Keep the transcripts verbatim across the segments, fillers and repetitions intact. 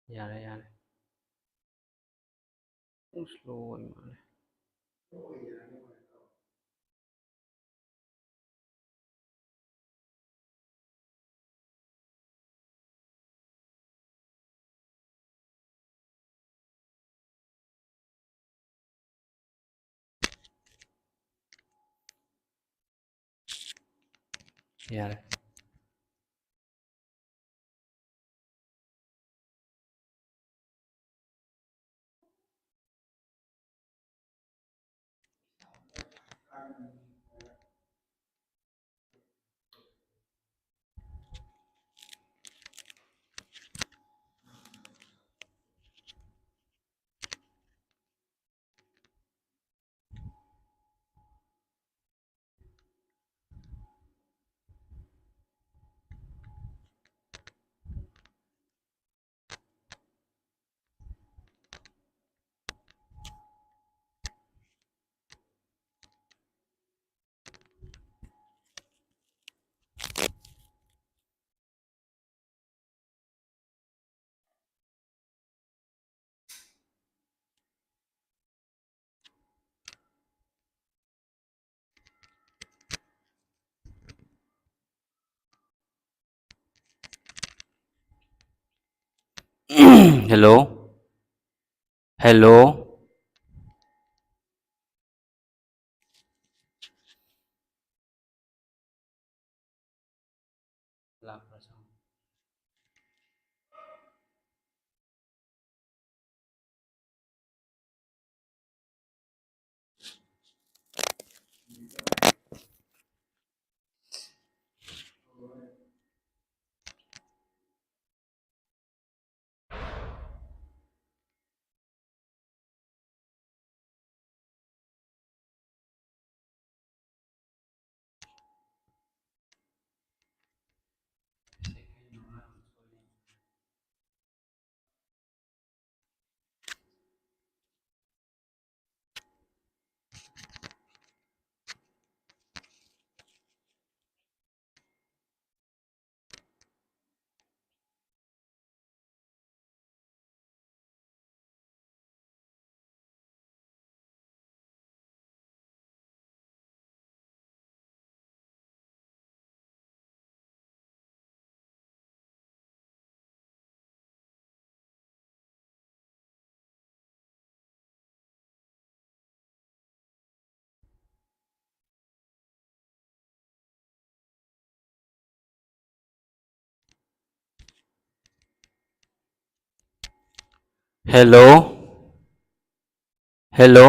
ꯌꯥꯔꯦ, ꯌꯥꯔꯦ꯫ ꯈꯤꯇꯪ slow ꯑꯣꯏ ꯃꯥꯜꯂꯦ꯫ ꯌꯥꯔꯦ꯫ Hello? Hello? ꯂꯥꯛꯄ꯭ꯔꯥ sound? Hello? Hello?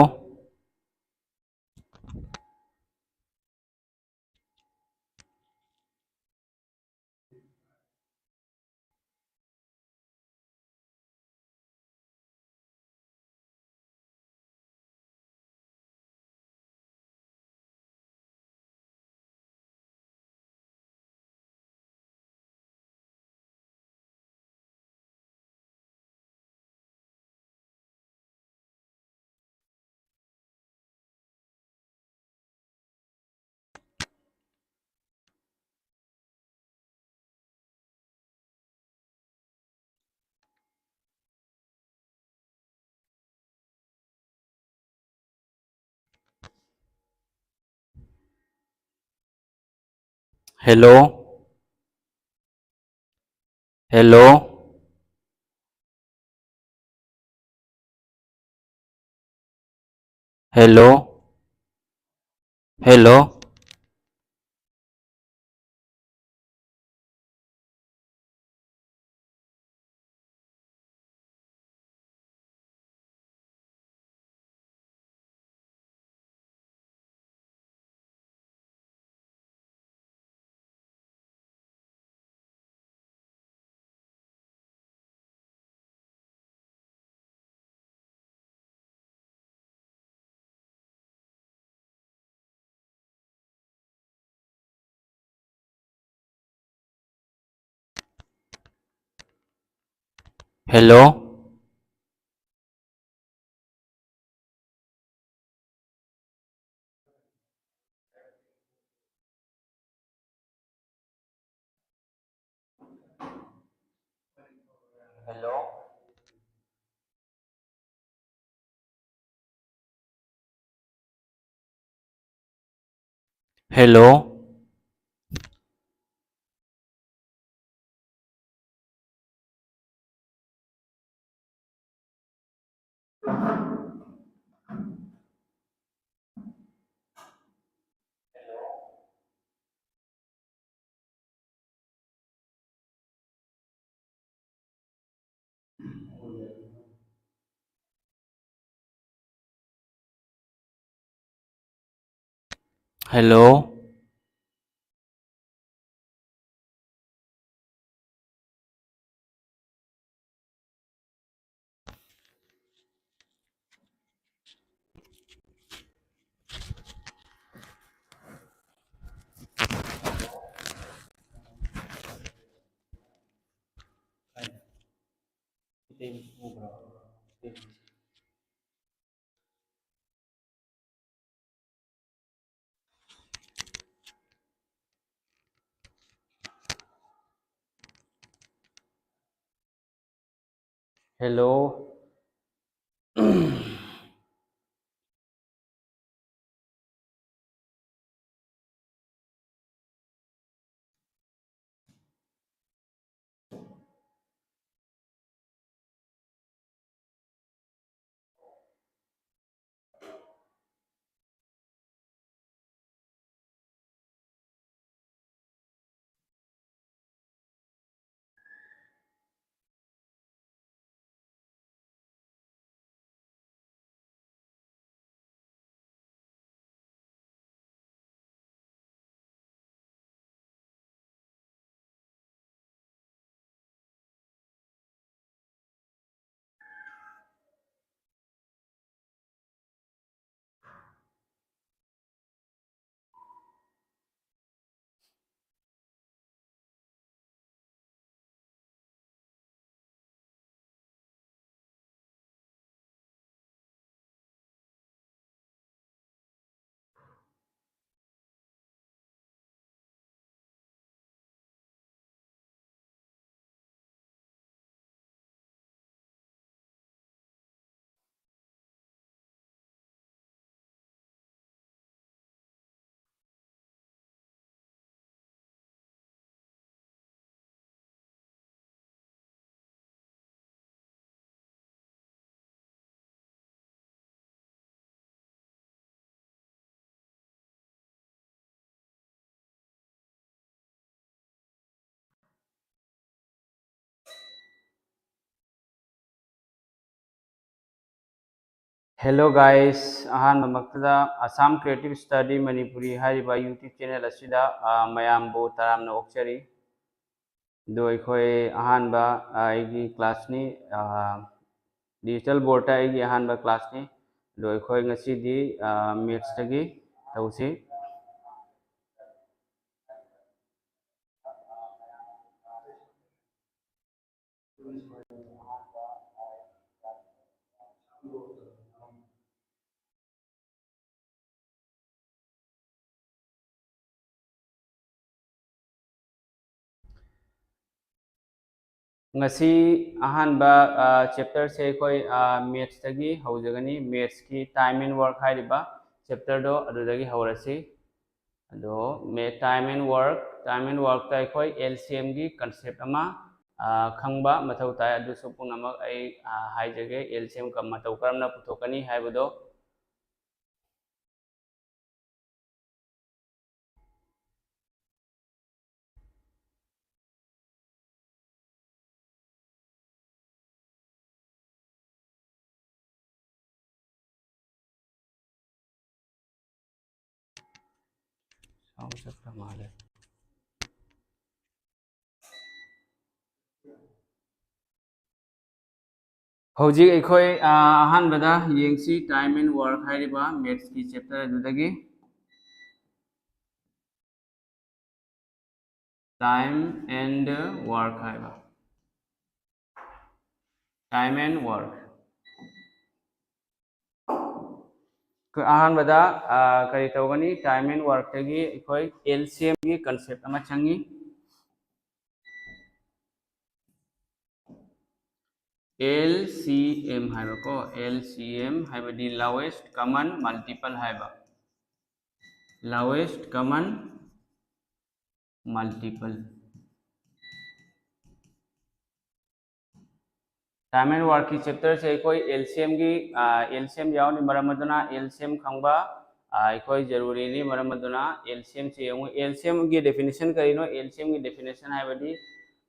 Hello? Hello? Hello? Hello? Hello? Hello? Hello? Hello? Hello? Hello guys, ꯑꯍꯥꯟꯕꯃꯛꯇꯗ Assam Creative Study Manipuri ꯍꯥꯏꯔꯤꯕ YouTube channel ꯑꯁꯤꯗ, ꯑ, ꯃꯌꯥꯝꯕꯨ ꯇꯔꯥꯝꯅ ꯑꯣꯛꯆꯔꯤ꯫ ꯑꯗꯣ ꯑꯩꯈꯣꯏ ꯑꯍꯥꯟꯕ, ꯑ, ꯑꯩꯒꯤ classꯅꯤ, ꯑ, digital boardꯇ ꯑꯩꯒꯤ ꯑꯍꯥꯟꯕ classꯅꯤ꯫ ꯑꯗꯣ ꯑꯩꯈꯣꯏ ꯉꯁꯤꯗꯤ, ꯑ, mathsꯇꯒꯤ ꯇꯧꯁꯤ꯫ ꯉꯁꯤ ꯑꯍꯥꯟꯕ, ꯑ, chapterꯁꯦ ꯑꯩꯈꯣꯏ, ꯑ, mathsꯇꯒꯤ ꯍꯧꯖꯒꯅꯤ꯫ Mathsꯀꯤ time and work ꯍꯥꯏꯔꯤꯕ chapterꯗꯣ ꯑꯗꯨꯗꯒꯤ ꯍꯧꯔꯁꯤ꯫ ꯑꯗꯣ ꯃꯦ-, time and work, time and workꯇ ꯑꯩꯈꯣꯏ LCMꯒꯤ concept ꯑꯃ, ꯑ, ꯈꯪꯕ ꯃꯊꯧ ꯇꯥꯏ꯫ ꯑꯗꯨꯁꯨ ꯄꯨꯝꯅꯃꯛ ꯑꯩ, ꯑ, ꯍꯥꯏꯖꯒꯦ꯫ LCM ꯀ-, ꯃꯇꯧ ꯀꯔꯝꯅ ꯄꯨꯊꯣꯛꯀꯅꯤ ꯍꯥꯏꯕꯗꯣ꯫ Sound ꯆꯠꯈ꯭ꯔ ꯃꯥꯜꯂꯦ꯫ ꯍꯧꯖꯤꯛ ꯑꯩꯈꯣꯏ, ꯑ, ꯑꯍꯥꯟꯕꯗ ꯌꯦꯡꯁꯤ time and work ꯍꯥꯏꯔꯤꯕ mathsꯀꯤ chapter ꯑꯗꯨꯗꯒꯤ꯫ Time and work ꯍꯥꯏꯕ꯫ Time and work꯫ ꯑꯩꯈꯣꯏ ꯑꯍꯥꯟꯕꯗ, ꯑ, ꯀꯔꯤ ꯇꯧꯒꯅꯤ? Time and workꯇꯒꯤ ꯑꯩꯈꯣꯏ LCMꯒꯤ concept ꯑꯃ ꯆꯪꯉꯤ꯫ LCM ꯍꯥꯏꯕꯀꯣ, LCM ꯍꯥꯏꯕꯗꯤ lowest common multiple ꯍꯥꯏꯕ, lowest common multiple꯫ Time and workꯀꯤ chapterꯁꯦ ꯑꯩꯈꯣꯏ LCMꯒꯤ, ꯑ, LCM ꯌꯥꯎꯔꯤ, ꯃꯔꯝ ꯑꯗꯨꯅ LCM ꯈꯪꯕ, ꯑ, ꯑꯩꯈꯣꯏ ꯖꯔꯨꯔꯤꯅꯤ꯫ ꯃꯔꯝ ꯑꯗꯨꯅ LCMꯁꯦ ꯌꯦꯡꯉꯨ꯫ LCMꯒꯤ definition ꯀꯔꯤꯅꯣ? LCMꯒꯤ definition ꯍꯥꯏꯕꯗꯤ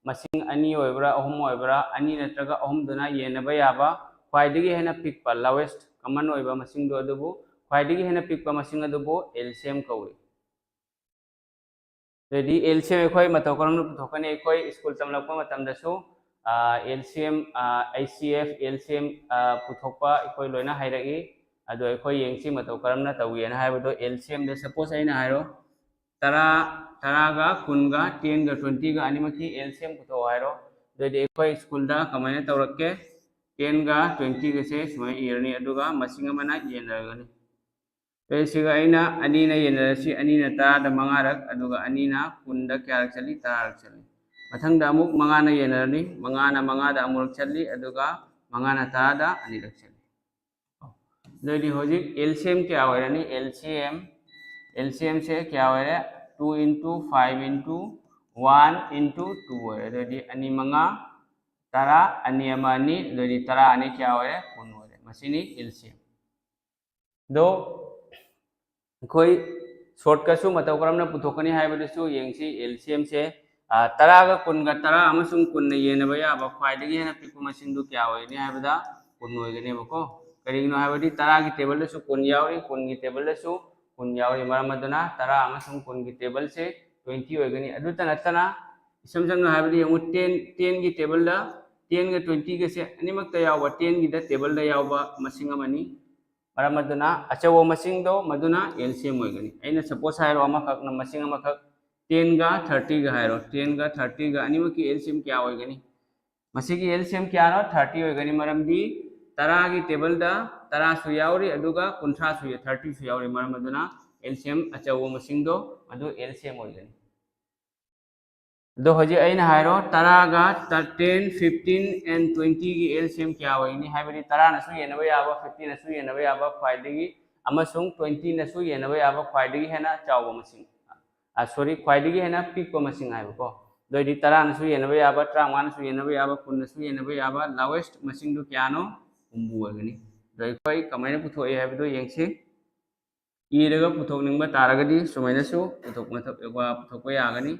ꯃꯁꯤꯡ ꯑꯅꯤ ꯑꯣꯏꯕ꯭ꯔꯥ, ꯑꯍꯨꯝ ꯑꯣꯏꯕ꯭ꯔꯥ, ꯑꯅꯤ ꯅꯠꯇ꯭ꯔꯒ ꯑꯍꯨꯝꯗꯨꯅ ꯌꯦꯟꯅꯕ ꯌꯥꯕ ꯈ꯭ꯋꯥꯏꯗꯒꯤ ꯍꯦꯟꯅ ꯄꯤꯛꯄ, lowest ꯀꯃꯟ ꯑꯣꯏꯕ ꯃꯁꯤꯡꯗꯣ ꯑꯗꯨꯕꯨ, ꯈ꯭ꯋꯥꯏꯗꯒꯤ ꯍꯦꯟꯅ ꯄꯤꯛꯄ ꯃꯁꯤꯡ ꯑꯗꯨꯕꯨ ꯑꯦꯜꯁꯤꯌꯝ ꯀꯧꯏ꯫ ꯑꯗꯨꯗꯤ ꯑꯦꯜꯁꯤꯌꯝ ꯑꯩꯈꯣꯏ ꯃꯇꯧ ꯀꯔꯝꯅ ꯄꯨꯊꯣꯛꯀꯅꯤ? ꯑꯩꯈꯣꯏ ꯁ꯭ꯀꯨꯜ ꯇꯝꯂꯛꯄ ꯃꯇꯝꯗꯁꯨ ꯑꯦꯜꯁꯤꯌꯝ, ꯑꯩꯆ ꯁꯤ ꯑꯦꯐ, ꯑꯦꯜꯁꯤꯌꯝ ꯄꯨꯊꯣꯛꯄ ꯑꯩꯈꯣꯏ ꯂꯣꯏꯅ ꯍꯩꯔꯛꯏ꯫ ꯑꯗꯣ ꯑꯩꯈꯣꯏ ꯌꯦꯡꯁꯤ ꯃꯇꯧ ꯀꯔꯝꯅ ꯇꯧꯏꯅ ꯍꯥꯏꯕꯗꯣ꯫ ꯑꯦꯜꯁꯤꯌꯝꯗ ꯁꯄꯣꯁ ꯑꯩꯅ ꯍꯥꯏꯔꯣ, ꯇꯔꯥ, ꯇꯔꯥꯒ ꯀꯨꯟꯒ, ꯇꯦꯟꯒ ꯇ꯭ꯋꯦꯟꯇꯤꯒ ꯑꯅꯤꯃꯛꯀꯤ ꯑꯦꯜꯁꯤꯌꯝ ꯄꯨꯊꯣꯛꯑꯣ ꯍꯥꯏꯔꯣ꯫ ꯑꯗꯨꯗꯤ ꯑꯩꯈꯣꯏ ꯁ꯭ꯀꯨꯜꯗ ꯀꯃꯥꯏꯅ ꯇꯧꯔꯛꯀꯦ? ꯇꯦꯟꯒ ꯇ꯭ꯋꯦꯟꯇꯤꯒꯁꯦ ꯁꯨꯃꯥꯏꯅ ꯏꯔꯅꯤ, ꯑꯗꯨꯒ ꯃꯁꯤꯡ ꯑꯃꯅ ꯌꯦꯟꯅꯔꯒꯅꯤ꯫ ꯑꯗꯨꯗꯤ ꯁꯤꯒ ꯑꯩꯅ ꯑꯅꯤꯅ ꯌꯦꯟꯅꯔꯁꯤ, ꯑꯅꯤꯅ ꯇꯔꯥꯗ ꯃꯉꯥꯔꯛ, ꯑꯗꯨꯒ ꯑꯅꯤꯅ ꯀꯨꯟꯗ ꯀꯌꯥꯔꯛ ꯆꯠꯂꯤ? ꯇꯔꯥꯔꯛ ꯆꯠꯂꯤ꯫ ꯃꯊꯪꯗ ꯑꯃꯨꯛ ꯃꯉꯥꯅ ꯌꯦꯟꯅꯔꯅꯤ, ꯃꯉꯥꯅ ꯃꯉꯥꯗ ꯑꯃꯨꯔꯛ ꯆꯠꯂꯤ, ꯑꯗꯨꯒ ꯃꯉꯥꯅ ꯇꯔꯥꯗ ꯑꯅꯤꯔꯛ ꯆꯠꯂꯤ꯫ ꯑꯗꯨꯑꯣꯏꯗꯤ ꯍꯧꯖꯤꯛ ꯑꯦꯜꯁꯤꯌꯝ ꯀꯌꯥ ꯑꯣꯏꯔꯅꯤ? ꯑꯦꯜꯁꯤꯌꯝ, ꯑꯦꯜꯁꯤꯌꯝꯁꯦ ꯀꯌꯥ ꯑꯣꯏꯔꯦ? Two into five into one into two ꯑꯣꯏꯔꯦ꯫ ꯑꯗꯨꯑꯣꯏꯗꯤ ꯑꯅꯤ ꯃꯉꯥ, ꯇꯔꯥ, ꯑꯅꯤ ꯑꯃ ꯑꯅꯤ, ꯑꯗꯨꯑꯣꯏꯗꯤ ꯇꯔꯥ ꯑꯅꯤ ꯀꯌꯥ ꯑꯣꯏꯔꯦ? ꯀꯨꯟ ꯑꯣꯏꯔꯦ꯫ ꯃꯁꯤꯅꯤ ꯑꯦꯜꯁꯤꯌꯝ꯫ ꯑꯗꯣ ꯑꯩꯈꯣꯏ ꯁꯣꯔꯠꯀꯠꯁꯨ ꯃꯇꯧ ꯀꯔꯝꯅ ꯄꯨꯊꯣꯛꯀꯅꯤ ꯍꯥꯏꯕꯗꯨꯁꯨ ꯌꯦꯡꯁꯤ꯫ ꯑꯦꯜꯁꯤꯌꯝꯁꯦ, ꯑ, ꯇꯔꯥꯒ ꯀꯨꯟꯒ, ꯇꯔꯥ ꯑꯃꯁꯨꯡ ꯀꯨꯟꯅ ꯌꯦꯟꯅꯕ ꯌꯥꯕ ꯈ꯭ꯋꯥꯏꯗꯒꯤ ꯍꯦꯟꯅ ꯄꯤꯛꯄ ꯃꯁꯤꯡꯗꯨ ꯀꯌꯥ ꯑꯣꯏꯒꯅꯤ ꯍꯥꯏꯕꯗ ꯀꯨꯟ ꯑꯣꯏꯒꯅꯦꯕꯀꯣ꯫ ꯀꯔꯤꯒꯤꯅꯣ ꯍꯥꯏꯕꯗꯤ ꯇꯔꯥꯒꯤ ꯇꯦꯕꯜꯗꯁꯨ ꯀꯨꯟ ꯌꯥꯎꯔꯤ, ꯀꯨꯟꯒꯤ ꯇꯦꯕꯜꯗꯁꯨ ꯀꯨꯟ ꯌꯥꯎꯔꯤ꯫ ꯃꯔꯝ ꯑꯗꯨꯅ ꯇꯔꯥ ꯑꯃꯁꯨꯡ ꯀꯨꯟꯒꯤ ꯇꯦꯕꯜꯁꯦ twenty ꯑꯣꯏꯒꯅꯤ꯫ ꯑꯗꯨꯇ ꯅꯠꯇꯅ ꯏꯁꯝ ꯁꯝꯅ ꯍꯥꯏꯕꯗ ꯌꯦꯡꯉꯨ, ten, tenꯒꯤ ꯇꯦꯕꯜꯗ, tenꯒ twentyꯒꯁꯦ ꯑꯅꯤꯃꯛꯇ ꯌꯥꯎꯕ, tenꯒꯤꯗ ꯇꯦꯕꯜꯗ ꯌꯥꯎꯕ ꯃꯁꯤꯡ ꯑꯃꯅꯤ꯫ ꯃꯔꯝ ꯑꯗꯨꯅ ꯑꯆꯧꯕ ꯃꯁꯤꯡꯗꯣ ꯃꯗꯨꯅ ꯑꯦꯜꯁꯤꯌꯝ ꯑꯣꯏꯒꯅꯤ꯫ ꯑꯩꯅ ꯁꯄꯣꯁ ꯍꯥꯏꯔꯣ, ꯑꯃꯈꯛꯅ ꯃꯁꯤꯡ ꯑꯃꯈꯛ, tenꯒ thirtyꯒ ꯍꯥꯏꯔꯣ, tenꯒ thirtyꯒ ꯑꯅꯤꯃꯛꯀꯤ ꯑꯦꯜꯁꯤꯌꯝ ꯀꯌꯥ ꯑꯣꯏꯒꯅꯤ? ꯃꯁꯤꯒꯤ ꯑꯦꯜꯁꯤꯌꯝ ꯀꯌꯥꯅꯣ? Thirty ꯑꯣꯏꯒꯅꯤ꯫ ꯃꯔꯝꯗꯤ ꯇꯔꯥꯒꯤ ꯇꯦꯕꯜꯗ ꯇꯔꯥꯁꯨ ꯌꯥꯎꯔꯤ, ꯑꯗꯨꯒ ꯀꯨꯟꯊ꯭ꯔꯥꯁꯨ, thirtyꯁꯨ ꯌꯥꯎꯔꯤ꯫ ꯃꯔꯝ ꯑꯗꯨꯅ ꯑꯦꯜꯁꯤꯌꯝ ꯑꯆꯧꯕ ꯃꯁꯤꯡꯗꯣ ꯃꯗꯨ ꯑꯦꯜꯁꯤꯌꯝ ꯑꯣꯏꯒꯅꯤ꯫ ꯑꯗꯣ ꯍꯧꯖꯤꯛ ꯑꯩꯅ ꯍꯥꯏꯔꯣ, ꯇꯔꯥꯒ, ten, fifteen and twentyꯒꯤ ꯑꯦꯜꯁꯤꯌꯝ ꯀꯌꯥ ꯑꯣꯏꯒꯅꯤ? ꯍꯥꯏꯕꯗꯤ ꯇꯔꯥꯅꯁꯨ ꯌꯦꯟꯅꯕ ꯌꯥꯕ, fifteenꯅꯁꯨ ꯌꯦꯟꯅꯕ ꯌꯥꯕ ꯈ꯭ꯋꯥꯏꯗꯒꯤ, ꯑꯃꯁꯨꯡ twentyꯅꯁꯨ ꯌꯦꯟꯅꯕ ꯌꯥꯕ ꯈ꯭ꯋꯥꯏꯗꯒꯤ ꯍꯦꯟꯅ ꯆꯥꯎꯕ ꯃꯁꯤꯡ, ꯑ, sorry, ꯈ꯭ꯋꯥꯏꯗꯒꯤ ꯍꯦꯟꯅ ꯄꯤꯛꯄ ꯃꯁꯤꯡ ꯍꯥꯏꯕꯀꯣ꯫ ꯑꯗꯨ ꯑꯣꯏꯗꯤ ꯇꯔꯥꯅꯁꯨ ꯌꯦꯟꯅꯕ ꯌꯥꯕ, ꯇꯔꯥꯃꯉꯥꯅꯁꯨ ꯌꯦꯟꯅꯕ ꯌꯥꯕ, ꯀꯨꯟꯅꯁꯨ ꯌꯦꯟꯅꯕ ꯌꯥꯕ, lowest ꯃꯁꯤꯡꯗꯨ ꯀꯌꯥꯅꯣ? ꯍꯨꯝꯐꯨ ꯑꯣꯏꯒꯅꯤ꯫ ꯑꯗꯣ ꯑꯩꯈꯣꯏ ꯀꯃꯥꯏꯅ ꯄꯨꯊꯣꯛꯏ ꯍꯥꯏꯕꯗꯨ ꯌꯦꯡꯁꯤ꯫ ꯏꯔꯒ ꯄꯨꯊꯣꯛꯅꯤꯡꯕ ꯇꯥꯔꯒꯗꯤ ꯁꯨꯃꯥꯏꯅꯁꯨ ꯄꯨꯊꯣꯛ-, ꯃꯊꯛ-, ꯄꯨꯊꯣꯛꯄ ꯌꯥꯒꯅꯤ꯫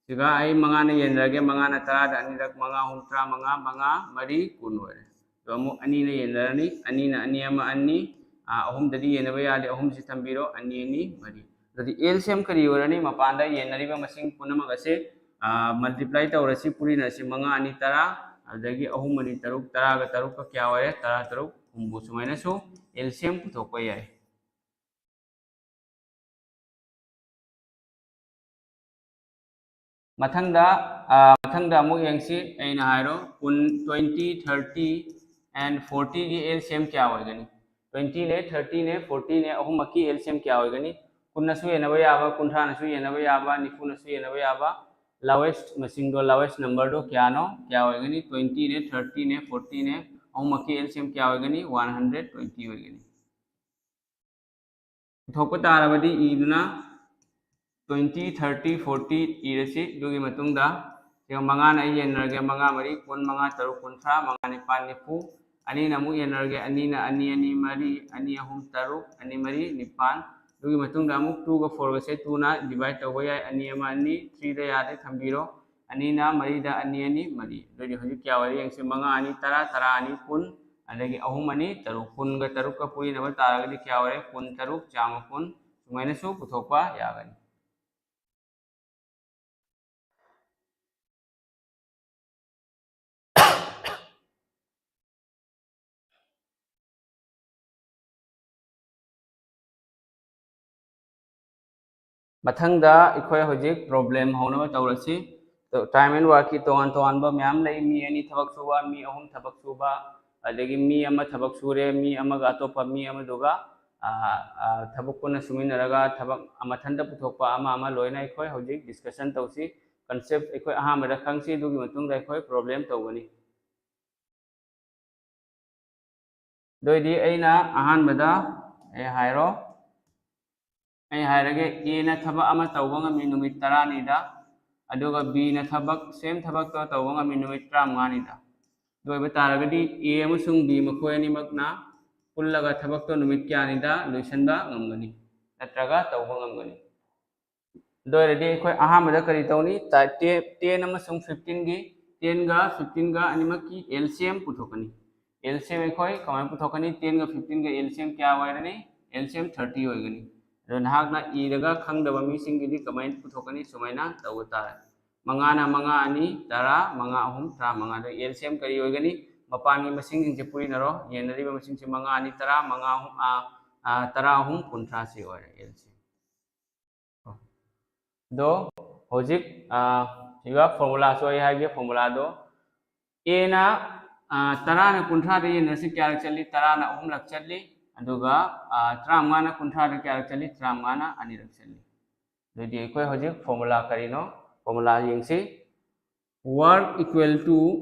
ꯁꯤꯒ ꯑꯩ ꯃꯉꯥꯅ ꯌꯦꯟꯅꯔꯒꯦ, ꯃꯉꯥꯅ ꯇꯔꯥꯗ ꯑꯅꯤꯔꯛ, ꯃꯉꯥ ꯑꯍꯨꯝ ꯇꯔꯥꯃꯉꯥ, ꯃꯉꯥ ꯃꯔꯤ ꯀꯨꯟ ꯑꯣꯏꯔꯦ꯫ ꯑꯗꯣ ꯑꯃꯨꯛ ꯑꯅꯤꯅ ꯌꯦꯟꯅꯔꯅꯤ, ꯑꯅꯤꯅ ꯑꯅꯤ ꯑꯃ ꯑꯅꯤ, ꯑꯍꯨꯝꯗꯗꯤ ꯌꯦꯟꯅꯕ ꯌꯥꯗꯦ, ꯑꯍꯨꯝꯁꯤ ꯊꯝꯕꯤꯔꯣ, ꯑꯅꯤ ꯑꯅꯤ ꯃꯔꯤ꯫ ꯑꯗꯨꯗꯤ L C M ꯀꯔꯤ ꯑꯣꯏꯔꯅꯤ? ꯃꯄꯥꯟꯗ ꯌꯦꯟꯅꯔꯤꯕ ꯃꯁꯤꯡ ꯄꯨꯝꯅꯃꯛ ꯑꯁꯦ multiply ꯇꯧꯔꯁꯤ, ꯄꯨꯔꯤꯅꯔꯁꯤ, ꯃꯉꯥ ꯑꯅꯤ ꯇꯔꯥ, ꯑꯗꯨꯗꯒꯤ ꯑꯍꯨꯝ ꯑꯅꯤ ꯇꯔꯨꯛ, ꯇꯔꯥꯒ ꯇꯔꯨꯛꯀ ꯀꯌꯥ ꯑꯣꯏꯔꯦ? ꯇꯔꯥ ꯇꯔꯨꯛ꯫ ꯍꯨꯝꯐꯨ꯫ ꯁꯨꯃꯥꯏꯅꯁꯨ L C M ꯄꯨꯊꯣꯛꯄ ꯌꯥꯏ꯫ ꯃꯊꯪꯗ ꯃꯊꯪꯗ ꯑꯃꯨꯛ ꯌꯦꯡꯁꯤ꯫ ꯑꯩꯅ ꯍꯥꯏꯔꯣ, ꯀꯨꯟ, twenty, thirty and fortyꯒꯤ L C M ꯀꯌꯥ ꯑꯣꯏꯒꯅꯤ? Twentyꯅꯦ, thirtyꯅꯦ, fortyꯅꯦ, ꯑꯍꯨꯝꯃꯛꯀꯤ L C M ꯀꯌꯥ ꯑꯣꯏꯒꯅꯤ? ꯀꯨꯟꯅꯁꯨ ꯌꯦꯟꯅꯕ ꯌꯥꯕ, ꯀꯨꯟꯊ꯭ꯔꯥꯅꯁꯨ ꯌꯦꯟꯅꯕ ꯌꯥꯕ, ꯅꯤꯐꯨꯅꯁꯨ ꯌꯦꯟꯅꯕ ꯌꯥꯕ꯫ Lowest ꯃꯁꯤꯡꯗꯣ, lowest numberꯗꯣ ꯀꯌꯥꯅꯣ? ꯀꯌꯥ ꯑꯣꯏꯒꯅꯤ? Twentyꯅꯦ, thirtyꯅꯦ, fortyꯅꯦ, ꯑꯍꯨꯝꯃꯛꯀꯤ L C M ꯀꯌꯥ ꯑꯣꯏꯒꯅꯤ? One hundred twenty ꯑꯣꯏꯒꯅꯤ꯫ ꯄꯨꯊꯣꯛꯄ ꯇꯥꯔꯕꯗꯤ ꯏꯗꯨꯅ twenty, thirty, forty ꯏꯔꯁꯤ꯫ ꯑꯗꯨꯒꯤ ꯃꯇꯨꯡꯗ ꯁꯤꯒ ꯃꯉꯥꯅ ꯑꯩ ꯌꯦꯟꯅꯔꯒꯦ, ꯃꯉꯥ ꯃꯔꯤ ꯀꯨꯟ, ꯃꯉꯥ ꯇꯔꯨꯛ ꯀꯨꯟꯊ꯭ꯔꯥ, ꯃꯉꯥ ꯅꯤꯄꯥꯜ ꯅꯤꯐꯨ꯫ ꯑꯅꯤꯅ ꯑꯃꯨꯛ ꯌꯦꯟꯅꯔꯒꯦ, ꯑꯅꯤꯅ ꯑꯅꯤ ꯑꯅꯤ ꯃꯔꯤ, ꯑꯅꯤ ꯑꯍꯨꯝ ꯇꯔꯨꯛ, ꯑꯅꯤ ꯃꯔꯤ ꯅꯤꯄꯥꯜ꯫ ꯑꯗꯨꯒꯤ ꯃꯇꯨꯡꯗ ꯑꯃꯨꯛ twoꯒ fourꯒꯁꯦ twoꯅ divide ꯇꯧꯕ ꯌꯥꯏ, ꯑꯅꯤ ꯑꯃ ꯑꯅꯤ, threeꯗ ꯌꯥꯗꯦ, ꯊꯝꯕꯤꯔꯣ꯫ ꯑꯅꯤꯅ ꯃꯔꯤꯗ ꯑꯅꯤ ꯑꯅꯤ ꯃꯔꯤ꯫ ꯑꯗꯨꯗꯤ ꯍꯧꯖꯤꯛ ꯀꯌꯥ ꯑꯣꯏꯔꯦ ꯌꯦꯡꯁꯤ, ꯃꯉꯥ ꯑꯅꯤ ꯇꯔꯥ, ꯇꯔꯥ ꯑꯅꯤ ꯀꯨꯟ, ꯑꯗꯒꯤ ꯑꯍꯨꯝ ꯑꯅꯤ ꯇꯔꯨꯛ꯫ ꯀꯨꯟꯒ ꯇꯔꯨꯛꯀ ꯄꯨꯔꯤꯅꯕ ꯇꯥꯔꯒꯗꯤ ꯀꯌꯥ ꯑꯣꯏꯔꯦ? ꯀꯨꯟ ꯇꯔꯨꯛ, ꯆꯥꯝꯃ ꯀꯨꯟ꯫ ꯁꯨꯃꯥꯏꯅꯁꯨ ꯄꯨꯊꯣꯛꯄ ꯌꯥꯒꯅꯤ꯫ ꯃꯊꯪꯗ ꯑꯩꯈꯣꯏ ꯍꯧꯖꯤꯛ problem ꯍꯧꯅꯕ ꯇꯧꯔꯁꯤ꯫ Time and workꯀꯤ ꯇꯣꯉꯥꯟ ꯇꯣꯉꯥꯟꯕ ꯃꯌꯥꯝ ꯂꯩ꯫ ꯃꯤ ꯑꯅꯤ ꯊꯕꯛ ꯁꯨꯕ, ꯃꯤ ꯑꯍꯨꯝ ꯊꯕꯛ ꯁꯨꯕ, ꯑꯗꯒꯤ ꯃꯤ ꯑꯃ ꯊꯕꯛ ꯁꯨꯔꯦ, ꯃꯤ ꯑꯃꯒ ꯑꯇꯣꯞꯄ ꯃꯤ ꯑꯃꯗꯨꯒ ꯊꯕꯛ ꯄꯨꯟꯅ ꯁꯨꯃꯤꯟꯅꯔꯒ ꯊꯕꯛ ꯃꯊꯟꯇ ꯄꯨꯊꯣꯛꯄ ꯑꯃ ꯑꯃ ꯂꯣꯏꯅ ꯑꯩꯈꯣꯏ ꯍꯧꯖꯤꯛ discussion ꯇꯧꯁꯤ꯫ Concept ꯑꯩꯈꯣꯏ ꯑꯍꯥꯟꯕꯗ ꯈꯪꯁꯤ, ꯑꯗꯨꯒꯤ ꯃꯇꯨꯡꯗ ꯑꯩꯈꯣꯏ problem ꯇꯧꯒꯅꯤ꯫ ꯑꯗꯨ ꯑꯣꯏꯗꯤ ꯑꯩꯅ ꯑꯍꯥꯟꯕꯗ ꯑꯩ ꯍꯥꯏꯔꯣ, ꯑꯩ ꯍꯥꯏꯔꯒꯦ, Aꯅ ꯊꯕꯛ ꯑꯃ ꯇꯧꯕ ꯉꯝꯃꯤ ꯅꯨꯃꯤꯠ ꯇꯔꯥꯅꯤꯗ, ꯑꯗꯨꯒ Bꯅ ꯊꯕꯛ, same ꯊꯕꯛꯇꯣ ꯇꯧꯕ ꯉꯝꯃꯤ ꯅꯨꯃꯤꯠ ꯇꯔꯥꯃꯉꯥꯅꯤꯗ꯫ ꯑꯗꯨ ꯑꯣꯏꯕ ꯇꯥꯔꯒꯗꯤ A ꯑꯃꯁꯨꯡ B ꯃꯈꯣꯏ ꯑꯅꯤꯃꯛꯅ ꯄꯨꯜꯂꯒ ꯊꯕꯛꯇꯣ ꯅꯨꯃꯤꯠ ꯀꯌꯥꯅꯤꯗ ꯂꯣꯏꯁꯤꯟꯕ ꯉꯝꯒꯅꯤ ꯅꯠꯇ꯭ꯔꯒ ꯇꯧꯕ ꯉꯝꯒꯅꯤ? ꯑꯗꯨ ꯑꯣꯏꯔꯗꯤ ꯑꯩꯈꯣꯏ ꯑꯍꯥꯟꯕꯗ ꯀꯔꯤ ꯇꯧꯅꯤ? Ten ꯑꯃꯁꯨꯡ fifteenꯒꯤ, tenꯒ fifteenꯒ ꯑꯅꯤꯃꯛꯀꯤ L C M ꯄꯨꯊꯣꯛꯀꯅꯤ꯫ ꯑꯦꯜ ꯁꯤ ꯑꯦꯝ ꯑꯩꯈꯣꯏ ꯀꯃꯥꯏꯅ ꯄꯨꯊꯣꯛꯀꯅꯤ? ꯇꯦꯟꯒ ꯐꯤꯐꯇꯤꯟꯒ ꯑꯦꯜ ꯁꯤ ꯑꯦꯝ ꯀꯌꯥ ꯑꯣꯏꯔꯅꯤ? ꯑꯦꯜ ꯁꯤ ꯑꯦꯝ ꯊꯥꯔꯇꯤ ꯑꯣꯏꯒꯅꯤ꯫ ꯑꯗꯣ ꯅꯍꯥꯛꯅ ꯏꯔꯒ ꯈꯪꯗꯕ ꯃꯤꯁꯤꯡꯒꯤꯗꯤ ꯀꯃꯥꯏꯅ ꯄꯨꯊꯣꯛꯀꯅꯤ? ꯁꯨꯃꯥꯏꯅ ꯇꯧꯕ ꯇꯥꯔꯦ꯫ ꯃꯉꯥꯅ ꯃꯉꯥ ꯑꯅꯤ, ꯇꯔꯥ, ꯃꯉꯥ ꯑꯍꯨꯝ, ꯇꯔꯥꯃꯉꯥ꯫ ꯑꯗꯣ ꯑꯦꯜ ꯁꯤ ꯑꯦꯝ ꯀꯔꯤ ꯑꯣꯏꯒꯅꯤ? ꯃꯄꯥꯟꯒꯤ ꯃꯁꯤꯡꯁꯤꯡꯁꯦ ꯄꯨꯔꯤꯅꯔꯣ꯫ ꯌꯦꯟꯅꯔꯤꯕ ꯃꯁꯤꯡꯁꯦ ꯃꯉꯥ ꯑꯅꯤ, ꯇꯔꯥ, ꯃꯉꯥ ꯑꯍꯨꯝ, ꯑꯥ, ꯑꯥ, ꯇꯔꯥ ꯑꯍꯨꯝ, ꯀꯨꯟꯊ꯭ꯔꯥꯁꯤ ꯑꯣꯏꯔꯦ ꯑꯦꯜ ꯁꯤ ꯑꯦꯝ꯫ ꯑꯗꯣ ꯍꯧꯖꯤꯛ, ꯑꯥ, ꯁꯤꯒ ꯐꯣꯔꯃꯨꯂꯥꯁꯨ ꯑꯩ ꯍꯥꯏꯒꯦ, ꯐꯣꯔꯃꯨꯂꯥꯗꯣ꯫ ꯑꯦꯅ, ꯑꯥ, ꯇꯔꯥꯅ ꯀꯨꯟꯊ꯭ꯔꯥꯗ ꯌꯦꯟꯅꯔꯁꯤ ꯀꯌꯥꯔꯛ ꯆꯠꯂꯤ? ꯇꯔꯥꯅ ꯑꯍꯨꯝꯂꯛ ꯆꯠꯂꯤ꯫ ꯑꯗꯨꯒ, ꯑꯥ, ꯇꯔꯥꯃꯉꯥꯅ ꯀꯨꯟꯊ꯭ꯔꯥꯗ ꯀꯌꯥꯔꯛ ꯆꯠꯂꯤ? ꯇꯔꯥꯃꯉꯥꯅ ꯑꯅꯤꯔꯛ ꯆꯠꯂꯤ꯫ ꯑꯗꯨꯗꯤ ꯑꯩꯈꯣꯏ ꯍꯧꯖꯤꯛ ꯐꯣꯔꯃꯨꯂꯥ ꯀꯔꯤꯅꯣ? ꯐꯣꯔꯃꯨꯂꯥ ꯌꯦꯡꯁꯤ꯫ Work equal to,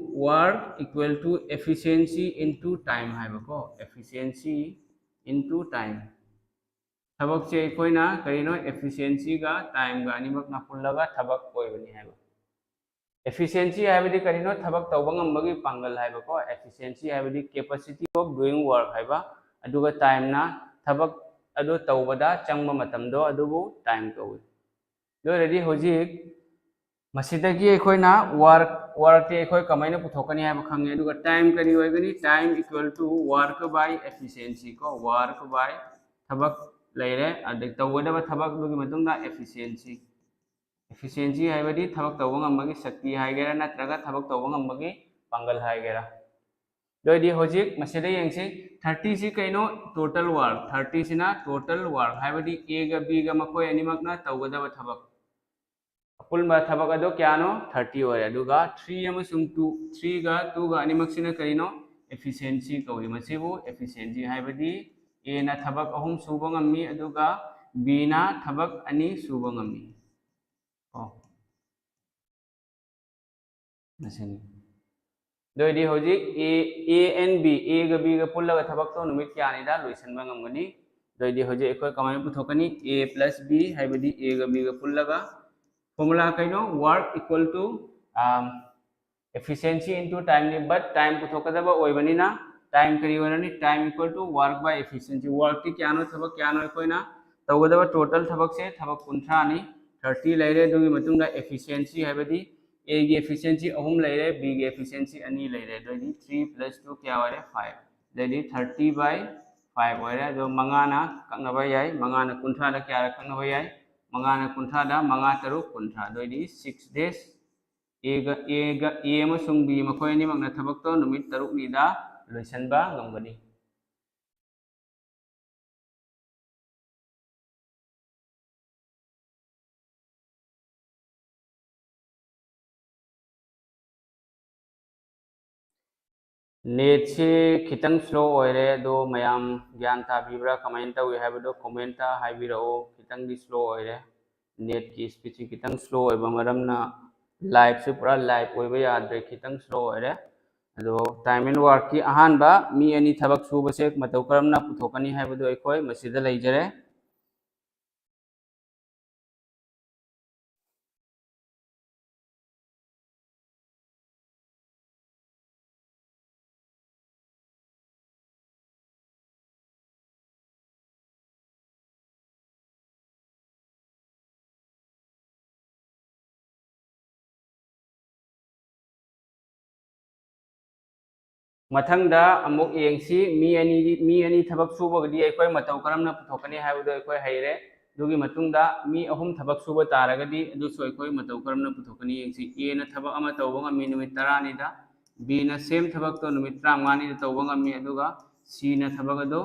work equal to efficiency into time ꯍꯥꯏꯕꯀꯣ, efficiency into time꯫ ꯊꯕꯛꯁꯦ ꯑꯩꯈꯣꯏꯅ ꯀꯔꯤꯅꯣ? ꯑꯦꯐꯤꯁꯤꯌꯦꯟꯁꯤꯒ ꯇꯥꯏꯝꯒ ꯑꯅꯤꯃꯛꯅ ꯄꯨꯜꯂꯒ ꯊꯕꯛ ꯑꯣꯏꯕꯅꯤ ꯍꯥꯏꯕ꯫ ꯑꯦꯐꯤꯁꯤꯌꯦꯟꯁꯤ ꯍꯥꯏꯕꯗꯤ ꯀꯔꯤꯅꯣ? ꯊꯕꯛ ꯇꯧꯕ ꯉꯝꯕꯒꯤ ꯄꯥꯡꯒꯜ ꯍꯥꯏꯕꯀꯣ꯫ ꯑꯦꯐꯤꯁꯤꯌꯦꯟꯁꯤ ꯍꯥꯏꯕꯗꯤ capacity of doing work ꯍꯥꯏꯕ꯫ ꯑꯗꯨꯒ ꯇꯥꯏꯝꯅ ꯊꯕꯛ ꯑꯗꯨ ꯇꯧꯕꯗ ꯆꯪꯕ ꯃꯇꯝꯗꯣ ꯑꯗꯨꯕꯨ ꯇꯥꯏꯝ ꯀꯧꯏ꯫ ꯑꯗꯨ ꯑꯣꯏꯔꯗꯤ ꯍꯧꯖꯤꯛ ꯃꯁꯤꯗꯒꯤ ꯑꯩꯈꯣꯏꯅ ꯋꯥꯔꯛ, ꯋꯥꯔꯛꯇꯤ ꯑꯩꯈꯣꯏ ꯀꯃꯥꯏꯅ ꯄꯨꯊꯣꯛꯀꯅꯤ ꯍꯥꯏꯕ ꯈꯪꯉꯦ꯫ ꯑꯗꯨꯒ ꯇꯥꯏꯝ ꯀꯔꯤ ꯑꯣꯏꯒꯅꯤ? Time equal to work by efficiency ꯀꯣ, ꯋꯥꯔꯛ ꯕꯥꯏ ꯊꯕꯛ ꯂꯩꯔꯦ, ꯑꯗꯩ ꯇꯧꯒꯗꯕ ꯊꯕꯛꯇꯨꯒꯤ ꯃꯇꯨꯡꯗ ꯑꯦꯐꯤꯁꯤꯌꯦꯟꯁꯤ꯫ ꯑꯦꯐꯤꯁꯤꯌꯦꯟꯁꯤ ꯍꯥꯏꯕꯗꯤ ꯊꯕꯛ ꯇꯧꯕ ꯉꯝꯕꯒꯤ ꯁꯛꯇꯤ ꯍꯥꯏꯒꯦꯔꯥ, ꯅꯠꯇ꯭ꯔꯒ ꯊꯕꯛ ꯇꯧꯕ ꯉꯝꯕꯒꯤ ꯄꯥꯡꯒꯜ ꯍꯥꯏꯒꯦꯔꯥ꯫ ꯑꯗꯨ ꯑꯣꯏꯔꯗꯤ ꯍꯧꯖꯤꯛ ꯃꯁꯤꯗ ꯌꯦꯡꯁꯤ, ꯊꯥꯔꯇꯤꯁꯤ ꯀꯩꯅꯣ? Total work꯫ ꯊꯥꯔꯇꯤꯁꯤꯅ total work ꯍꯥꯏꯕꯗꯤ ꯑꯦꯒ ꯕꯤꯒ ꯃꯈꯣꯏ ꯑꯅꯤꯃꯛꯅ ꯇꯧꯒꯗꯕ ꯊꯕꯛ꯫ ꯑꯄꯨꯟꯕ ꯊꯕꯛ ꯑꯗꯣ ꯀꯌꯥꯅꯣ? ꯊꯥꯔꯇꯤ ꯑꯣꯏꯔꯦ꯫ ꯑꯗꯨꯒ ꯊ꯭ꯔꯤ ꯑꯃꯁꯨꯡ ꯇꯨ, ꯊ꯭ꯔꯤꯒ ꯇꯨꯒ ꯑꯅꯤꯃꯛꯁꯤꯅ ꯀꯔꯤꯅꯣ? ꯑꯦꯐꯤꯁꯤꯌꯦꯟꯁꯤ ꯀꯧꯏ꯫ ꯃꯁꯤꯕꯨ ꯑꯦꯐꯤꯁꯤꯌꯦꯟꯁꯤ ꯍꯥꯏꯕꯗꯤ ꯑꯦꯅ ꯊꯕꯛ ꯑꯍꯨꯝ ꯁꯨꯕ ꯉꯝꯃꯤ, ꯑꯗꯨꯒ ꯕꯤꯅ ꯊꯕꯛ ꯑꯅꯤ ꯁꯨꯕ ꯉꯝꯃꯤ꯫ ꯀꯣ꯫ ꯃꯁꯤꯅꯤ꯫ ꯑꯗꯨ ꯑꯣꯏꯔꯗꯤ ꯍꯧꯖꯤꯛ A, A and B, ꯑꯦꯒ ꯕꯤꯒ ꯄꯨꯜꯂꯒ ꯊꯕꯛꯇꯣ ꯅꯨꯃꯤꯠ ꯀꯌꯥꯅꯤꯗ ꯂꯣꯏꯁꯤꯟꯕ ꯉꯝꯒꯅꯤ? ꯑꯗꯨ ꯑꯣꯏꯔꯗꯤ ꯍꯧꯖꯤꯛ ꯑꯩꯈꯣꯏ ꯀꯃꯥꯏꯅ ꯄꯨꯊꯣꯛꯀꯅꯤ? A plus B ꯍꯥꯏꯕꯗꯤ ꯑꯦꯒ ꯕꯤꯒ ꯄꯨꯜꯂꯒ ꯐꯣꯔꯃꯨꯂꯥ ꯀꯩꯅꯣ? Work equal to, um, efficiency into time ꯅꯤ, but time ꯄꯨꯊꯣꯛꯀꯗꯕ ꯑꯣꯏꯕꯅꯤꯅ time ꯀꯔꯤ ꯑꯣꯏꯔꯅꯤ? Time equal to work by efficiency꯫ ꯋꯥꯔꯛꯇꯤ ꯀꯌꯥꯅꯣ, ꯊꯕꯛ ꯀꯌꯥꯅꯣ ꯑꯩꯈꯣꯏꯅ ꯇꯧꯒꯗꯕ total ꯊꯕꯛꯁꯦ? ꯊꯕꯛ ꯀꯨꯟꯊ꯭ꯔꯥꯅꯤ, ꯊꯥꯔꯇꯤ ꯂꯩꯔꯦ꯫ ꯑꯗꯨꯒꯤ ꯃꯇꯨꯡꯗ ꯑꯦꯐꯤꯁꯤꯌꯦꯟꯁꯤ ꯍꯥꯏꯕꯗꯤ ꯑꯦꯒꯤ ꯑꯦꯐꯤꯁꯤꯌꯦꯟꯁꯤ ꯑꯍꯨꯝ ꯂꯩꯔꯦ, ꯕꯤꯒꯤ ꯑꯦꯐꯤꯁꯤꯌꯦꯟꯁꯤ ꯑꯅꯤ ꯂꯩꯔꯦ꯫ ꯑꯗꯨꯑꯣꯏꯗꯤ ꯊ꯭ꯔꯤ ꯄ꯭ꯂꯁ ꯇꯨ ꯀꯌꯥ ꯑꯣꯏꯔꯦ? ꯐꯥꯏꯚ꯫ ꯑꯗꯩꯗꯤ ꯊꯥꯔꯇꯤ ꯕꯥꯏ ꯐꯥꯏꯚ ꯑꯣꯏꯔꯦ꯫ ꯑꯗꯣ ꯃꯉꯥꯅ ꯀꯛꯅꯕ ꯌꯥꯏ꯫ ꯃꯉꯥꯅ ꯀꯨꯟꯊ꯭ꯔꯥꯗ ꯀꯌꯥꯔ ꯀꯛꯅꯕ ꯌꯥꯏ? ꯃꯉꯥꯅ ꯀꯨꯟꯊ꯭ꯔꯥꯗ ꯃꯉꯥ ꯇꯔꯨꯛ ꯀꯨꯟꯊ꯭ꯔꯥ꯫ ꯑꯗꯨꯑꯣꯏꯗꯤ ꯁꯤꯛꯁ ꯗꯦꯖ꯫ ꯑꯦꯒ ꯑꯦꯒ ꯑꯦ ꯑꯃꯁꯨꯡ ꯕꯤ ꯃꯈꯣꯏ ꯑꯅꯤꯃꯛꯅ ꯊꯕꯛꯇꯣ ꯅꯨꯃꯤꯠ ꯇꯔꯨꯛꯅꯤꯗ ꯂꯣꯏꯁꯤꯟꯕ ꯉꯝꯒꯅꯤ꯫ ꯅꯦꯠꯁꯤ ꯈꯤꯇꯪ ꯁ꯭ꯂꯣ ꯑꯣꯏꯔꯦ, ꯑꯗꯣ ꯃꯌꯥꯝ ꯒ꯭ꯌꯥꯟ ꯇꯥꯕꯤꯕ꯭ꯔꯥ, ꯀꯃꯥꯏꯅ ꯇꯧꯏ ꯍꯥꯏꯕꯗꯣ ꯀꯣꯃꯦꯟꯇ ꯍꯥꯏꯕꯤꯔꯛꯑꯣ꯫ ꯈꯤꯇꯪꯗꯤ ꯁ꯭ꯂꯣ ꯑꯣꯏꯔꯦ, ꯅꯦꯠꯀꯤ ꯁ꯭ꯄꯤꯠꯁꯤ ꯈꯤꯇꯪ ꯁ꯭ꯂꯣ ꯑꯣꯏꯕ ꯃꯔꯝꯅ ꯂꯥꯏꯞꯁꯨ ꯄꯨꯔꯥ ꯂꯥꯏꯞ ꯑꯣꯏꯕ ꯌꯥꯗ꯭ꯔꯦ, ꯈꯤꯇꯪ ꯁ꯭ꯂꯣ ꯑꯣꯏꯔꯦ꯫ ꯑꯗꯣ ꯇꯥꯏꯝ ꯑꯦꯟ ꯋꯥꯔꯛꯀꯤ ꯑꯍꯥꯟꯕ ꯃꯤ ꯑꯅꯤ ꯊꯕꯛ ꯁꯨꯕꯁꯦ ꯃꯇꯧ ꯀꯔꯝꯅ ꯄꯨꯊꯣꯛꯀꯅꯤ ꯍꯥꯏꯕꯗꯨ ꯑꯩꯈꯣꯏ ꯃꯁꯤꯗ ꯂꯩꯖꯔꯦ꯫ ꯃꯊꯪꯗ ꯑꯃꯨꯛ ꯌꯦꯡꯁꯤ, ꯃꯤ ꯑꯅꯤꯗꯤ, ꯃꯤ ꯑꯅꯤ ꯊꯕꯛ ꯁꯨꯕꯒꯗꯤ ꯑꯩꯈꯣꯏ ꯃꯇꯧ ꯀꯔꯝꯅ ꯄꯨꯊꯣꯛꯀꯅꯤ ꯍꯥꯏꯕꯗꯨ ꯑꯩꯈꯣꯏ ꯍꯩꯔꯦ꯫ ꯑꯗꯨꯒꯤ ꯃꯇꯨꯡꯗ ꯃꯤ ꯑꯍꯨꯝ ꯊꯕꯛ ꯁꯨꯕ ꯇꯥꯔꯒꯗꯤ ꯑꯗꯨꯁꯨ ꯑꯩꯈꯣꯏ ꯃꯇꯧ ꯀꯔꯝꯅ ꯄꯨꯊꯣꯛꯀꯅꯤ ꯌꯦꯡꯁꯤ꯫ ꯑꯦꯅ ꯊꯕꯛ ꯑꯃ ꯇꯧꯕ ꯉꯝꯃꯤ ꯅꯨꯃꯤꯠ ꯇꯔꯥꯅꯤꯗ, ꯕꯤꯅ ꯁꯦꯝ ꯊꯕꯛꯇꯣ ꯅꯨꯃꯤꯠ ꯇꯔꯥꯃꯉꯥꯅꯤꯗ ꯇꯧꯕ ꯉꯝꯃꯤ, ꯑꯗꯨꯒ ꯁꯤꯅ ꯊꯕꯛ ꯑꯗꯣ,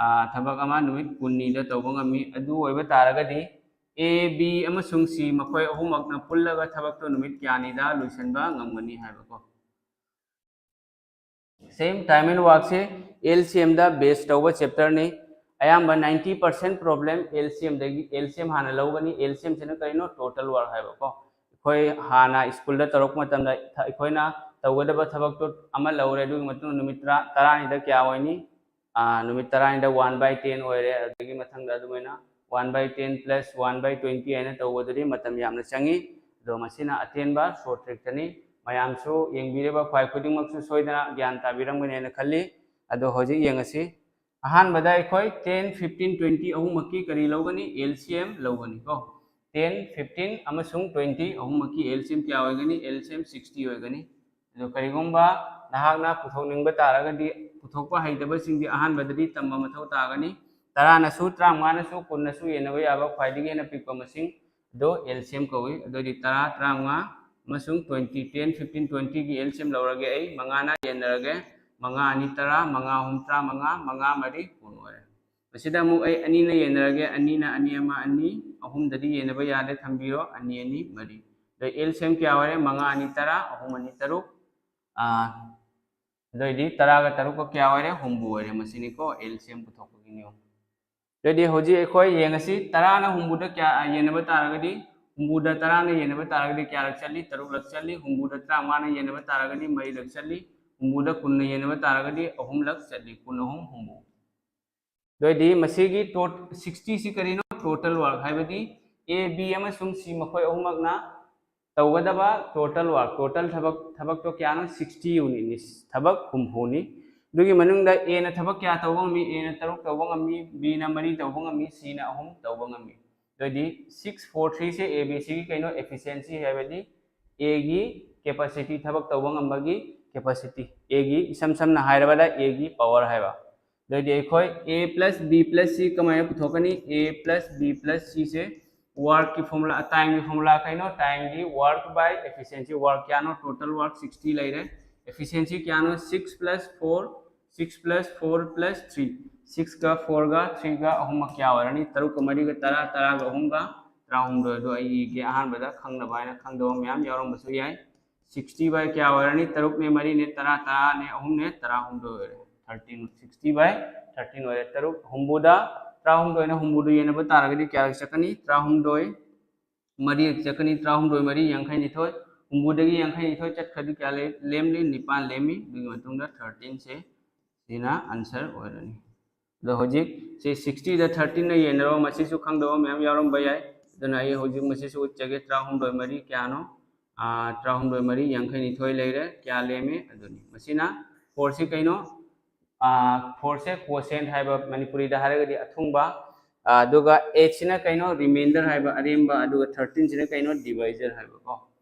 ꯑ, ꯊꯕꯛ ꯑꯃ ꯅꯨꯃꯤꯠ ꯀꯨꯟꯅꯤꯗ ꯇꯧꯕ ꯉꯝꯃꯤ꯫ ꯑꯗꯨ ꯑꯣꯏꯕ ꯇꯥꯔꯒꯗꯤ ꯑꯦ, ꯕꯤ ꯑꯃꯁꯨꯡ ꯁꯤ ꯃꯈꯣꯏ ꯑꯍꯨꯝꯃꯛꯅ ꯄꯨꯜꯂꯒ ꯊꯕꯛꯇꯣ ꯅꯨꯃꯤꯠ ꯀꯌꯥꯅꯤꯗ ꯂꯣꯏꯁꯤꯟꯕ ꯉꯝꯒꯅꯤ ꯍꯥꯏꯕꯀꯣ꯫ ꯁꯦꯝ ꯇꯥꯏꯝ ꯑꯦꯟ ꯋꯥꯔꯛꯁꯦ ꯑꯦꯜ ꯁꯤ ꯑꯦꯝꯗ ꯕꯦꯁ ꯇꯧꯕ ꯆꯦꯞꯇꯔꯅꯤ꯫ ꯑꯌꯥꯝꯕ ninety percent problem L C ꯑꯦꯝꯗꯒꯤ, L C M ꯍꯥꯟꯅ ꯂꯧꯒꯅꯤ꯫ ꯑꯦꯜ ꯁꯤ ꯑꯦꯝꯁꯤꯅ ꯀꯔꯤꯅꯣ? ꯇꯣꯇꯦꯜ ꯋꯥꯔꯛ ꯍꯥꯏꯕꯀꯣ꯫ ꯑꯩꯈꯣꯏ ꯍꯥꯟꯅ ꯁ꯭ꯀꯨꯜꯗ ꯇꯧꯔꯛꯄ ꯃꯇꯝꯗ ꯊ-, ꯑꯩꯈꯣꯏꯅ ꯇꯧꯒꯗꯕ ꯊꯕꯛꯇꯣ ꯑꯃ ꯂꯧꯔꯦ, ꯑꯗꯨꯒꯤ ꯃꯇꯨꯡꯗ ꯅꯨꯃꯤꯠ ꯇꯔꯥ, ꯇꯔꯥꯅꯤꯗ ꯀꯌꯥ ꯑꯣꯏꯅꯤ? ꯑꯥ, ꯅꯨꯃꯤꯠ ꯇꯔꯥꯅꯤꯗ ꯋꯥꯟ ꯕꯥꯏ ꯇꯦꯟ ꯑꯣꯏꯔꯦ꯫ ꯑꯗꯨꯗꯒꯤ ꯃꯊꯪꯗ ꯑꯗꯨꯃꯥꯏꯅ one by ten plus one by twenty ꯍꯥꯏꯅ ꯇꯧꯕꯗꯨꯗꯤ ꯃꯇꯝ ꯌꯥꯝꯅ ꯆꯪꯉꯤ꯫ ꯑꯗꯣ ꯃꯁꯤꯅ ꯑꯇꯦꯟꯕ ꯁꯣꯔꯠ ꯇ꯭ꯔꯤꯛꯇꯅꯤ꯫ ꯃꯌꯥꯝꯁꯨ ꯌꯦꯡꯕꯤꯔꯤꯕ ꯈ꯭ꯋꯥꯏ ꯈꯨꯗꯤꯡꯃꯛꯁꯨ ꯁꯣꯏꯗꯅ ꯒ꯭ꯌꯥꯟ ꯇꯥꯕꯤꯔꯝꯒꯅꯤ ꯍꯥꯏꯅ ꯈꯜꯂꯤ꯫ ꯑꯗꯣ ꯍꯧꯖꯤꯛ ꯌꯦꯡꯉꯁꯤ꯫ ꯑꯍꯥꯟꯕꯗ ꯑꯩꯈꯣꯏ ꯇꯦꯟ, ꯐꯤꯐꯇꯤꯟ, ꯇ꯭ꯋꯦꯟꯇꯤ ꯑꯍꯨꯝꯃꯛꯀꯤ ꯀꯔꯤ ꯂꯧꯒꯅꯤ? ꯑꯦꯜ ꯁꯤ ꯑꯦꯝ ꯂꯧꯒꯅꯤ ꯀꯣ꯫ ten, fifteen ꯑꯃꯁꯨꯡ twenty ꯑꯍꯨꯝꯃꯛꯀꯤ L C M ꯀꯌꯥ ꯑꯣꯏꯒꯅꯤ? L C M sixty ꯑꯣꯏꯒꯅꯤ꯫ ꯑꯗꯣ ꯀꯔꯤꯒꯨꯝꯕ ꯅꯍꯥꯛꯅ ꯄꯨꯊꯣꯛꯅꯤꯡꯕ ꯇꯥꯔꯒꯗꯤ, ꯄꯨꯊꯣꯛꯄ ꯍꯩꯇꯕꯁꯤꯡꯗꯤ ꯑꯍꯥꯟꯕꯗꯗꯤ ꯇꯝꯕ ꯃꯊꯧ ꯇꯥꯒꯅꯤ꯫ ꯇꯔꯥꯅꯁꯨ, ꯇꯔꯥꯃꯉꯥꯅꯁꯨ, ꯀꯨꯟꯅꯁꯨ ꯌꯦꯟꯅꯕ ꯌꯥꯕ ꯈ꯭ꯋꯥꯏꯗꯒꯤ ꯍꯦꯟꯅ ꯄꯤꯛꯄ ꯃꯁꯤꯡ ꯑꯗꯣ L C M ꯀꯧꯏ꯫ ꯑꯗꯨꯑꯣꯏꯗꯤ ꯇꯔꯥ, ꯇꯔꯥꯃꯉꯥ ꯑꯃꯁꯨꯡ twenty, ten, fifteen, twenty ꯒꯤ L C M ꯂꯧꯔꯒꯦ ꯑꯩ꯫ ꯃꯉꯥꯅ ꯌꯦꯟꯅꯔꯒꯦ, ꯃꯉꯥ ꯑꯅꯤ ꯇꯔꯥ, ꯃꯉꯥ ꯑꯍꯨꯝ ꯇꯔꯥꯃꯉꯥ, ꯃꯉꯥ ꯃꯔꯤ ꯀꯨꯟ ꯑꯣꯏꯔꯦ꯫ ꯃꯁꯤꯗ ꯑꯃꯨꯛ ꯑꯩ ꯑꯅꯤꯅ ꯌꯦꯟꯅꯔꯒꯦ, ꯑꯅꯤꯅ ꯑꯅꯤ ꯑꯃ ꯑꯅꯤ, ꯑꯍꯨꯝꯗꯗꯤ ꯌꯦꯟꯅꯕ ꯌꯥꯗꯦ, ꯊꯝꯕꯤꯔꯣ, ꯑꯅꯤ ꯑꯅꯤ ꯃꯔꯤ꯫ ꯑꯗꯣ L C M ꯀꯌꯥ ꯑꯣꯏꯔꯦ? ꯃꯉꯥ ꯑꯅꯤ ꯇꯔꯥ, ꯑꯍꯨꯝ ꯑꯅꯤ ꯇꯔꯨꯛ, ꯑꯥ, ꯑꯗꯨꯑꯣꯏꯗꯤ ꯇꯔꯥꯒ ꯇꯔꯨꯛꯀ ꯀꯌꯥ ꯑꯣꯏꯔꯦ? ꯍꯨꯝꯐꯨ ꯑꯣꯏꯔꯦ꯫ ꯃꯁꯤꯅꯤꯀꯣ L C M ꯄꯨꯊꯣꯛꯄꯒꯤ ꯅꯤꯌꯣꯝ꯫ ꯑꯗꯨꯑꯣꯏꯗꯤ ꯍꯧꯖꯤꯛ ꯑꯩꯈꯣꯏ ꯌꯦꯡꯉꯁꯤ, ꯇꯔꯥꯅ ꯍꯨꯝꯐꯨꯗ ꯀꯌꯥ, ꯑ, ꯌꯦꯟꯅꯕ ꯇꯥꯔꯒꯗꯤ, ꯍꯨꯝꯐꯨꯗ ꯇꯔꯥꯅ ꯌꯦꯟꯅꯕ ꯇꯥꯔꯒꯗꯤ ꯀꯌꯥꯔꯛ ꯆꯠꯂꯤ? ꯇꯔꯨꯛꯂꯛ ꯆꯠꯂꯤ꯫ ꯍꯨꯝꯐꯨꯗ ꯇꯔꯥꯃꯉꯥꯅ ꯌꯦꯟꯅꯕ ꯇꯥꯔꯒꯗꯤ ꯃꯔꯤꯔꯛ ꯆꯠꯂꯤ꯫ ꯍꯨꯝꯐꯨꯗ ꯀꯨꯟꯅ ꯌꯦꯟꯅꯕ ꯇꯥꯔꯒꯗꯤ ꯑꯍꯨꯝꯂꯛ ꯆꯠꯂꯤ꯫ ꯀꯨꯟ ꯑꯍꯨꯝ ꯍꯨꯝꯐꯨ꯫ ꯑꯗꯨꯑꯣꯏꯗꯤ ꯃꯁꯤꯒꯤ tot-, sixty ꯁꯤ ꯀꯔꯤꯅꯣ? Total work ꯍꯥꯏꯕꯗꯤ A, B ꯑꯃꯁꯨꯡ C ꯃꯈꯣꯏ ꯑꯍꯨꯝꯃꯛꯅ ꯇꯧꯒꯗꯕ total work, total ꯊꯕꯛ, ꯊꯕꯛꯇꯣ ꯀꯌꯥꯅꯣ? Sixty unit ꯅꯤ, ꯊꯕꯛ ꯍꯨꯝꯐꯨꯅꯤ꯫ ꯑꯗꯨꯒꯤ ꯃꯅꯨꯡꯗ A ꯅ ꯊꯕꯛ ꯀꯌꯥ ꯇꯧꯕ ꯉꯝꯃꯤ? A ꯅ ꯇꯔꯨꯛ ꯇꯧꯕ ꯉꯝꯃꯤ, B ꯅ ꯃꯔꯤ ꯇꯧꯕ ꯉꯝꯃꯤ, C ꯅ ꯑꯍꯨꯝ ꯇꯧꯕ ꯉꯝꯃꯤ꯫ ꯑꯗꯨꯑꯣꯏꯗꯤ six four three say A B C ꯒꯤ ꯀꯩꯅꯣ? Efficiency ꯍꯥꯏꯕꯗꯤ A ꯒꯤ capacity, ꯊꯕꯛ ꯇꯧꯕ ꯉꯝꯕꯒꯤ capacity, A ꯒꯤ, ꯏꯁꯝ ꯁꯝꯅ ꯍꯥꯏꯔꯕꯗ A ꯒꯤ power ꯍꯥꯏꯕ꯫ ꯑꯗꯨꯑꯣꯏꯗꯤ ꯑꯩꯈꯣꯏ A plus B plus C ꯀꯃꯥꯏꯅ ꯄꯨꯊꯣꯛꯀꯅꯤ? A plus B plus C say work ꯀꯤ formula, time ꯒꯤ formula ꯀꯩꯅꯣ? Time ꯒꯤ work by efficiency꯫ Work ꯀꯌꯥꯅꯣ? Total work sixty ꯂꯩꯔꯦ꯫ Efficiency ꯀꯌꯥꯅꯣ? Six plus four, six plus four plus three꯫ Six ꯀ four ꯒ three ꯒ ꯑꯍꯨꯝꯃꯛ ꯀꯌꯥ ꯑꯣꯏꯔꯅꯤ? ꯇꯔꯨꯛꯀ ꯃꯔꯤꯒ ꯇꯔꯥ, ꯇꯔꯥꯒ ꯑꯍꯨꯝꯒ ꯇꯔꯥꯍꯨꯝꯗꯣꯏ꯫ ꯑꯗꯣ ꯑꯩ ꯏꯒꯦ, ꯑꯍꯥꯟꯕꯗ ꯈꯪꯗꯕ ꯍꯥꯏꯅ ꯈꯪꯗꯕ ꯃꯌꯥꯝ ꯌꯥꯎꯔꯝꯕꯁꯨ ꯌꯥꯏ꯫ Sixty by ꯀꯌꯥ ꯑꯣꯏꯔꯅꯤ? ꯇꯔꯨꯛꯅꯦ, ꯃꯔꯤꯅꯦ, ꯇꯔꯥ, ꯇꯔꯥꯅꯦ, ꯑꯍꯨꯝꯅꯦ, ꯇꯔꯥꯍꯨꯝꯗꯣꯏ ꯑꯣꯏꯔꯦ꯫ Thirteen, sixty by thirteen ꯑꯣꯏꯔꯦ꯫ ꯇꯔꯨꯛ, ꯍꯨꯝꯐꯨꯗ ꯇꯔꯥꯍꯨꯝꯗꯣꯏꯅ ꯍꯨꯝꯐꯨꯗ ꯌꯦꯟꯅꯕ ꯇꯥꯔꯒꯗꯤ ꯀꯌꯥꯔꯛ ꯆꯠꯀꯅꯤ? ꯇꯔꯥꯍꯨꯝꯗꯣꯏ꯫ ꯃꯔꯤꯔꯛ ꯆꯠꯀꯅꯤ꯫ ꯇꯔꯥꯍꯨꯝꯗꯣꯏ ꯃꯔꯤ ꯌꯥꯡꯈꯩꯅꯤꯊꯣꯏ꯫ ꯍꯨꯝꯐꯨꯗꯒꯤ ꯌꯥꯡꯈꯩꯅꯤꯊꯣꯏ ꯆꯠꯈ꯭ꯔꯗꯤ ꯀꯌꯥ ꯂꯦ-, ꯂꯦꯝꯂꯤ? ꯅꯤꯄꯥꯟ ꯂꯦꯝꯃꯤ꯫ ꯑꯗꯨꯒꯤ ꯃꯇꯨꯡꯗ thirteen ꯁꯦ ꯁꯤꯅ answer ꯑꯣꯏꯔꯅꯤ꯫ ꯑꯗꯣ ꯍꯧꯖꯤꯛ ꯁꯤ sixty ꯗ thirteen ꯅ ꯌꯦꯟꯅꯔꯣ, ꯃꯁꯤꯁꯨ ꯈꯪꯗꯕ ꯃꯌꯥꯝ ꯌꯥꯎꯔꯝꯕ ꯌꯥꯏ꯫ ꯑꯗꯨꯅ ꯑꯩ ꯍꯧꯖꯤꯛ ꯃꯁꯤꯁꯨ ꯎꯠꯆꯒꯦ꯫ ꯇꯔꯥꯍꯨꯝꯗꯣꯏ ꯃꯔꯤ ꯀꯌꯥꯅꯣ? ꯑꯥ, ꯇꯔꯥꯍꯨꯝꯗꯣꯏ ꯃꯔꯤ ꯌꯥꯡꯈꯩꯅꯤꯊꯣꯏ ꯂꯩꯔꯦ꯫ ꯀꯌꯥ ꯂꯦꯝꯃꯦ? ꯑꯗꯨꯅꯤ꯫ ꯃꯁꯤꯅ four ꯁꯤ ꯀꯩꯅꯣ? ꯑꯥ, four ꯁꯦ quotient ꯍꯥꯏꯕ, ꯃꯅꯤꯄꯨꯔꯤꯗ ꯍꯥꯏꯔꯒꯗꯤ ꯑꯊꯨꯡꯕ, ꯑꯗꯨꯒ eight ꯁꯤꯅ ꯀꯩꯅꯣ? Remainder ꯍꯥꯏꯕ, ꯑꯔꯦꯝꯕ꯫ ꯑꯗꯨꯒ thirteen ꯁꯤꯅ ꯀꯩꯅꯣ? Divisor ꯍꯥꯏꯕꯀꯣ꯫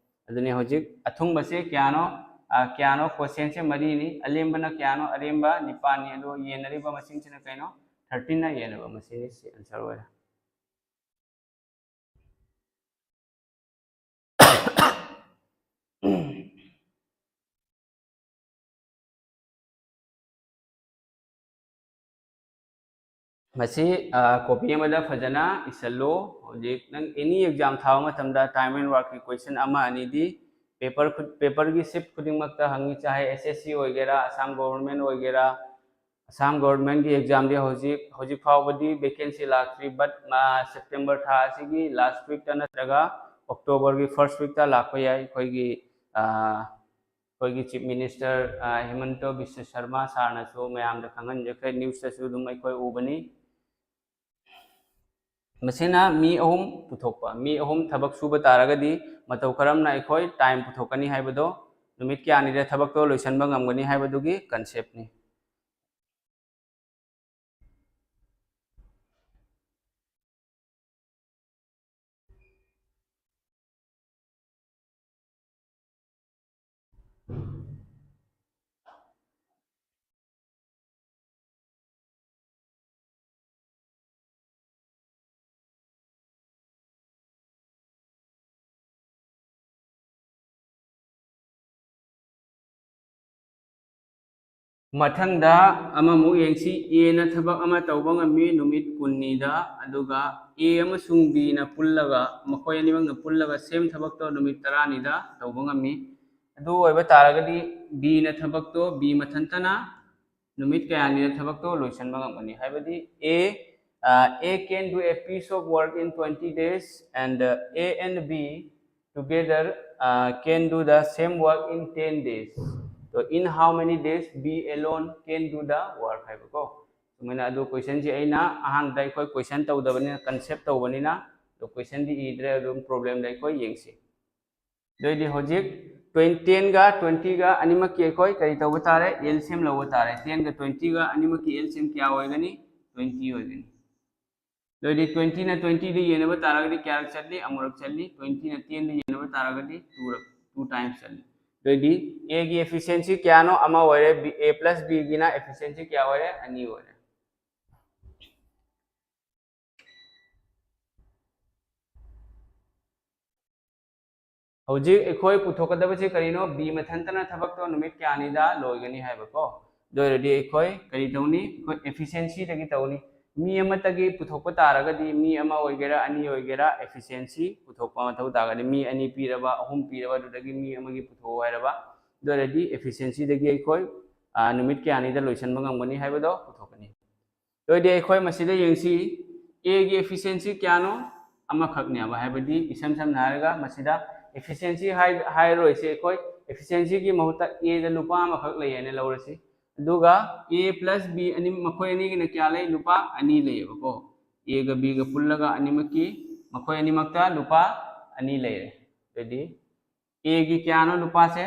ꯑꯗꯨꯅꯤ ꯍꯧꯖꯤꯛ ꯑꯊꯨꯡꯕꯁꯦ ꯀꯌꯥꯅꯣ? ꯑ, ꯀꯌꯥꯅꯣ? Quotient ꯁꯦ ꯃꯔꯤꯅꯤ꯫ ꯑꯂꯦꯝꯕꯅ ꯀꯌꯥꯅꯣ? ꯑꯔꯦꯝꯕ ꯅꯤꯄꯥꯟꯅꯤ꯫ ꯑꯗꯣ ꯌꯦꯟꯅꯔꯤꯕ ꯃꯁꯤꯡꯁꯤꯅ ꯀꯩꯅꯣ? Thirteen ꯅ ꯌꯦꯟꯅꯕ ꯃꯁꯤꯡꯅꯤ꯫ ꯁꯤ answer ꯑꯣꯏꯔꯦ꯫ ꯃꯁꯤ, ꯑ, copy ꯑꯃꯗ ꯐꯖꯅ ꯏꯁꯜꯂꯨ꯫ ꯍꯧꯖꯤꯛ ꯅꯪ any exam ꯊꯥꯕ ꯃꯇꯝꯗ time and work ꯀꯤ question ꯑꯃ ꯑꯅꯤꯗꯤ paper ꯈꯨ-, paper ꯒꯤ sheet ꯈꯨꯗꯤꯡꯃꯛꯇ ꯍꯪꯉꯤ, ꯆꯥꯍꯦ S S C ꯑꯣꯏꯒꯦꯔꯥ, Assam Government ꯑꯣꯏꯒꯦꯔꯥ, Assam Government ꯀꯤ exam ꯗꯤ ꯍꯧꯖꯤꯛ, ꯍꯧꯖꯤꯛ ꯐꯥꯎꯕꯗꯤ vacancy ꯂꯥꯛꯇ꯭ꯔꯤ, but, ꯑ, September ꯊꯥ ꯑꯁꯤꯒꯤ last week ꯇ ꯅꯠꯇ꯭ꯔꯒ October ꯒꯤ first week ꯇ ꯂꯥꯛꯄ ꯌꯥꯏ꯫ ꯑꯩꯈꯣꯏꯒꯤ, ꯑ, ꯑꯩꯈꯣꯏꯒꯤ Chief Minister, ꯑ, ꯍꯤꯃꯟꯇ ꯕꯤꯁ꯭ꯋ ꯁꯔꯃ sir ꯅꯁꯨ ꯃꯌꯥꯝꯗ ꯈꯪꯍꯟꯖꯈ꯭ꯔꯦ, news ꯇꯁꯨ ꯑꯗꯨꯝ ꯑꯩꯈꯣꯏ ꯎꯕꯅꯤ꯫ ꯃꯁꯤꯅ ꯃꯤ ꯑꯍꯨꯝ ꯄꯨꯊꯣꯛꯄ, ꯃꯤ ꯑꯍꯨꯝ ꯊꯕꯛ ꯁꯨꯕ ꯇꯥꯔꯒꯗꯤ ꯃꯇꯧ ꯀꯔꯝꯅ ꯑꯩꯈꯣꯏ time ꯄꯨꯊꯣꯛꯀꯅꯤ ꯍꯥꯏꯕꯗꯣ, ꯅꯨꯃꯤꯠ ꯀꯌꯥꯅꯤꯗ ꯊꯕꯛꯇꯣ ꯂꯣꯏꯁꯤꯟꯕ ꯉꯝꯒꯅꯤ ꯍꯥꯏꯕꯗꯨꯒꯤ concept ꯅꯤ꯫ ꯃꯊꯪꯗ ꯑꯃꯃꯨꯛ ꯌꯦꯡꯁꯤ꯫ A ꯅ ꯊꯕꯛ ꯑꯃ ꯇꯧꯕ ꯉꯝꯃꯤ ꯅꯨꯃꯤꯠ ꯀꯨꯟꯅꯤꯗ, ꯑꯗꯨꯒ A ꯑꯃꯁꯨꯡ B ꯅ ꯄꯨꯜꯂꯒ, ꯃꯈꯣꯏ ꯑꯅꯤꯃꯛꯅ ꯄꯨꯜꯂꯒ same ꯊꯕꯛꯇꯣ ꯅꯨꯃꯤꯠ ꯇꯔꯥꯅꯤꯗ ꯇꯧꯕ ꯉꯝꯃꯤ꯫ ꯑꯗꯨ ꯑꯣꯏꯕ ꯇꯥꯔꯒꯗꯤ B ꯅ ꯊꯕꯛꯇꯣ, B ꯃꯊꯟꯇꯅ ꯅꯨꯃꯤꯠ ꯀꯌꯥꯅꯤꯗ ꯊꯕꯛꯇꯣ ꯂꯣꯏꯁꯤꯟꯕ ꯉꯝꯒꯅꯤ? ꯍꯥꯏꯕꯗꯤ A, ꯑ, A can do a piece of work in twenty days and, uh, A and B together, uh, can do the same work in ten days. So in how many days B alone can do the work ꯍꯥꯏꯕꯀꯣ꯫ ꯁꯨꯃꯥꯏꯅ ꯑꯗꯨ question ꯁꯤ ꯑꯩꯅ ꯑꯍꯥꯟꯕꯗ ꯑꯩꯈꯣꯏ question ꯇꯧꯗꯕꯅꯤꯅ, concept ꯇꯧꯕꯅꯤꯅ, ꯑꯗꯨ question ꯗꯤ ꯏꯗ꯭ꯔꯦ, ꯑꯗꯨꯝ problem ꯗ ꯑꯩꯈꯣꯏ ꯌꯦꯡꯁꯤ꯫ ꯑꯗꯨꯑꯣꯏꯗꯤ ꯍꯧꯖꯤꯛ twenty, ten ꯒ twenty ꯒ ꯑꯅꯤꯃꯛꯀꯤ ꯑꯩꯈꯣꯏ ꯀꯔꯤ ꯇꯧꯕ ꯇꯥꯔꯦ? L C M ꯂꯧꯕ ꯇꯥꯔꯦ꯫ Ten ꯒ twenty ꯒ ꯑꯅꯤꯃꯛꯀꯤ L C M ꯀꯌꯥ ꯑꯣꯏꯒꯅꯤ? Twenty ꯑꯣꯏꯒꯅꯤ꯫ ꯑꯗꯨꯑꯣꯏꯗꯤ twenty ꯅ twenty ꯗ ꯌꯦꯟꯅꯕ ꯇꯥꯔꯒꯗꯤ ꯀꯌꯥꯔꯛ ꯆꯠꯂꯤ? ꯑꯃꯨꯔꯛ ꯆꯠꯂꯤ꯫ Twenty ꯅ ten ꯗ ꯌꯦꯟꯅꯕ ꯇꯥꯔꯒꯗꯤ two ꯔꯛ, two times ꯆꯠꯂꯤ꯫ ꯑꯗꯨꯑꯣꯏꯗꯤ A ꯒꯤ efficiency ꯀꯌꯥꯅꯣ? ꯑꯃ ꯑꯣꯏꯔꯦ꯫ B, A plus B ꯒꯤꯅ efficiency ꯀꯌꯥ ꯑꯣꯏꯔꯦ? ꯑꯅꯤ ꯑꯣꯏꯔꯦ꯫ ꯍꯧꯖꯤꯛ ꯑꯩꯈꯣꯏ ꯄꯨꯊꯣꯛꯀꯗꯕꯁꯤ ꯀꯔꯤꯅꯣ? B ꯃꯊꯟꯇꯅ ꯊꯕꯛꯇꯣ ꯅꯨꯃꯤꯠ ꯀꯌꯥꯅꯤꯗ ꯂꯣꯏꯒꯅꯤ ꯍꯥꯏꯕꯀꯣ꯫ ꯑꯗꯨ ꯑꯣꯏꯔꯗꯤ ꯑꯩꯈꯣꯏ ꯀꯔꯤ ꯇꯧꯅꯤ? ꯑꯩꯈꯣꯏ efficiency ꯗꯒꯤ ꯇꯧꯅꯤ꯫ ꯃꯤ ꯑꯃꯠꯇꯒꯤ ꯄꯨꯊꯣꯛꯄ ꯇꯥꯔꯒꯗꯤ, ꯃꯤ ꯑꯃ ꯑꯣꯏꯒꯦꯔꯥ, ꯑꯅꯤ ꯑꯣꯏꯒꯦꯔꯥ, efficiency ꯄꯨꯊꯣꯛꯄ ꯃꯊꯧ ꯇꯥꯒꯅꯤ꯫ ꯃꯤ ꯑꯅꯤ ꯄꯤꯔꯕ, ꯑꯍꯨꯝ ꯄꯤꯔꯕ, ꯑꯗꯨꯗꯒꯤ ꯃꯤ ꯑꯃꯒꯤ ꯄꯨꯊꯣꯛꯑꯣ ꯍꯥꯏꯔꯕ, ꯑꯗꯨ ꯑꯣꯏꯔꯗꯤ efficiency ꯗꯒꯤ ꯑꯩꯈꯣꯏ, ꯑ, ꯅꯨꯃꯤꯠ ꯀꯌꯥꯅꯤꯗ ꯂꯣꯏꯁꯤꯟꯕ ꯉꯝꯒꯅꯤ ꯍꯥꯏꯕꯗꯣ ꯄꯨꯊꯣꯛꯀꯅꯤ꯫ ꯑꯗꯨ ꯑꯣꯏꯔꯗꯤ ꯑꯩꯈꯣꯏ ꯃꯁꯤꯗ ꯌꯦꯡꯁꯤ, A ꯒꯤ efficiency ꯀꯌꯥꯅꯣ? ꯑꯃꯈꯛꯅꯦꯕ꯫ ꯍꯥꯏꯕꯗꯤ ꯏꯁꯝ ꯁꯝꯅ ꯍꯥꯏꯔꯒ ꯃꯁꯤꯗ efficiency ꯍꯥꯏ-, ꯍꯥꯏꯔꯔꯣꯏꯁꯤ꯫ ꯑꯩꯈꯣꯏ efficiency ꯒꯤ ꯃꯍꯨꯠꯇ A ꯗ ꯂꯨꯄꯥ ꯑꯃꯈꯛ ꯂꯩ ꯍꯥꯏꯅ ꯂꯧꯔꯁꯤ꯫ ꯑꯗꯨꯒ A plus B ꯑꯅꯤ, ꯃꯈꯣꯏ ꯑꯅꯤꯒꯤꯅ ꯀꯌꯥ ꯂꯩ? ꯂꯨꯄꯥ ꯑꯅꯤ ꯂꯩꯌꯦꯕꯀꯣ꯫ A ꯒ B ꯒ ꯄꯨꯜꯂꯒ ꯑꯅꯤꯃꯛꯀꯤ, ꯃꯈꯣꯏ ꯑꯅꯤꯃꯛꯇ ꯂꯨꯄꯥ ꯑꯅꯤ ꯂꯩꯔꯦ꯫ ꯑꯗꯨꯗꯤ A ꯒꯤ ꯀꯌꯥꯅꯣ ꯂꯨꯄꯥꯁꯦ?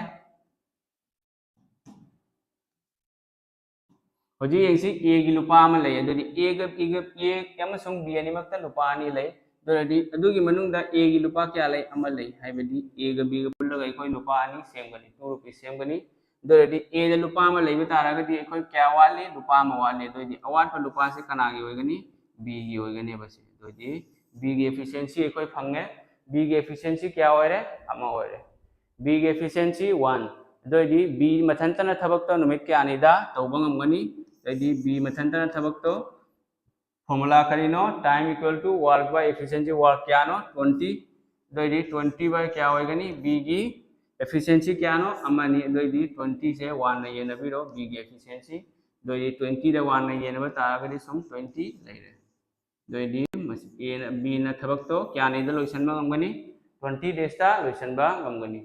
ꯍꯧꯖꯤꯛ ꯌꯦꯡꯁꯤ, A ꯒꯤ ꯂꯨꯄꯥ ꯑꯃ ꯂꯩ꯫ ꯑꯗꯨꯗꯤ A ꯒ, A ꯒ, A ꯑꯃꯁꯨꯡ B ꯑꯅꯤꯃꯛꯇ ꯂꯨꯄꯥ ꯑꯅꯤ ꯂꯩ꯫ ꯑꯗꯨ ꯑꯣꯏꯔꯗꯤ ꯑꯗꯨꯒꯤ ꯃꯅꯨꯡꯗ A ꯒꯤ ꯂꯨꯄꯥ ꯀꯌꯥ ꯂꯩ? ꯑꯃ ꯂꯩ꯫ ꯍꯥꯏꯕꯗꯤ A ꯒ B ꯒ ꯄꯨꯜꯂꯒ ꯑꯩꯈꯣꯏ ꯂꯨꯄꯥ ꯑꯅꯤ ꯁꯦꯝꯒꯅꯤ, two rupees ꯁꯦꯝꯒꯅꯤ꯫ ꯑꯗꯨ ꯑꯣꯏꯔꯗꯤ A ꯗ ꯂꯨꯄꯥ ꯑꯃ ꯂꯩꯕ ꯇꯥꯔꯒꯗꯤ ꯑꯩꯈꯣꯏ ꯀꯌꯥ ꯋꯥꯠꯂꯤ? ꯂꯨꯄꯥ ꯑꯃ ꯋꯥꯠꯂꯤ꯫ ꯑꯗꯨ ꯑꯣꯏꯔꯗꯤ ꯑꯋꯥꯠꯄ ꯂꯨꯄꯥꯁꯤ ꯀꯅꯥꯒꯤ ꯑꯣꯏꯒꯅꯤ? B ꯒꯤ ꯑꯣꯏꯒꯅꯦꯕ ꯁꯤ꯫ ꯑꯗꯨ ꯑꯣꯏꯔꯗꯤ B ꯒꯤ efficiency ꯑꯩꯈꯣꯏ ꯐꯪꯉꯦ꯫ B ꯒꯤ efficiency ꯀꯌꯥ ꯑꯣꯏꯔꯦ? ꯑꯃ ꯑꯣꯏꯔꯦ꯫ B ꯒꯤ efficiency one꯫ ꯑꯗꯨ ꯑꯣꯏꯔꯗꯤ B ꯃꯊꯟꯇꯅ ꯊꯕꯛꯇꯣ ꯅꯨꯃꯤꯠ ꯀꯌꯥꯅꯤꯗ ꯇꯧꯕ ꯉꯝꯒꯅꯤ? ꯑꯗꯨ ꯑꯣꯏꯔꯗꯤ B ꯃꯊꯟꯇꯅ ꯊꯕꯛꯇꯣ, formula ꯀꯔꯤꯅꯣ? Time equal to work by efficiency, work ꯀꯌꯥꯅꯣ? Twenty꯫ ꯑꯗꯨ ꯑꯣꯏꯔꯗꯤ twenty by ꯀꯌꯥ ꯑꯣꯏꯒꯅꯤ? B ꯒꯤ efficiency ꯀꯌꯥꯅꯣ? ꯑꯃꯅꯤ꯫ ꯑꯗꯨ ꯑꯣꯏꯔꯗꯤ twenty ꯁꯦ one ꯅ ꯌꯦꯟꯅꯕꯤꯔꯣ, B ꯒꯤ efficiency꯫ ꯑꯗꯨ ꯑꯣꯏꯔꯗꯤ twenty ꯗ one ꯅ ꯌꯦꯟꯅꯕ ꯇꯥꯔꯒꯗꯤ ꯁꯨꯝ twenty ꯂꯩꯔꯦ꯫ ꯑꯗꯨ ꯑꯣꯏꯔꯗꯤ ꯃꯁꯤ A ꯅ, B ꯅ ꯊꯕꯛꯇꯣ ꯀꯌꯥꯅꯤꯗ ꯂꯣꯏꯁꯤꯟꯕ ꯉꯝꯒꯅꯤ? Twenty days ꯇ ꯂꯣꯏꯁꯤꯟꯕ ꯉꯝꯒꯅꯤ꯫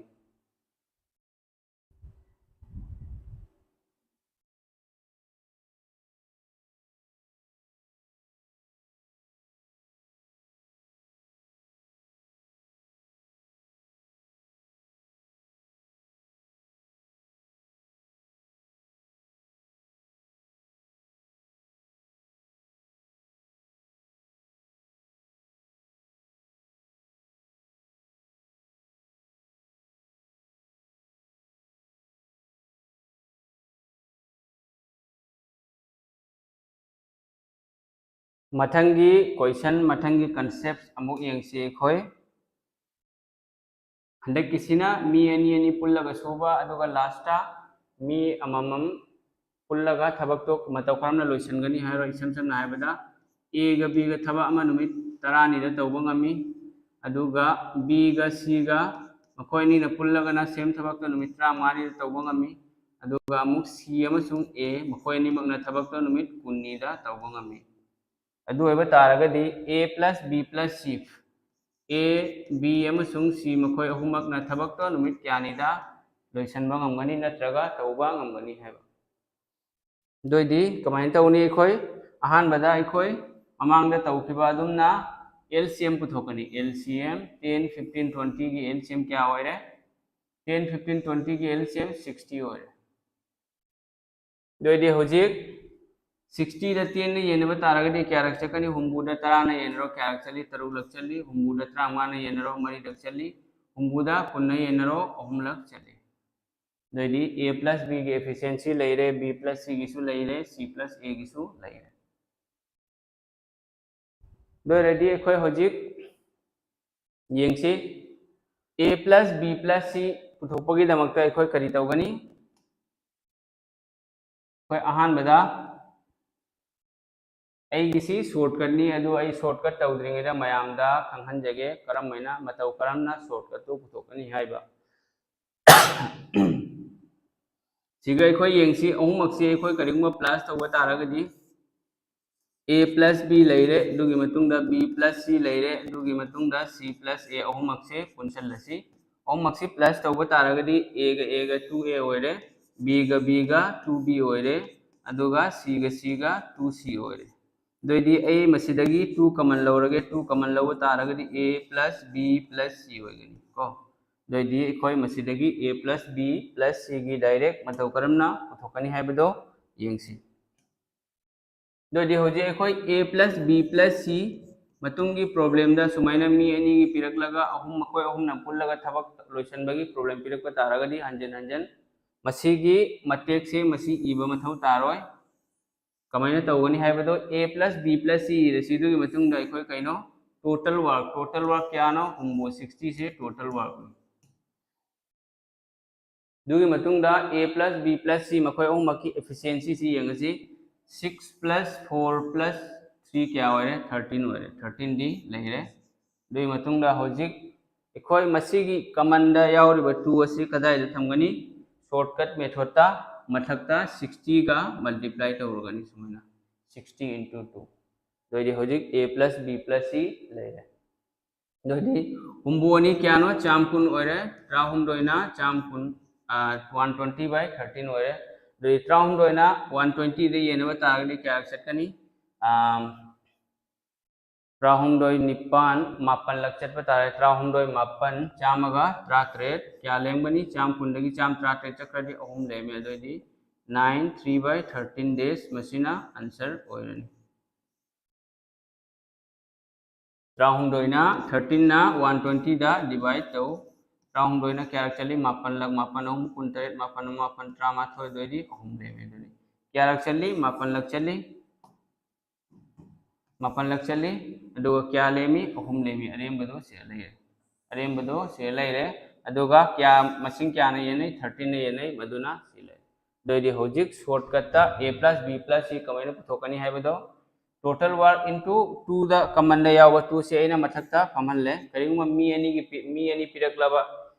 ꯃꯊꯪꯒꯤ question, ꯃꯊꯪꯒꯤ concept ꯑꯃꯨꯛ ꯌꯦꯡꯁꯤ ꯑꯩꯈꯣꯏ꯫ ꯍꯟꯗꯛꯀꯤꯁꯤꯅ ꯃꯤ ꯑꯅꯤ ꯑꯅꯤ ꯄꯨꯜꯂꯒ ꯁꯨꯕ, ꯑꯗꯨꯒ last ꯃꯤ ꯑꯃꯃꯝ ꯄꯨꯜꯂꯒ ꯊꯕꯛꯇꯣ ꯃꯇꯧ ꯀꯔꯝꯅ ꯂꯣꯏꯁꯤꯟꯒꯅꯤ ꯍꯥꯏꯔꯣ꯫ ꯏꯁꯝ ꯁꯝꯅ ꯍꯥꯏꯔꯕꯗ, A ꯒ B ꯒ ꯊꯕꯛ ꯑꯃ ꯅꯨꯃꯤꯠ ꯇꯔꯥꯅꯤꯗ ꯇꯧꯕ ꯉꯝꯃꯤ, ꯑꯗꯨꯒ B ꯒ C ꯒ ꯃꯈꯣꯏ ꯑꯅꯤꯅ ꯄꯨꯜꯂꯒꯅ same ꯊꯕꯛꯇꯣ ꯅꯨꯃꯤꯠ ꯇꯔꯥꯃꯉꯥꯅꯤꯗ ꯇꯧꯕ ꯉꯝꯃꯤ, ꯑꯗꯨꯒ ꯑꯃꯨꯛ C ꯑꯃꯁꯨꯡ A ꯃꯈꯣꯏ ꯑꯅꯤꯃꯛꯅ ꯊꯕꯛꯇꯣ ꯅꯨꯃꯤꯠ ꯀꯨꯟꯅꯤꯗ ꯇꯧꯕ ꯉꯝꯃꯤ꯫ ꯑꯗꯨ ꯑꯣꯏꯕ ꯇꯥꯔꯒꯗꯤ A plus B plus C, A, B ꯑꯃꯁꯨꯡ C ꯃꯈꯣꯏ ꯑꯍꯨꯝꯃꯛꯅ ꯊꯕꯛꯇꯣ ꯅꯨꯃꯤꯠ ꯀꯌꯥꯅꯤꯗ ꯂꯣꯏꯁꯤꯟꯕ ꯉꯝꯒꯅꯤ ꯅꯠꯇ꯭ꯔꯒ ꯇꯧꯕ ꯉꯝꯒꯅꯤ ꯍꯥꯏꯕ꯫ ꯑꯗꯨ ꯑꯣꯏꯗꯤ ꯀꯃꯥꯏꯅ ꯇꯧꯅꯤ? ꯑꯩꯈꯣꯏ ꯑꯍꯥꯟꯕꯗ ꯑꯩꯈꯣꯏ ꯃꯃꯥꯡꯗ ꯇꯧꯈꯤꯕ ꯑꯗꯨꯝꯅ L C M ꯄꯨꯊꯣꯛꯀꯅꯤ꯫ L C M ten, fifteen, twenty ꯒꯤ L C M ꯀꯌꯥ ꯑꯣꯏꯔꯦ? Ten, fifteen, twenty ꯒꯤ L C M sixty ꯑꯣꯏꯔꯦ꯫ ꯑꯗꯨ ꯑꯣꯏꯗꯤ ꯍꯧꯖꯤꯛ sixty ꯗ ten ꯅ ꯌꯦꯟꯅꯕ ꯇꯥꯔꯒꯗꯤ ꯀꯌꯥꯔꯛ ꯆꯠꯀꯅꯤ? ꯍꯨꯝꯐꯨꯗ ꯇꯔꯥꯅ ꯌꯦꯟꯅꯔꯣ, ꯀꯌꯥꯔꯛ ꯆꯠꯂꯤ? ꯇꯔꯨꯛꯂꯛ ꯆꯠꯂꯤ꯫ ꯍꯨꯝꯐꯨꯗ ꯇꯔꯥꯃꯉꯥꯅ ꯌꯦꯟꯅꯔꯣ, ꯃꯔꯤꯔꯛ ꯆꯠꯂꯤ꯫ ꯍꯨꯝꯐꯨꯗ ꯀꯨꯟꯅ ꯌꯦꯟꯅꯔꯣ, ꯑꯍꯨꯝꯂꯛ ꯆꯠꯂꯤ꯫ ꯑꯗꯨ ꯑꯣꯏꯗꯤ A plus B ꯒꯤ efficiency ꯂꯩꯔꯦ, B plus C ꯒꯤꯁꯨ ꯂꯩꯔꯦ, C plus A ꯒꯤꯁꯨ ꯂꯩꯔꯦ꯫ ꯑꯗꯨ ꯑꯣꯏꯔꯗꯤ ꯑꯩꯈꯣꯏ ꯍꯧꯖꯤꯛ ꯌꯦꯡꯁꯤ, A plus B plus C ꯄꯨꯊꯣꯛꯄꯒꯤꯗꯃꯛꯇ ꯑꯩꯈꯣꯏ ꯀꯔꯤ ꯇꯧꯒꯅꯤ? ꯑꯩꯈꯣꯏ ꯑꯍꯥꯟꯕꯗ ꯑꯩꯒꯤꯁꯤ shortcut ꯅꯤ, ꯑꯗꯨ ꯑꯩ shortcut ꯇꯧꯗ꯭ꯔꯤꯉꯩꯗ ꯃꯌꯥꯝꯗ ꯈꯪꯍꯟꯖꯒꯦ, ꯀꯔꯝ ꯍꯥꯏꯅ, ꯃꯇꯧ ꯀꯔꯝꯅ shortcut ꯇꯨ ꯄꯨꯊꯣꯛꯀꯅꯤ ꯍꯥꯏꯕ꯫ ꯁꯤꯒ ꯑꯩꯈꯣꯏ ꯌꯦꯡꯁꯤ, ꯑꯍꯨꯝꯃꯛꯁꯤ ꯑꯩꯈꯣꯏ ꯀꯔꯤꯒꯨꯝꯕ plus ꯇꯧꯕ ꯇꯥꯔꯒꯗꯤ, A plus B ꯂꯩꯔꯦ, ꯑꯗꯨꯒꯤ ꯃꯇꯨꯡꯗ B plus C ꯂꯩꯔꯦ, ꯑꯗꯨꯒꯤ ꯃꯇꯨꯡꯗ C plus A, ꯑꯍꯨꯝꯃꯛꯁꯦ ꯄꯨꯟꯁꯤꯜꯂꯁꯤ꯫ ꯑꯍꯨꯝꯃꯛꯁꯤ plus ꯇꯧꯕ ꯇꯥꯔꯒꯗꯤ A ꯒ A ꯒ two A ꯑꯣꯏꯔꯦ, B ꯒ B ꯒ two B ꯑꯣꯏꯔꯦ, ꯑꯗꯨꯒ C ꯒ C ꯒ two C ꯑꯣꯏꯔꯦ꯫ ꯑꯗꯨꯑꯣꯏꯗꯤ ꯑꯩ ꯃꯁꯤꯗꯒꯤ two common ꯂꯧꯔꯒꯦ, two common ꯂꯧꯕ ꯇꯥꯔꯒꯗꯤ A plus B plus C ꯑꯣꯏꯒꯅꯤ ꯀꯣ꯫ ꯑꯗꯨꯑꯣꯏꯗꯤ ꯑꯩꯈꯣꯏ ꯃꯁꯤꯗꯒꯤ A plus B plus C ꯒꯤ direct ꯃꯇꯧ ꯀꯔꯝꯅ ꯄꯨꯊꯣꯛꯀꯅꯤ ꯍꯥꯏꯕꯗꯣ ꯌꯦꯡꯁꯤ꯫ ꯑꯗꯨꯑꯣꯏꯗꯤ ꯍꯧꯖꯤꯛ ꯑꯩꯈꯣꯏ A plus B plus C ꯃꯇꯨꯡꯒꯤ problem ꯗ ꯁꯨꯃꯥꯏꯅ ꯃꯤ ꯑꯅꯤꯒꯤ ꯄꯤꯔꯛꯂꯒ ꯑꯍꯨꯝ, ꯃꯈꯣꯏ ꯑꯍꯨꯝꯅ ꯄꯨꯜꯂꯒ ꯊꯕꯛ ꯂꯣꯏꯁꯤꯟꯕꯒꯤ problem ꯄꯤꯔꯛꯄ ꯇꯥꯔꯒꯗꯤ ꯍꯟꯖꯤꯟ ꯍꯟꯖꯤꯟ ꯃꯁꯤꯒꯤ ꯃꯇꯦꯛꯁꯦ ꯃꯁꯤ ꯏꯕ ꯃꯊꯧ ꯇꯥꯔꯣꯏ꯫ ꯀꯃꯥꯏꯅ ꯇꯧꯒꯅꯤ ꯍꯥꯏꯕꯗꯣ, a plus b plus c ꯏꯔꯁꯤ꯫ ꯑꯗꯨꯒꯤ ꯃꯇꯨꯡꯗ ꯑꯩꯈꯣꯏ ꯀꯩꯅꯣ, total work, total work ꯀꯌꯥꯅꯣ? ꯍꯨꯝꯐꯨ, sixty ꯁꯦ total work꯫ ꯑꯗꯨꯒꯤ ꯃꯇꯨꯡꯗ a plus b plus c ꯃꯈꯣꯏ ꯑꯍꯨꯝꯃꯛꯀꯤ efficiency ꯁꯤ ꯌꯦꯡꯉꯁꯤ꯫ Six plus four plus three ꯀꯌꯥ ꯑꯣꯏꯔꯦ? Thirteen ꯑꯣꯏꯔꯦ꯫ Thirteen ꯗꯤ ꯂꯩꯔꯦ꯫ ꯑꯗꯨꯒꯤ ꯃꯇꯨꯡꯗ ꯍꯧꯖꯤꯛ ꯑꯩꯈꯣꯏ ꯃꯁꯤꯒꯤ commonꯗ ꯌꯥꯎꯔꯤꯕ two ꯑꯁꯤ ꯀꯗꯥꯏꯗ ꯊꯝꯒꯅꯤ? Shortcut methodꯇ ꯃꯊꯛꯇ sixtyꯒ multiply ꯇꯧꯔꯒꯅꯤ ꯁꯨꯃꯥꯏꯅ, sixty into two꯫ ꯑꯗꯨ ꯑꯣꯏꯗꯤ ꯍꯧꯖꯤꯛ a plus b plus c ꯂꯩꯔꯦ꯫ ꯑꯗꯨ ꯑꯣꯏꯗꯤ ꯍꯨꯝꯐꯨ ꯑꯅꯤ ꯀꯌꯥꯅꯣ? ꯆꯥꯝ ꯀꯨꯟ ꯑꯣꯏꯔꯦ꯫ ꯇꯔꯥꯍꯨꯝꯗꯣꯏꯅ ꯆꯥꯝ ꯀꯨꯟ, one twenty by thirteen ꯑꯣꯏꯔꯦ꯫ ꯑꯗꯨꯗꯤ ꯇꯔꯥꯍꯨꯝꯗꯣꯏꯅ one twentyꯗ ꯌꯦꯟꯅꯕ ꯇꯥꯔꯒꯗꯤ ꯀꯌꯥ ꯆꯠꯀꯅꯤ? ꯇꯔꯥꯍꯨꯝꯗꯣꯏ ꯅꯤꯄꯥꯟ ꯃꯥꯄꯜꯂꯛ ꯆꯠꯄ ꯇꯥꯔꯦ꯫ ꯇꯔꯥꯍꯨꯝꯗꯣꯏ ꯃꯥꯄꯟ ꯆꯥꯝꯃꯒ ꯇꯔꯥꯇꯔꯦꯠ꯫ ꯀꯌꯥ ꯂꯦꯝꯒꯅꯤ? ꯆꯥꯝ ꯀꯨꯟꯗꯒꯤ ꯆꯥꯝ ꯇꯔꯥꯇꯔꯦꯠ ꯆꯠꯈ꯭ꯔꯗꯤ ꯑꯍꯨꯝ ꯂꯦꯝꯃꯦ꯫ ꯑꯗꯨꯑꯣꯏꯗꯤ nine three by thirteen days, ꯃꯁꯤꯅ answer ꯑꯣꯏꯔꯅꯤ꯫ ꯇꯔꯥꯍꯨꯝꯗꯣꯏꯅ, thirteenꯅ one twentyꯗ divide ꯇꯧ꯫ ꯇꯔꯥꯍꯨꯝꯗꯣꯏꯅ ꯀꯌꯥꯔꯛ ꯆꯠꯂꯤ? ꯃꯥꯄꯜꯂꯛ꯫ ꯃꯥꯄꯜ ꯑꯍꯨꯝ ꯀꯨꯟꯇꯔꯦꯠ, ꯃꯥꯄꯜ ꯑꯃ ꯃꯥꯄꯜ, ꯇꯔꯥꯃꯥꯊꯣꯏ꯫ ꯑꯗꯨꯑꯣꯏꯗꯤ ꯑꯍꯨꯝ ꯂꯦꯝꯃꯦ꯫ ꯑꯗꯨꯅꯤ ꯀꯌꯥꯔꯛ ꯆꯠꯂꯤ? ꯃꯥꯄꯜꯂꯛ ꯆꯠꯂꯤ꯫ ꯃꯥꯄꯜꯂꯛ ꯆꯠꯂꯤ꯫ ꯑꯗꯨꯒ ꯀꯌꯥ ꯂꯦꯝꯃꯤ? ꯑꯍꯨꯝ ꯂꯦꯝꯃꯤ꯫ ꯑꯔꯦꯝꯕꯗꯣ ꯁꯤ ꯂꯩꯔꯦ꯫ ꯑꯔꯦꯝꯕꯗꯣ ꯁꯤ ꯂꯩꯔꯦ꯫ ꯑꯗꯨꯒ ꯀꯌꯥ, ꯃꯁꯤꯡ ꯀꯌꯥꯅ ꯌꯦꯟꯅꯩ? Thirteenꯅ ꯌꯦꯟꯅꯩ꯫ ꯃꯗꯨꯅ ꯁꯤ ꯂꯩꯔꯦ꯫ ꯑꯗꯨꯑꯣꯏꯗꯤ ꯍꯧꯖꯤꯛ shortcutꯇ a plus b plus c ꯀꯃꯥꯏꯅ ꯄꯨꯊꯣꯛꯀꯅꯤ ꯍꯥꯏꯕꯗꯣ, total work into twoꯗ commonꯗ ꯌꯥꯎꯕ twoꯁꯦ ꯑꯩꯅ ꯃꯊꯛꯇ ꯐꯝꯍꯜꯂꯦ꯫ ꯀꯔꯤꯒꯨꯝꯕ ꯃꯤ ꯑꯅꯤꯒꯤ ꯄꯤ-, ꯃꯤ ꯑꯅꯤ ꯄꯤꯔꯛꯂꯕ,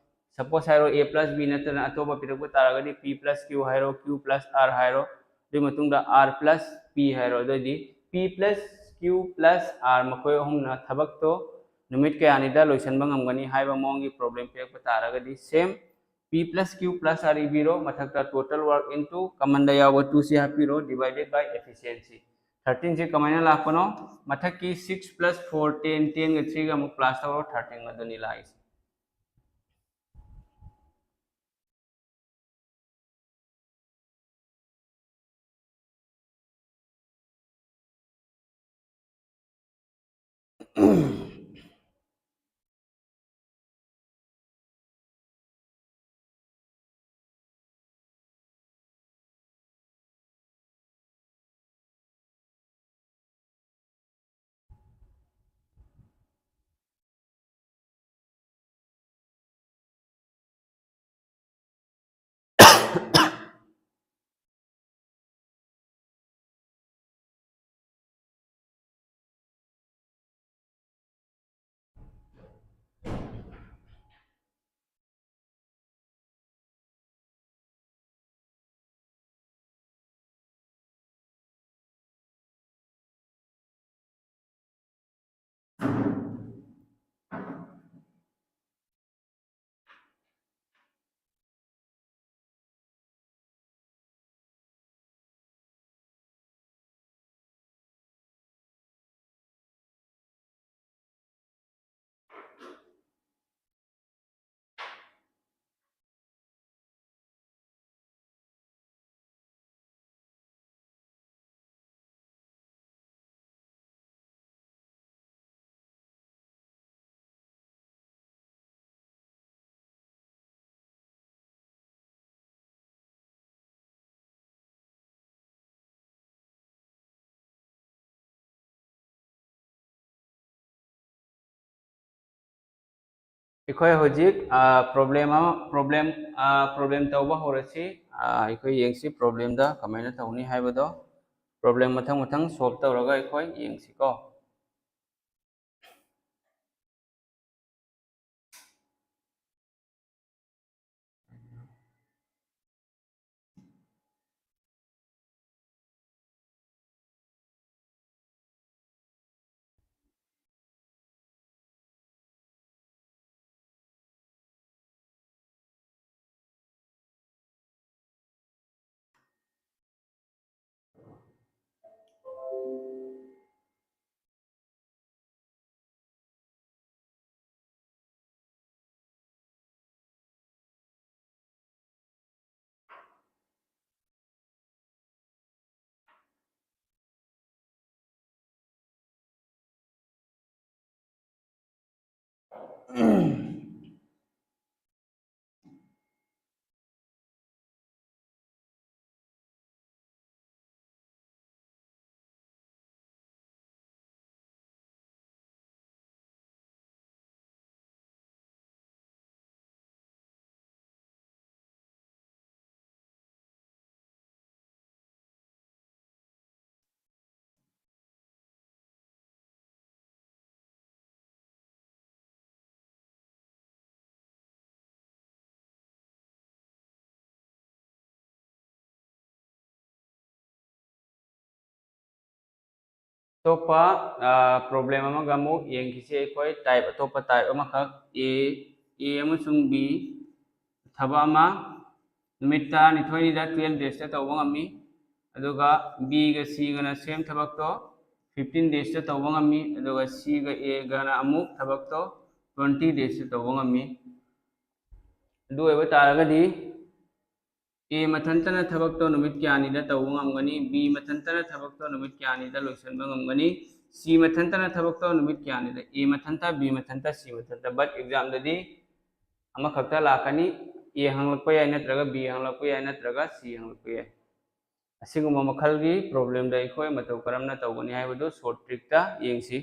suppose ꯍꯥꯏꯔꯣ, a plus b ꯅꯠꯇꯅ ꯑꯇꯣꯞꯄ ꯄꯤꯔꯛꯄ ꯇꯥꯔꯒꯗꯤ p plus q ꯍꯥꯏꯔꯣ, q plus r ꯍꯥꯏꯔꯣ, ꯑꯗꯨꯒꯤ ꯃꯇꯨꯡꯗ r plus p ꯍꯥꯏꯔꯣ꯫ ꯑꯗꯨꯑꯣꯏꯗꯤ p plus q plus r ꯃꯈꯣꯏ ꯑꯍꯨꯝꯅ ꯊꯕꯛꯇꯣ ꯅꯨꯃꯤꯠ ꯀꯌꯥꯅꯤꯗ ꯂꯣꯏꯁꯤꯟꯕ ꯉꯝꯒꯅꯤ ꯍꯥꯏꯕ ꯃꯑꯣꯡꯒꯤ problem ꯄꯤꯔꯛꯄ ꯇꯥꯔꯒꯗꯤ, same p plus q plus r ꯏꯕꯤꯔꯣ, ꯃꯊꯛꯇ total work into commonꯗ ꯌꯥꯎꯕ twoꯁꯤ ꯍꯥꯞꯄꯤꯔꯣ, divided by efficiency꯫ Thirteenꯁꯤ ꯀꯃꯥꯏꯅ ꯂꯥꯛꯄꯅꯣ? ꯃꯊꯛꯀꯤ six plus four, ten, tenꯒ threeꯒ ꯑꯃꯨꯛ plus ꯇꯧꯔꯣ, thirteen ꯑꯗꯨꯅꯤ ꯂꯥꯛꯏꯁꯦ꯫ ꯑꯩꯈꯣꯏ ꯍꯧꯖꯤꯛ ꯄ꯭ꯔꯣꯕ꯭ꯂꯦꯝ ꯑꯃ ꯄ꯭ꯔꯣꯕ꯭ꯂꯦꯝ ꯄ꯭ꯔꯣꯕ꯭ꯂꯦꯝ ꯇꯧꯕ ꯍꯧꯔꯁꯤ꯫ ꯑꯩꯈꯣꯏ ꯌꯦꯡꯁꯤ ꯄ꯭ꯔꯣꯕ꯭ꯂꯦꯝꯗ ꯀꯃꯥꯏꯅ ꯇꯧꯅꯤ ꯍꯥꯏꯕꯗꯣ꯫ ꯄ꯭ꯔꯣꯕ꯭ꯂꯦꯝ ꯃꯊꯪ ꯃꯊꯪ ꯁꯣꯜꯕ ꯇꯧꯔꯒ ꯑꯩꯈꯣꯏ ꯌꯦꯡꯁꯤꯀꯣ꯫ ꯑꯇꯣꯞꯄ ꯄ꯭ꯔꯣꯕ꯭ꯂꯦꯝ ꯑꯃꯒ ꯑꯃꯨꯛ ꯌꯦꯡꯈꯤꯁꯤ꯫ ꯑꯩꯈꯣꯏ ꯇꯥꯏꯞ ꯑꯇꯣꯞꯄ ꯇꯥꯏꯞ ꯑꯃꯈꯛ, ꯑꯦ ꯑꯦ ꯑꯃꯁꯨꯡ ꯕꯤ, ꯊꯕꯛ ꯑꯃ ꯅꯨꯃꯤꯠ ꯇꯔꯥꯅꯤꯊꯣꯏꯅꯤꯗ ꯇꯨꯌꯦꯜꯞ ꯗꯦꯖꯇ ꯇꯧꯕ ꯉꯝꯃꯤ꯫ ꯑꯗꯨꯒ ꯕꯤꯒ ꯁꯤꯒꯅ ꯁꯦꯝ ꯊꯕꯛꯇꯣ ꯐꯤꯐꯇꯤꯟ ꯗꯦꯖꯇ ꯇꯧꯕ ꯉꯝꯃꯤ꯫ ꯑꯗꯨꯒ ꯁꯤꯒ ꯑꯦꯒꯅ ꯑꯃꯨꯛ ꯊꯕꯛꯇꯣ ꯇ꯭ꯋꯦꯟꯇꯤ ꯗꯦꯖꯇ ꯇꯧꯕ ꯉꯝꯃꯤ꯫ ꯑꯗꯨ ꯑꯣꯏꯕ ꯇꯥꯔꯒꯗꯤ ꯑꯦ ꯃꯊꯟꯇꯅ ꯊꯕꯛꯇꯣ ꯅꯨꯃꯤꯠ ꯀꯌꯥꯅꯤꯗ ꯇꯧꯕ ꯉꯝꯒꯅꯤ? ꯕꯤ ꯃꯊꯟꯇꯅ ꯊꯕꯛꯇꯣ ꯅꯨꯃꯤꯠ ꯀꯌꯥꯅꯤꯗ ꯂꯣꯏꯁꯤꯟꯕ ꯉꯝꯒꯅꯤ? ꯁꯤ ꯃꯊꯟꯇꯅ ꯊꯕꯛꯇꯣ ꯅꯨꯃꯤꯠ ꯀꯌꯥꯅꯤꯗ? ꯑꯦ ꯃꯊꯟꯇ, ꯕꯤ ꯃꯊꯟꯇ, ꯁꯤ ꯃꯊꯟꯇ꯫ But examꯗꯗꯤ ꯑꯃꯈꯛꯇ ꯂꯥꯛꯀꯅꯤ, ꯑꯦ ꯍꯪꯂꯛꯄ ꯌꯥꯏ, ꯅꯠꯇ꯭ꯔꯒ ꯕꯤ ꯍꯪꯂꯛꯄ ꯌꯥꯏ, ꯅꯠꯇ꯭ꯔꯒ ꯁꯤ ꯍꯪꯂꯛꯄ ꯌꯥꯏ꯫ ꯑꯁꯤꯒꯨꯝꯕ ꯃꯈꯜꯒꯤ ꯄ꯭ꯔꯣꯕ꯭ꯂꯦꯝꯗ ꯑꯩꯈꯣꯏ ꯃꯇꯧ ꯀꯔꯝꯅ ꯇꯧꯒꯅꯤ ꯍꯥꯏꯕꯗꯨ ꯁꯣꯔꯠ ꯇ꯭ꯔꯤꯛꯇ ꯌꯦꯡꯁꯤ꯫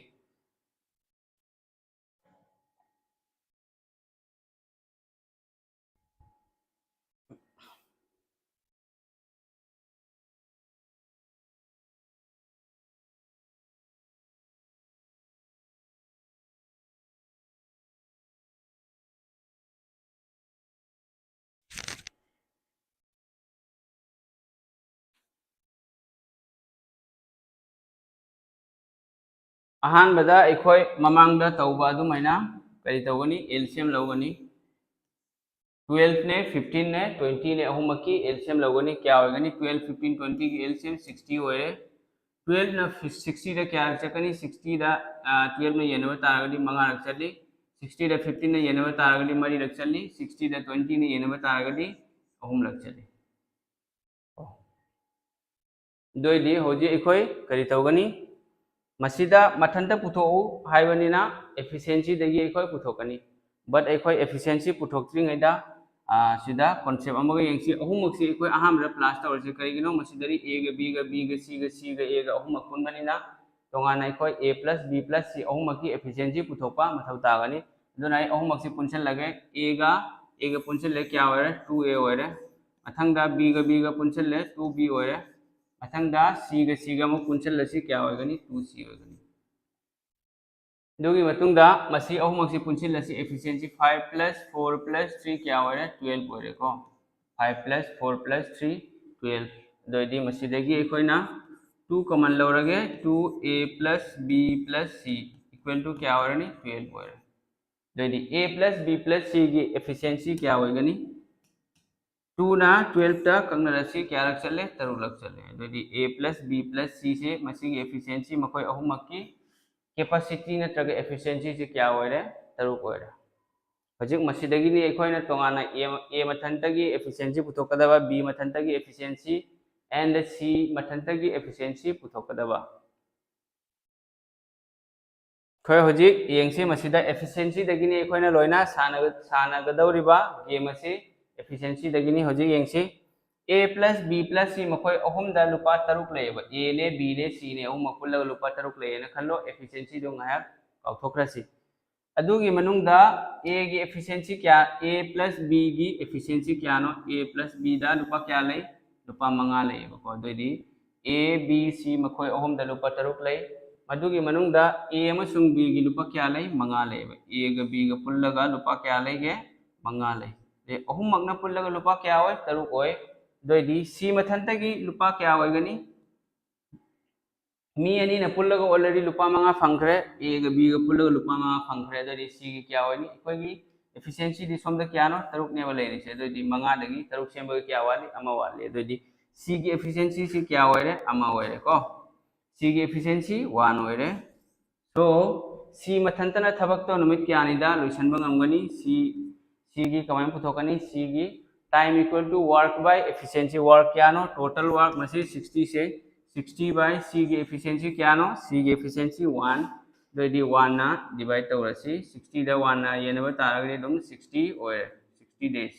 ꯑꯍꯥꯟꯕꯗ ꯑꯩꯈꯣꯏ ꯃꯃꯥꯡꯗ ꯇꯧꯕ ꯑꯗꯨꯃꯥꯏꯅ ꯀꯔꯤ ꯇꯧꯒꯅꯤ? L C M ꯂꯧꯒꯅꯤ꯫ Twelve ꯅꯦ, fifteen ꯅꯦ, twenty ꯅꯦ, ꯑꯍꯨꯝꯃꯛꯀꯤ L C M ꯂꯧꯒꯅꯤ꯫ ꯀꯌꯥ ꯑꯣꯏꯒꯅꯤ? Twelve, fifteen, twenty ꯒꯤ L C M sixty ꯑꯣꯏꯔꯦ꯫ Twelve ꯅ sixty ꯗ ꯀꯌꯥꯔꯛ ꯆꯠꯀꯅꯤ? Sixty ꯗ twelve ꯅ ꯌꯦꯟꯅꯕ ꯇꯥꯔꯒꯗꯤ ꯃꯉꯥꯔꯛ ꯆꯠꯂꯤ꯫ Sixty ꯗ fifteen ꯅ ꯌꯦꯟꯅꯕ ꯇꯥꯔꯒꯗꯤ ꯃꯔꯤꯔꯛ ꯆꯠꯂꯤ꯫ Sixty ꯗ twenty ꯅ ꯌꯦꯟꯅꯕ ꯇꯥꯔꯒꯗꯤ ꯑꯍꯨꯝꯂꯛ ꯆꯠꯂꯤ꯫ ꯑꯗꯨ ꯑꯣꯏꯗꯤ ꯍꯧꯖꯤꯛ ꯑꯩꯈꯣꯏ ꯀꯔꯤ ꯇꯧꯒꯅꯤ? ꯃꯁꯤꯗ ꯃꯊꯟꯇ ꯄꯨꯊꯣꯛꯎ ꯍꯥꯏꯕꯅꯤꯅ efficiency ꯗꯒꯤ ꯑꯩꯈꯣꯏ ꯄꯨꯊꯣꯛꯀꯅꯤ꯫ But ꯑꯩꯈꯣꯏ efficiency ꯄꯨꯊꯣꯛꯇ꯭ꯔꯤꯉꯩꯗ ꯁꯤꯗ concept ꯑꯃꯒ ꯌꯦꯡꯁꯤ꯫ ꯑꯍꯨꯝꯃꯛꯁꯤ ꯑꯩꯈꯣꯏ ꯑꯍꯥꯟꯕꯗ plus ꯇꯧꯔꯁꯤ꯫ ꯀꯔꯤꯒꯤꯅꯣ? ꯃꯁꯤꯗꯗꯤ A ꯒ B ꯒ, B ꯒ C ꯒ, C ꯒ A ꯒ ꯑꯍꯨꯝꯃꯛ ꯄꯨꯟꯕꯅꯤꯅ ꯇꯣꯉꯥꯟꯅ ꯑꯩꯈꯣꯏ A plus B plus C ꯑꯍꯨꯝꯃꯛꯀꯤ efficiency ꯄꯨꯊꯣꯛꯄ ꯃꯊꯧ ꯇꯥꯒꯅꯤ꯫ ꯑꯗꯨꯅ ꯑꯩ ꯑꯍꯨꯝꯃꯛꯁꯤ ꯄꯨꯟꯁꯤꯜꯂꯒꯦ꯫ A ꯒ A ꯒ ꯄꯨꯟꯁꯤꯜꯂꯦ, ꯀꯌꯥ ꯑꯣꯏꯔꯦ? Two A ꯑꯣꯏꯔꯦ꯫ ꯃꯊꯪꯗ B ꯒ B ꯒ ꯄꯨꯟꯁꯤꯜꯂꯦ, two B ꯑꯣꯏꯔꯦ꯫ ꯃꯊꯪꯗ C ꯒ C ꯒ ꯑꯃꯨꯛ ꯄꯨꯟꯁꯤꯜꯂꯁꯤ, ꯀꯌꯥ ꯑꯣꯏꯒꯅꯤ? Two C ꯑꯣꯏꯒꯅꯤ꯫ ꯑꯗꯨꯒꯤ ꯃꯇꯨꯡꯗ ꯃꯁꯤ ꯑꯍꯨꯝꯃꯛꯁꯤ ꯄꯨꯟꯁꯤꯜꯂꯁꯤ꯫ Efficiency five plus four plus three ꯀꯌꯥ ꯑꯣꯏꯔꯦ? Twelve ꯑꯣꯏꯔꯦꯀꯣ꯫ Five plus four plus three, twelve꯫ ꯑꯗꯨ ꯑꯣꯏꯗꯤ ꯃꯁꯤꯗꯒꯤ ꯑꯩꯈꯣꯏꯅ two common ꯂꯧꯔꯒꯦ꯫ Two A plus B plus C equal to ꯀꯌꯥ ꯑꯣꯏꯔꯅꯤ? Twelve ꯑꯣꯏꯔꯦ꯫ ꯑꯗꯨ ꯑꯣꯏꯗꯤ A plus B plus C ꯒꯤ efficiency ꯀꯌꯥ ꯑꯣꯏꯒꯅꯤ? Two ꯅ twelve ꯇ ꯀꯛꯅꯔꯁꯤ, ꯀꯌꯥꯔꯛ ꯆꯠꯂꯦ? ꯇꯔꯨꯛꯂꯛ ꯆꯠꯂꯦ꯫ ꯑꯗꯨꯗꯤ A plus B plus C ꯁꯦ ꯃꯁꯤꯒꯤ efficiency, ꯃꯈꯣꯏ ꯑꯍꯨꯝꯃꯛꯀꯤ capacity ꯅꯠꯇ꯭ꯔꯒ efficiency ꯁꯦ ꯀꯌꯥ ꯑꯣꯏꯔꯦ? ꯇꯔꯨꯛ ꯑꯣꯏꯔꯦ꯫ ꯍꯧꯖꯤꯛ ꯃꯁꯤꯗꯒꯤꯗꯤ ꯑꯩꯈꯣꯏꯅ ꯇꯣꯉꯥꯟꯅ A, A ꯃꯊꯟꯇꯒꯤ efficiency ꯄꯨꯊꯣꯛꯀꯗꯕ, B ꯃꯊꯟꯇꯒꯤ efficiency and C ꯃꯊꯟꯇꯒꯤ efficiency ꯄꯨꯊꯣꯛꯀꯗꯕ꯫ ꯑꯩꯈꯣꯏ ꯍꯧꯖꯤꯛ ꯌꯦꯡꯁꯤ, ꯃꯁꯤꯗ efficiency ꯗꯒꯤꯅꯤ ꯑꯩꯈꯣꯏꯅ ꯂꯣꯏꯅ ꯁꯥꯟꯅ-, ꯁꯥꯟꯅꯒꯗꯧꯔꯤꯕ game ꯑꯁꯤ efficiency ꯗꯒꯤꯅꯤ꯫ ꯍꯧꯖꯤꯛ ꯌꯦꯡꯁꯤ, A plus B plus C ꯃꯈꯣꯏ ꯑꯍꯨꯝꯗ ꯂꯨꯄꯥ ꯇꯔꯨꯛ ꯂꯩꯌꯦꯕ꯫ A ꯅꯦ, B ꯅꯦ, C ꯅꯦ, ꯑꯍꯨꯝꯃꯛ ꯄꯨꯜꯂꯒ ꯂꯨꯄꯥ ꯇꯔꯨꯛ ꯂꯩꯌꯦꯅ ꯈꯜꯂꯣ꯫ Efficiency ꯗꯣ ꯉꯥꯏꯍꯥꯛ ꯀꯥꯎꯊꯣꯛꯈ꯭ꯔꯁꯤ꯫ ꯑꯗꯨꯒꯤ ꯃꯅꯨꯡꯗ A ꯒꯤ efficiency ꯀꯌꯥ, A plus B ꯒꯤ efficiency ꯀꯌꯥꯅꯣ? A plus B ꯗ ꯂꯨꯄꯥ ꯀꯌꯥ ꯂꯩ? ꯂꯨꯄꯥ ꯃꯉꯥ ꯂꯩꯌꯦꯕꯀꯣ꯫ ꯑꯗꯨꯑꯣꯏꯗꯤ A, B, C ꯃꯈꯣꯏ ꯑꯍꯨꯝꯗ ꯂꯨꯄꯥ ꯇꯔꯨꯛ ꯂꯩ꯫ ꯃꯗꯨꯒꯤ ꯃꯅꯨꯡꯗ A ꯑꯃꯁꯨꯡ B ꯒꯤ ꯂꯨꯄꯥ ꯀꯌꯥ ꯂꯩ? ꯃꯉꯥ ꯂꯩꯌꯦꯕ꯫ A ꯒ B ꯒ ꯄꯨꯜꯂꯒ ꯂꯨꯄꯥ ꯀꯌꯥ ꯂꯩꯒꯦ? ꯃꯉꯥ ꯂꯩ꯫ ꯑꯗꯩ ꯑꯍꯨꯝꯃꯛꯅ ꯄꯨꯜꯂꯒ ꯂꯨꯄꯥ ꯀꯌꯥ ꯑꯣꯏ? ꯇꯔꯨꯛ ꯑꯣꯏ꯫ ꯑꯗꯨꯑꯣꯏꯗꯤ C ꯃꯊꯟꯇꯒꯤ ꯂꯨꯄꯥ ꯀꯌꯥ ꯑꯣꯏꯒꯅꯤ? ꯃꯤ ꯑꯅꯤꯅ ꯄꯨꯜꯂꯒ already ꯂꯨꯄꯥ ꯃꯉꯥ ꯐꯪꯈ꯭ꯔꯦ, ꯑꯦꯒ ꯕꯤꯒ ꯄꯨꯜꯂꯒ ꯂꯨꯄꯥ ꯃꯉꯥ ꯐꯪꯈ꯭ꯔꯦ꯫ ꯑꯗꯨꯗꯤ ꯁꯤꯒꯤ ꯀꯌꯥ ꯑꯣꯏꯅꯤ? ꯑꯩꯈꯣꯏꯒꯤ efficiencyꯗꯤ ꯁꯣꯝꯗ ꯀꯌꯥꯅꯣ? ꯇꯔꯨꯛꯅꯦꯕ ꯂꯩꯔꯤꯁꯦ꯫ ꯑꯗꯨꯗꯤ ꯃꯉꯥꯗꯒꯤ ꯇꯔꯨꯛ ꯁꯦꯝꯕꯒ ꯀꯌꯥ ꯋꯥꯠꯂꯤ? ꯑꯃ ꯋꯥꯠꯂꯤ꯫ ꯑꯗꯨꯗꯤ ꯁꯤꯒꯤ efficiencyꯁꯤ ꯀꯌꯥ ꯑꯣꯏꯔꯦ? ꯑꯃ ꯑꯣꯏꯔꯦꯀꯣ꯫ ꯁꯤꯒꯤ efficiency one ꯑꯣꯏꯔꯦ꯫ So ꯁꯤ ꯃꯊꯟꯇꯅ ꯊꯕꯛꯇꯣ ꯅꯨꯃꯤꯠ ꯀꯌꯥꯅꯤꯗ ꯂꯣꯏꯁꯤꯟꯕ ꯉꯝꯒꯅꯤ? ꯁꯤ ꯁꯤꯒꯤ ꯀꯃꯥꯏꯅ ꯄꯨꯊꯣꯛꯀꯅꯤ? ꯁꯤꯒꯤ time equal to work by efficiency꯫ Work ꯀꯌꯥꯅꯣ? Total work ꯃꯁꯤ sixtyꯁꯦ, sixty by ꯁꯤꯒꯤ efficiency ꯀꯌꯥꯅꯣ? ꯁꯤꯒꯤ efficiency one꯫ ꯑꯗꯨꯑꯣꯏꯗꯤ oneꯅ divide ꯇꯧꯔꯁꯤ꯫ Sixtyꯗ oneꯅ ꯌꯦꯟꯅꯕ ꯇꯥꯔꯒꯗꯤ ꯑꯗꯨꯝ sixty ꯑꯣꯏꯔꯦ, sixty days꯫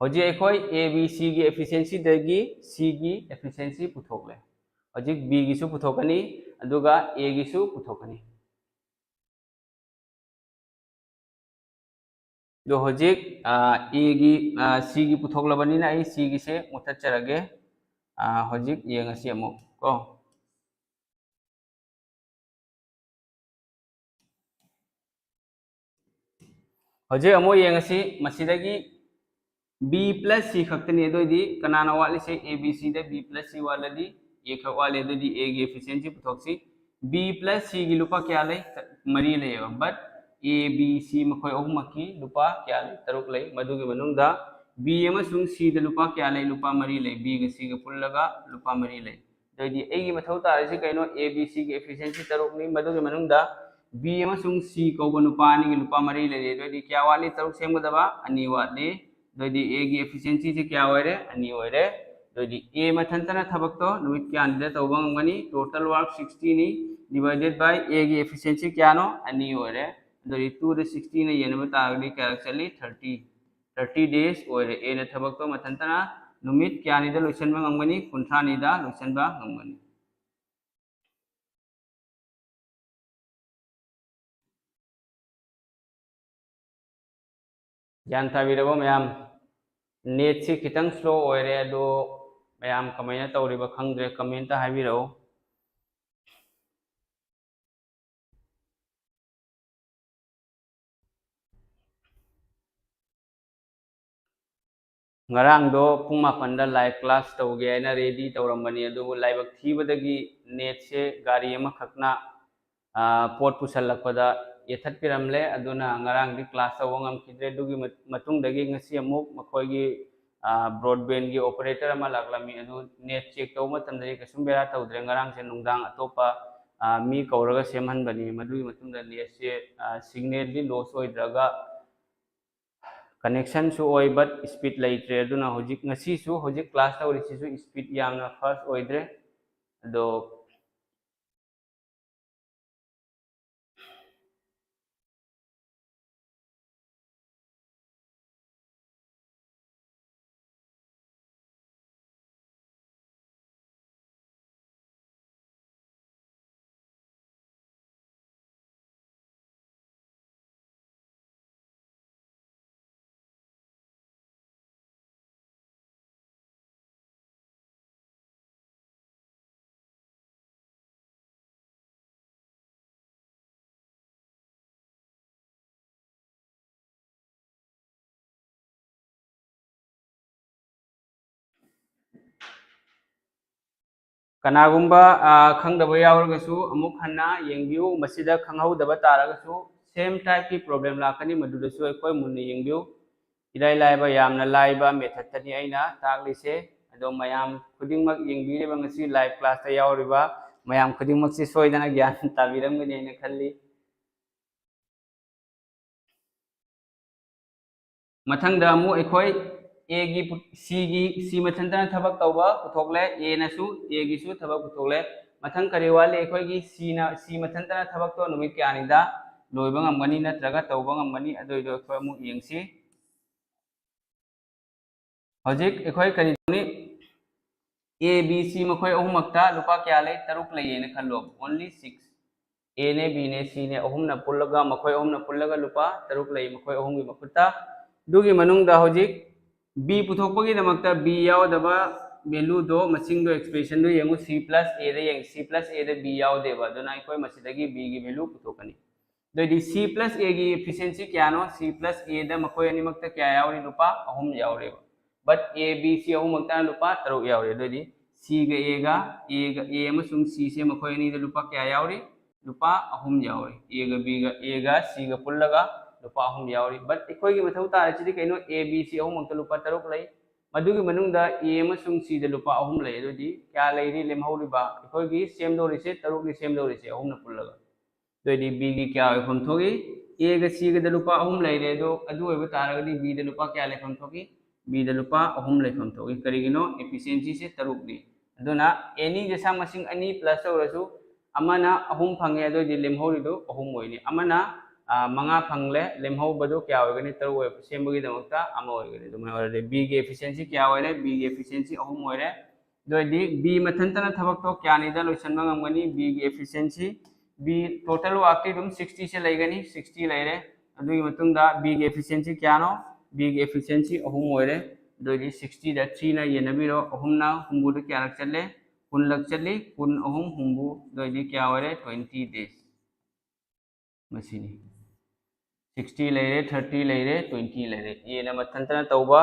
ꯍꯧꯖꯤꯛ ꯑꯩꯈꯣꯏ A B Cꯒꯤ efficiencyꯗꯒꯤ Cꯒꯤ efficiency ꯄꯨꯊꯣꯛꯂꯦ꯫ ꯍꯧꯖꯤꯛ Bꯒꯤꯁꯨ ꯄꯨꯊꯣꯛꯀꯅꯤ, ꯑꯗꯨꯒ Aꯒꯤꯁꯨ ꯄꯨꯊꯣꯛꯀꯅꯤ꯫ ꯑꯗꯣ ꯍꯧꯖꯤꯛ, ꯑ, Aꯒꯤ, ꯑ, Cꯒꯤ ꯄꯨꯊꯣꯛꯂꯕꯅꯤꯅ ꯑꯩ Cꯒꯤꯁꯦ ꯃꯨꯊꯠꯆꯔꯒꯦ꯫ ꯑ, ꯍꯧꯖꯤꯛ ꯌꯦꯡꯉꯁꯤ ꯑꯃꯨꯛ ꯀꯣ꯫ ꯍꯧꯖꯤꯛ ꯑꯃꯨꯛ ꯌꯦꯡꯉꯁꯤ, ꯃꯁꯤꯗꯒꯤ B plus C ꯈꯛꯇꯅꯤ꯫ ꯑꯗꯨ ꯑꯣꯏꯗꯤ ꯀꯅꯥꯅ ꯋꯥꯠꯂꯤꯁꯦ? A B Cꯗ B plus C ꯋꯥꯠꯂꯗꯤ A ꯈꯛ ꯋꯥꯠꯂꯤ꯫ ꯑꯗꯨꯗꯤ Aꯒꯤ efficiency ꯄꯨꯊꯣꯛꯁꯤ꯫ B plus Cꯒꯤ ꯂꯨꯄꯥ ꯀꯌꯥ ꯂꯩ? ꯃꯔꯤ ꯂꯩꯌꯦꯕ꯫ But A, B, C ꯃꯈꯣꯏ ꯑꯍꯨꯝꯃꯛꯀꯤ ꯂꯨꯄꯥ ꯀꯌꯥ ꯂꯩ? ꯇꯔꯨꯛ ꯂꯩ꯫ ꯃꯗꯨꯒꯤ ꯃꯅꯨꯡꯗ B ꯑꯃꯁꯨꯡ Cꯗ ꯂꯨꯄꯥ ꯀꯌꯥ ꯂꯩ? ꯂꯨꯄꯥ ꯃꯔꯤ ꯂꯩ꯫ Bꯒ Cꯒ ꯄꯨꯜꯂꯒ ꯂꯨꯄꯥ ꯃꯔꯤ ꯂꯩ꯫ ꯑꯗꯨꯑꯣꯏꯗꯤ ꯑꯩꯒꯤ ꯃꯊꯧ ꯇꯥꯔꯤꯁꯤ ꯀꯩꯅꯣ? A, B, Cꯒꯤ efficiency ꯇꯔꯨꯛꯅꯤ꯫ ꯃꯗꯨꯒꯤ ꯃꯅꯨꯡꯗ B ꯑꯃꯁꯨꯡ C ꯀꯧꯕ ꯅꯨꯄꯥ ꯑꯅꯤꯒꯤ ꯂꯨꯄꯥ ꯃꯔꯤ ꯂꯩꯔꯦ꯫ ꯑꯗꯨꯑꯣꯏꯗꯤ ꯀꯌꯥ ꯋꯥꯠꯂꯤ? ꯇꯔꯨꯛ ꯁꯦꯝꯒꯗꯕ ꯑꯅꯤ ꯋꯥꯠꯂꯤ꯫ ꯑꯗꯨꯑꯣꯏꯗꯤ Aꯒꯤ efficiencyꯁꯤ ꯀꯌꯥ ꯑꯣꯏꯔꯦ? ꯑꯅꯤ ꯑꯣꯏꯔꯦ꯫ ꯑꯗꯨꯑꯣꯏꯗꯤ A ꯃꯊꯟꯇꯅ ꯊꯕꯛꯇꯣ ꯅꯨꯃꯤꯠ ꯀꯌꯥꯅꯤꯗ ꯇꯧꯕ ꯉꯝꯒꯅꯤ? Total work sixtyꯅꯤ, divided by Aꯒꯤ efficiency ꯀꯌꯥꯅꯣ? ꯑꯅꯤ ꯑꯣꯏꯔꯦ꯫ ꯑꯗꯨꯑꯣꯏꯗꯤ twoꯗ sixtyꯅ ꯌꯦꯟꯅꯕ ꯇꯥꯔꯒꯗꯤ ꯀꯌꯥꯔꯛ ꯆꯠꯂꯤ? Thirty꯫ Thirty days ꯑꯣꯏꯔꯦ꯫ Aꯅ ꯊꯕꯛꯇꯣ ꯃꯊꯟꯇꯅ ꯅꯨꯃꯤꯠ ꯀꯌꯥꯅꯤꯗ ꯂꯣꯏꯁꯤꯟꯕ ꯉꯝꯒꯅꯤ? ꯀꯨꯟꯊ꯭ꯔꯥꯅꯤꯗ ꯂꯣꯏꯁꯤꯟꯕ ꯉꯝꯒꯅꯤ꯫ ꯒ꯭ꯌꯥꯟ ꯇꯥꯕꯤꯔꯕꯣ ꯃꯌꯥꯝ? Netꯁꯤ ꯈꯤꯇꯪ slow ꯑꯣꯏꯔꯦ, ꯑꯗꯣ ꯃꯌꯥꯝ ꯀꯃꯥꯏꯅ ꯇꯧꯔꯤꯕ ꯈꯪꯗ꯭ꯔꯦ, commentꯇ ꯍꯥꯏꯕꯤꯔꯛꯎ꯫ ꯉꯔꯥꯡꯗꯣ ꯄꯨꯡ ꯃꯥꯄꯟꯗ live class ꯇꯧꯒꯦ ꯍꯥꯏꯅ ready ꯇꯧꯔꯝꯕꯅꯤ, ꯑꯗꯨꯕꯨ ꯂꯥꯏꯕꯛ ꯊꯤꯕꯗꯒꯤ netꯁꯦ ꯒꯥꯔꯤ ꯑꯃꯈꯛꯅ, ꯑ, ꯄꯣꯠ ꯄꯨꯁꯜꯂꯛꯄꯗ ꯌꯦꯠꯊꯠꯄꯤꯔꯝꯂꯦ꯫ ꯑꯗꯨꯅ ꯉꯔꯥꯡꯗꯤ class ꯇꯧꯕ ꯉꯝꯈꯤꯗ꯭ꯔꯦ꯫ ꯑꯗꯨꯒꯤ ꯃꯠ-, ꯃꯇꯨꯡꯗꯒꯤ ꯉꯁꯤ ꯑꯃꯨꯛ ꯃꯈꯣꯏꯒꯤ, ꯑ, broadbandꯒꯤ operator ꯑꯃ ꯂꯥꯛꯂꯝꯃꯤ꯫ ꯑꯗꯨ net check ꯇꯧꯕ ꯃꯇꯝꯗꯗꯤ ꯀꯩꯁꯨꯝ ꯕꯦꯔꯥ ꯇꯧꯗ꯭ꯔꯦ꯫ ꯉꯔꯥꯡꯁꯦ ꯅꯨꯡꯗꯥꯡ ꯑꯇꯣꯞꯄ, ꯑ, ꯃꯤ ꯀꯧꯔꯒ ꯁꯦꯝꯍꯟꯕꯅꯤ꯫ ꯃꯗꯨꯒꯤ ꯃꯇꯨꯡꯗ netꯁꯦ, ꯑ, signalꯗꯤ loss ꯑꯣꯏꯗ꯭ꯔꯒ connectionꯁꯨ ꯑꯣꯏ, but speed ꯂꯩꯇ꯭ꯔꯦ꯫ ꯑꯗꯨꯅ ꯍꯧꯖꯤꯛ, ꯉꯁꯤꯁꯨ, ꯍꯧꯖꯤꯛ class ꯇꯧꯔꯤꯁꯤꯁꯨ speed ꯌꯥꯝꯅ fast ꯑꯣꯏꯗ꯭ꯔꯦ꯫ ꯑꯗꯣ ꯀꯅꯥꯒꯨꯝꯕ, ꯑ, ꯈꯪꯗꯕ ꯌꯥꯎꯔꯒꯁꯨ ꯑꯃꯨꯛ ꯍꯟꯅ ꯌꯦꯡꯕꯤꯌꯨ꯫ ꯃꯁꯤꯗ ꯈꯪꯍꯧꯗꯕ ꯇꯥꯔꯒꯁꯨ same typeꯀꯤ problem ꯂꯥꯛꯀꯅꯤ, ꯃꯗꯨꯗꯁꯨ ꯑꯩꯈꯣꯏ ꯃꯨꯟꯅ ꯌꯦꯡꯕꯤꯌꯨ꯫ ꯏꯔꯥꯏ ꯂꯥꯏꯕ, ꯌꯥꯝꯅ ꯂꯥꯏꯕ methodꯇꯅꯤ ꯑꯩꯅ ꯇꯥꯛꯂꯤꯁꯦ꯫ ꯑꯗꯣ ꯃꯌꯥꯝ ꯈꯨꯗꯤꯡꯃꯛ ꯌꯦꯡꯕꯤꯔꯤꯕ, ꯉꯁꯤ live classꯇ ꯌꯥꯎꯔꯤꯕ ꯃꯌꯥꯝ ꯈꯨꯗꯤꯡꯃꯛꯁꯤ ꯁꯣꯏꯗꯅ ꯒ꯭ꯌꯥꯟ ꯇꯥꯕꯤꯔꯝꯒꯅꯤ ꯍꯥꯏꯅ ꯈꯜꯂꯤ꯫ ꯃꯊꯪꯗ ꯑꯃꯨꯛ ꯑꯩꯈꯣꯏ Aꯒꯤ ꯄꯨ-, Cꯒꯤ, C ꯃꯊꯟꯇꯅ ꯊꯕꯛ ꯇꯧꯕ ꯄꯨꯊꯣꯛꯂꯦ, Aꯅꯁꯨ, Aꯒꯤꯁꯨ ꯊꯕꯛ ꯄꯨꯊꯣꯛꯂꯦ꯫ ꯃꯊꯪ ꯀꯔꯤ ꯋꯥꯠꯂꯤ? ꯑꯩꯈꯣꯏꯒꯤ Cꯅ, C ꯃꯊꯟꯇꯅ ꯊꯕꯛꯇꯣ ꯅꯨꯃꯤꯠ ꯀꯌꯥꯅꯤꯗ ꯂꯣꯏꯕ ꯉꯝꯒꯅꯤ ꯅꯠꯇ꯭ꯔꯒ ꯇꯧꯕ ꯉꯝꯒꯅꯤ? ꯑꯗꯨꯏꯗꯣ ꯑꯩꯈꯣꯏ ꯑꯃꯨꯛ ꯌꯦꯡꯁꯤ꯫ ꯍꯧꯖꯤꯛ ꯑꯩꯈꯣꯏ ꯀꯔꯤ ꯇꯧꯅꯤ? A, B, C ꯃꯈꯣꯏ ꯑꯍꯨꯝꯃꯛꯇ ꯂꯨꯄꯥ ꯀꯌꯥ ꯂꯩ? ꯇꯔꯨꯛ ꯂꯩꯌꯦꯅ ꯈꯜꯂꯣ, only six꯫ Aꯅꯦ, Bꯅꯦ, Cꯅꯦ, ꯑꯍꯨꯝꯅ ꯄꯨꯜꯂꯒ, ꯃꯈꯣꯏ ꯑꯍꯨꯝꯅ ꯄꯨꯜꯂꯒ ꯂꯨꯄꯥ ꯇꯔꯨꯛ ꯂꯩ ꯃꯈꯣꯏ ꯑꯍꯨꯝꯒꯤ ꯃꯈꯨꯠꯇ꯫ ꯑꯗꯨꯒꯤ ꯃꯅꯨꯡꯗ ꯍꯧꯖꯤꯛ B ꯄꯨꯊꯣꯛꯄꯒꯤꯗꯃꯛꯇ B ꯌꯥꯎꯗꯕ valueꯗꯣ, ꯃꯁꯤꯡꯗꯣ, expressionꯗꯣ ꯌꯦꯡꯉꯨ, C plus Aꯗ ꯌꯦꯡꯉꯨ, C plus Aꯗ B ꯌꯥꯎꯗꯦꯕ, ꯑꯗꯨꯅ ꯑꯩꯈꯣꯏ ꯃꯁꯤꯗꯒꯤ Bꯒꯤ value ꯄꯨꯊꯣꯛꯀꯅꯤ꯫ ꯑꯗꯨꯑꯣꯏꯗꯤ C plus Aꯒꯤ efficiency ꯀꯌꯥꯅꯣ? C plus Aꯗ ꯃꯈꯣꯏ ꯑꯅꯤꯃꯛꯇ ꯀꯌꯥ ꯌꯥꯎꯔꯤ? ꯂꯨꯄꯥ ꯑꯍꯨꯝ ꯌꯥꯎꯔꯦꯕ꯫ But A, B, C ꯑꯍꯨꯝꯃꯛꯇꯅ ꯂꯨꯄꯥ ꯇꯔꯨꯛ ꯌꯥꯎꯔꯤ꯫ ꯑꯗꯨꯑꯣꯏꯗꯤ Cꯒ Aꯒ, Aꯒ, A ꯑꯃꯁꯨꯡ Cꯁꯦ ꯃꯈꯣꯏ ꯑꯅꯤꯗ ꯂꯨꯄꯥ ꯀꯌꯥ ꯌꯥꯎꯔꯤ? ꯂꯨꯄꯥ ꯑꯍꯨꯝ ꯌꯥꯎꯔꯤ꯫ Aꯒ Bꯒ, Aꯒ Cꯒ ꯄꯨꯜꯂꯒ ꯂꯨꯄꯥ ꯑꯍꯨꯝ ꯌꯥꯎꯔꯤ꯫ But ꯑꯩꯈꯣꯏꯒꯤ ꯃꯊꯧ ꯇꯥꯔꯤꯁꯤꯗꯤ ꯀꯩꯅꯣ? A, B, C ꯑꯍꯨꯝꯃꯛꯇ ꯂꯨꯄꯥ ꯇꯔꯨꯛ ꯂꯩ꯫ ꯃꯗꯨꯒꯤ ꯃꯅꯨꯡꯗ A ꯑꯃꯁꯨꯡ Cꯗ ꯂꯨꯄꯥ ꯑꯍꯨꯝ ꯂꯩ꯫ ꯑꯗꯨꯗꯤ ꯀꯌꯥ ꯂꯩꯔꯤ ꯂꯦꯝꯍꯧꯔꯤꯕ? ꯑꯩꯈꯣꯏꯒꯤ ꯁꯦꯝꯗꯧꯔꯤꯁꯦ ꯇꯔꯨꯛꯅꯤ ꯁꯦꯝꯗꯧꯔꯤꯁꯦ, ꯑꯍꯨꯝꯅ ꯄꯨꯜꯂꯒ꯫ ꯑꯗꯨꯑꯣꯏꯗꯤ Bꯒꯤ ꯀꯌꯥ ꯑꯣꯏꯐꯝ ꯊꯣꯛꯏ? Aꯒ Cꯒꯗ ꯂꯨꯄꯥ ꯑꯍꯨꯝ ꯂꯩꯔꯦ꯫ ꯑꯗꯣ ꯑꯗꯨ ꯑꯣꯏꯕ ꯇꯥꯔꯒꯗꯤ Bꯗ ꯂꯨꯄꯥ ꯀꯌꯥ ꯂꯩꯐꯝ ꯊꯣꯛꯏ? Bꯗ ꯂꯨꯄꯥ ꯑꯍꯨꯝ ꯂꯩꯐꯝ ꯊꯣꯛꯏ꯫ ꯀꯔꯤꯒꯤꯅꯣ? Efficiencyꯁꯦ ꯇꯔꯨꯛꯅꯤ꯫ ꯑꯗꯨꯅ ꯑꯦꯅꯤ ꯗꯁꯥ ꯃꯁꯤꯡ ꯑꯅꯤ plus ꯇꯧꯔꯁꯨ ꯑꯃꯅ ꯑꯍꯨꯝ ꯐꯪꯉꯦ, ꯑꯗꯨꯑꯣꯏꯗꯤ ꯂꯦꯝꯍꯧꯔꯤꯗꯨ ꯑꯍꯨꯝ ꯑꯣꯏꯅꯤ꯫ ꯑꯃꯅ, ꯑ, ꯃꯉꯥ ꯐꯪꯂꯦ, ꯂꯦꯝꯍꯧꯕꯗꯨ ꯀꯌꯥ ꯑꯣꯏꯒꯅꯤ? ꯇꯔꯨꯛ ꯑꯣꯏꯕ ꯁꯦꯝꯕꯒꯤꯗꯃꯛꯇ ꯑꯃ ꯑꯣꯏꯒꯅꯤ꯫ ꯑꯗꯨꯃꯥꯏꯅ ꯑꯣꯏꯔꯗꯤ Bꯒꯤ efficiency ꯀꯌꯥ ꯑꯣꯏꯔꯦ? Bꯒꯤ efficiency ꯑꯍꯨꯝ ꯑꯣꯏꯔꯦ꯫ ꯑꯗꯨ ꯑꯣꯏꯔꯗꯤ B ꯃꯊꯟꯇꯅ ꯊꯕꯛꯇꯣ ꯀꯌꯥꯅꯤꯗ ꯂꯣꯏꯁꯤꯟꯕ ꯉꯝꯒꯅꯤ? Bꯒꯤ efficiency, B total workꯇꯤ ꯑꯗꯨꯝ sixtyꯁꯦ ꯂꯩꯒꯅꯤ, sixty ꯂꯩꯔꯦ꯫ ꯑꯗꯨꯒꯤ ꯃꯇꯨꯡꯗ Bꯒꯤ efficiency ꯀꯌꯥꯅꯣ? Bꯒꯤ efficiency ꯑꯍꯨꯝ ꯑꯣꯏꯔꯦ꯫ ꯑꯗꯨ ꯑꯣꯏꯔꯗꯤ sixtyꯗ threeꯅ ꯌꯦꯟꯅꯕꯤꯔꯣ, ꯑꯍꯨꯝꯅ ꯍꯨꯝꯐꯨꯗ ꯀꯌꯥꯔꯛ ꯆꯠꯂꯦ? ꯀꯨꯟꯂꯛ ꯆꯠꯂꯤ꯫ ꯀꯨꯟ ꯑꯍꯨꯝ ꯍꯨꯝꯐꯨ, ꯑꯗꯨ ꯑꯣꯏꯔꯗꯤ ꯀꯌꯥ ꯑꯣꯏꯔꯦ? Twenty days꯫ ꯃꯁꯤꯅꯤ꯫ Sixty ꯂꯩꯔꯦ, thirty ꯂꯩꯔꯦ, twenty ꯂꯩꯔꯦ꯫ Aꯅ ꯃꯊꯟꯇꯅ ꯇꯧꯕ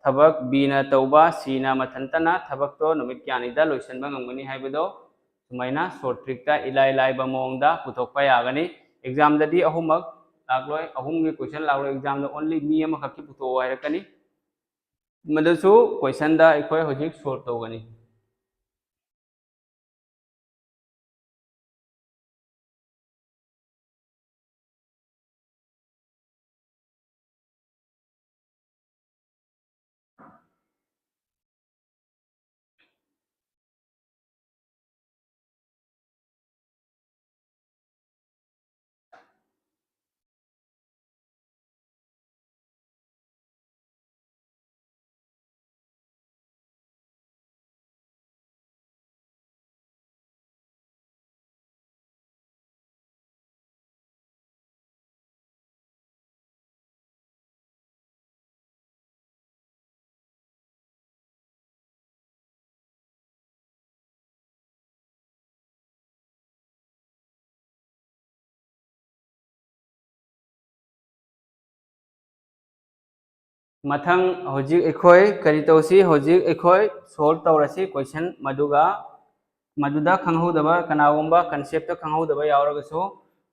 ꯊꯕꯛ, Bꯅ ꯇꯧꯕ, Cꯅ ꯃꯊꯟꯇꯅ ꯊꯕꯛꯇꯣ ꯅꯨꯃꯤꯠ ꯀꯌꯥꯅꯤꯗ ꯂꯣꯏꯁꯤꯟꯕ ꯉꯝꯒꯅꯤ ꯍꯥꯏꯕꯗꯣ ꯁꯨꯃꯥꯏꯅ short trickꯇ ꯏꯂꯥꯏ ꯂꯥꯏꯕ ꯃꯑꯣꯡꯗ ꯄꯨꯊꯣꯛꯄ ꯌꯥꯒꯅꯤ꯫ Examꯗꯗꯤ ꯑꯍꯨꯝꯃꯛ ꯂꯥꯛꯂꯣꯏ, ꯑꯍꯨꯝꯒꯤ question ꯂꯥꯛꯂꯣꯏ꯫ Examꯗ only ꯃꯤ ꯑꯃꯈꯛꯀꯤ ꯄꯨꯊꯣꯛꯑꯣ ꯍꯥꯏꯔꯛꯀꯅꯤ꯫ ꯃꯗꯨꯁꯨ questionꯗ ꯑꯩꯈꯣꯏ ꯍꯧꯖꯤꯛ solve ꯇꯧꯒꯅꯤ꯫ ꯃꯊꯪ ꯍꯧꯖꯤꯛ ꯑꯩꯈꯣꯏ ꯀꯔꯤ ꯇꯧꯁꯤ? ꯍꯧꯖꯤꯛ ꯑꯩꯈꯣꯏ solve ꯇꯧꯔꯁꯤ question ꯃꯗꯨꯒ, ꯃꯗꯨꯗ ꯈꯪꯍꯧꯗꯕ, ꯀꯅꯥꯒꯨꯝꯕ concept ꯈꯪꯍꯧꯗꯕ ꯌꯥꯎꯔꯒꯁꯨ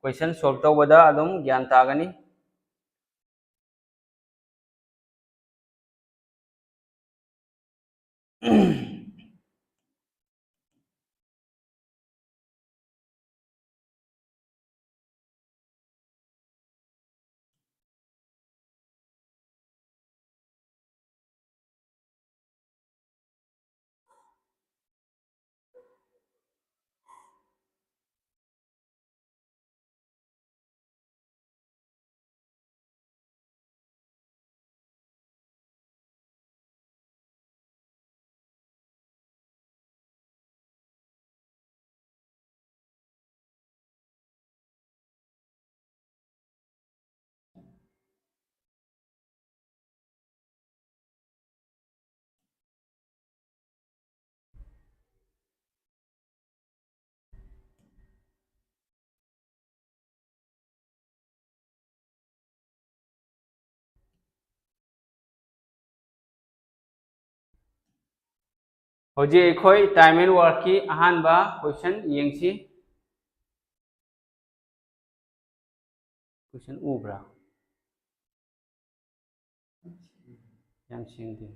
question solve ꯇꯧꯕꯗ ꯑꯗꯨꯝ ꯒ꯭ꯌꯥꯟ ꯇꯥꯒꯅꯤ꯫ ꯍꯧꯖꯤꯛ ꯑꯩꯈꯣꯏ time and workꯀꯤ ꯑꯍꯥꯟꯕ question ꯌꯦꯡꯁꯤ꯫ Question ꯎꯕ꯭ꯔꯥ? ꯌꯥꯝ ꯁꯦꯡꯗꯦ꯫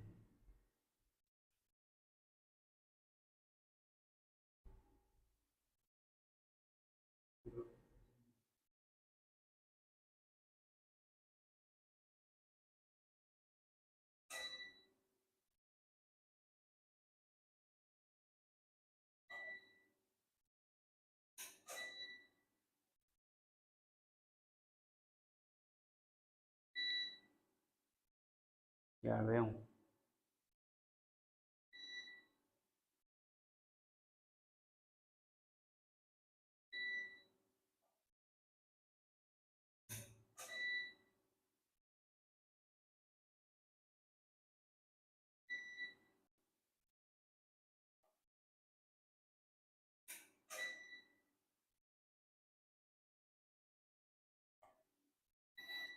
ꯌꯥꯔꯕ ꯌꯦꯡꯉꯨ꯫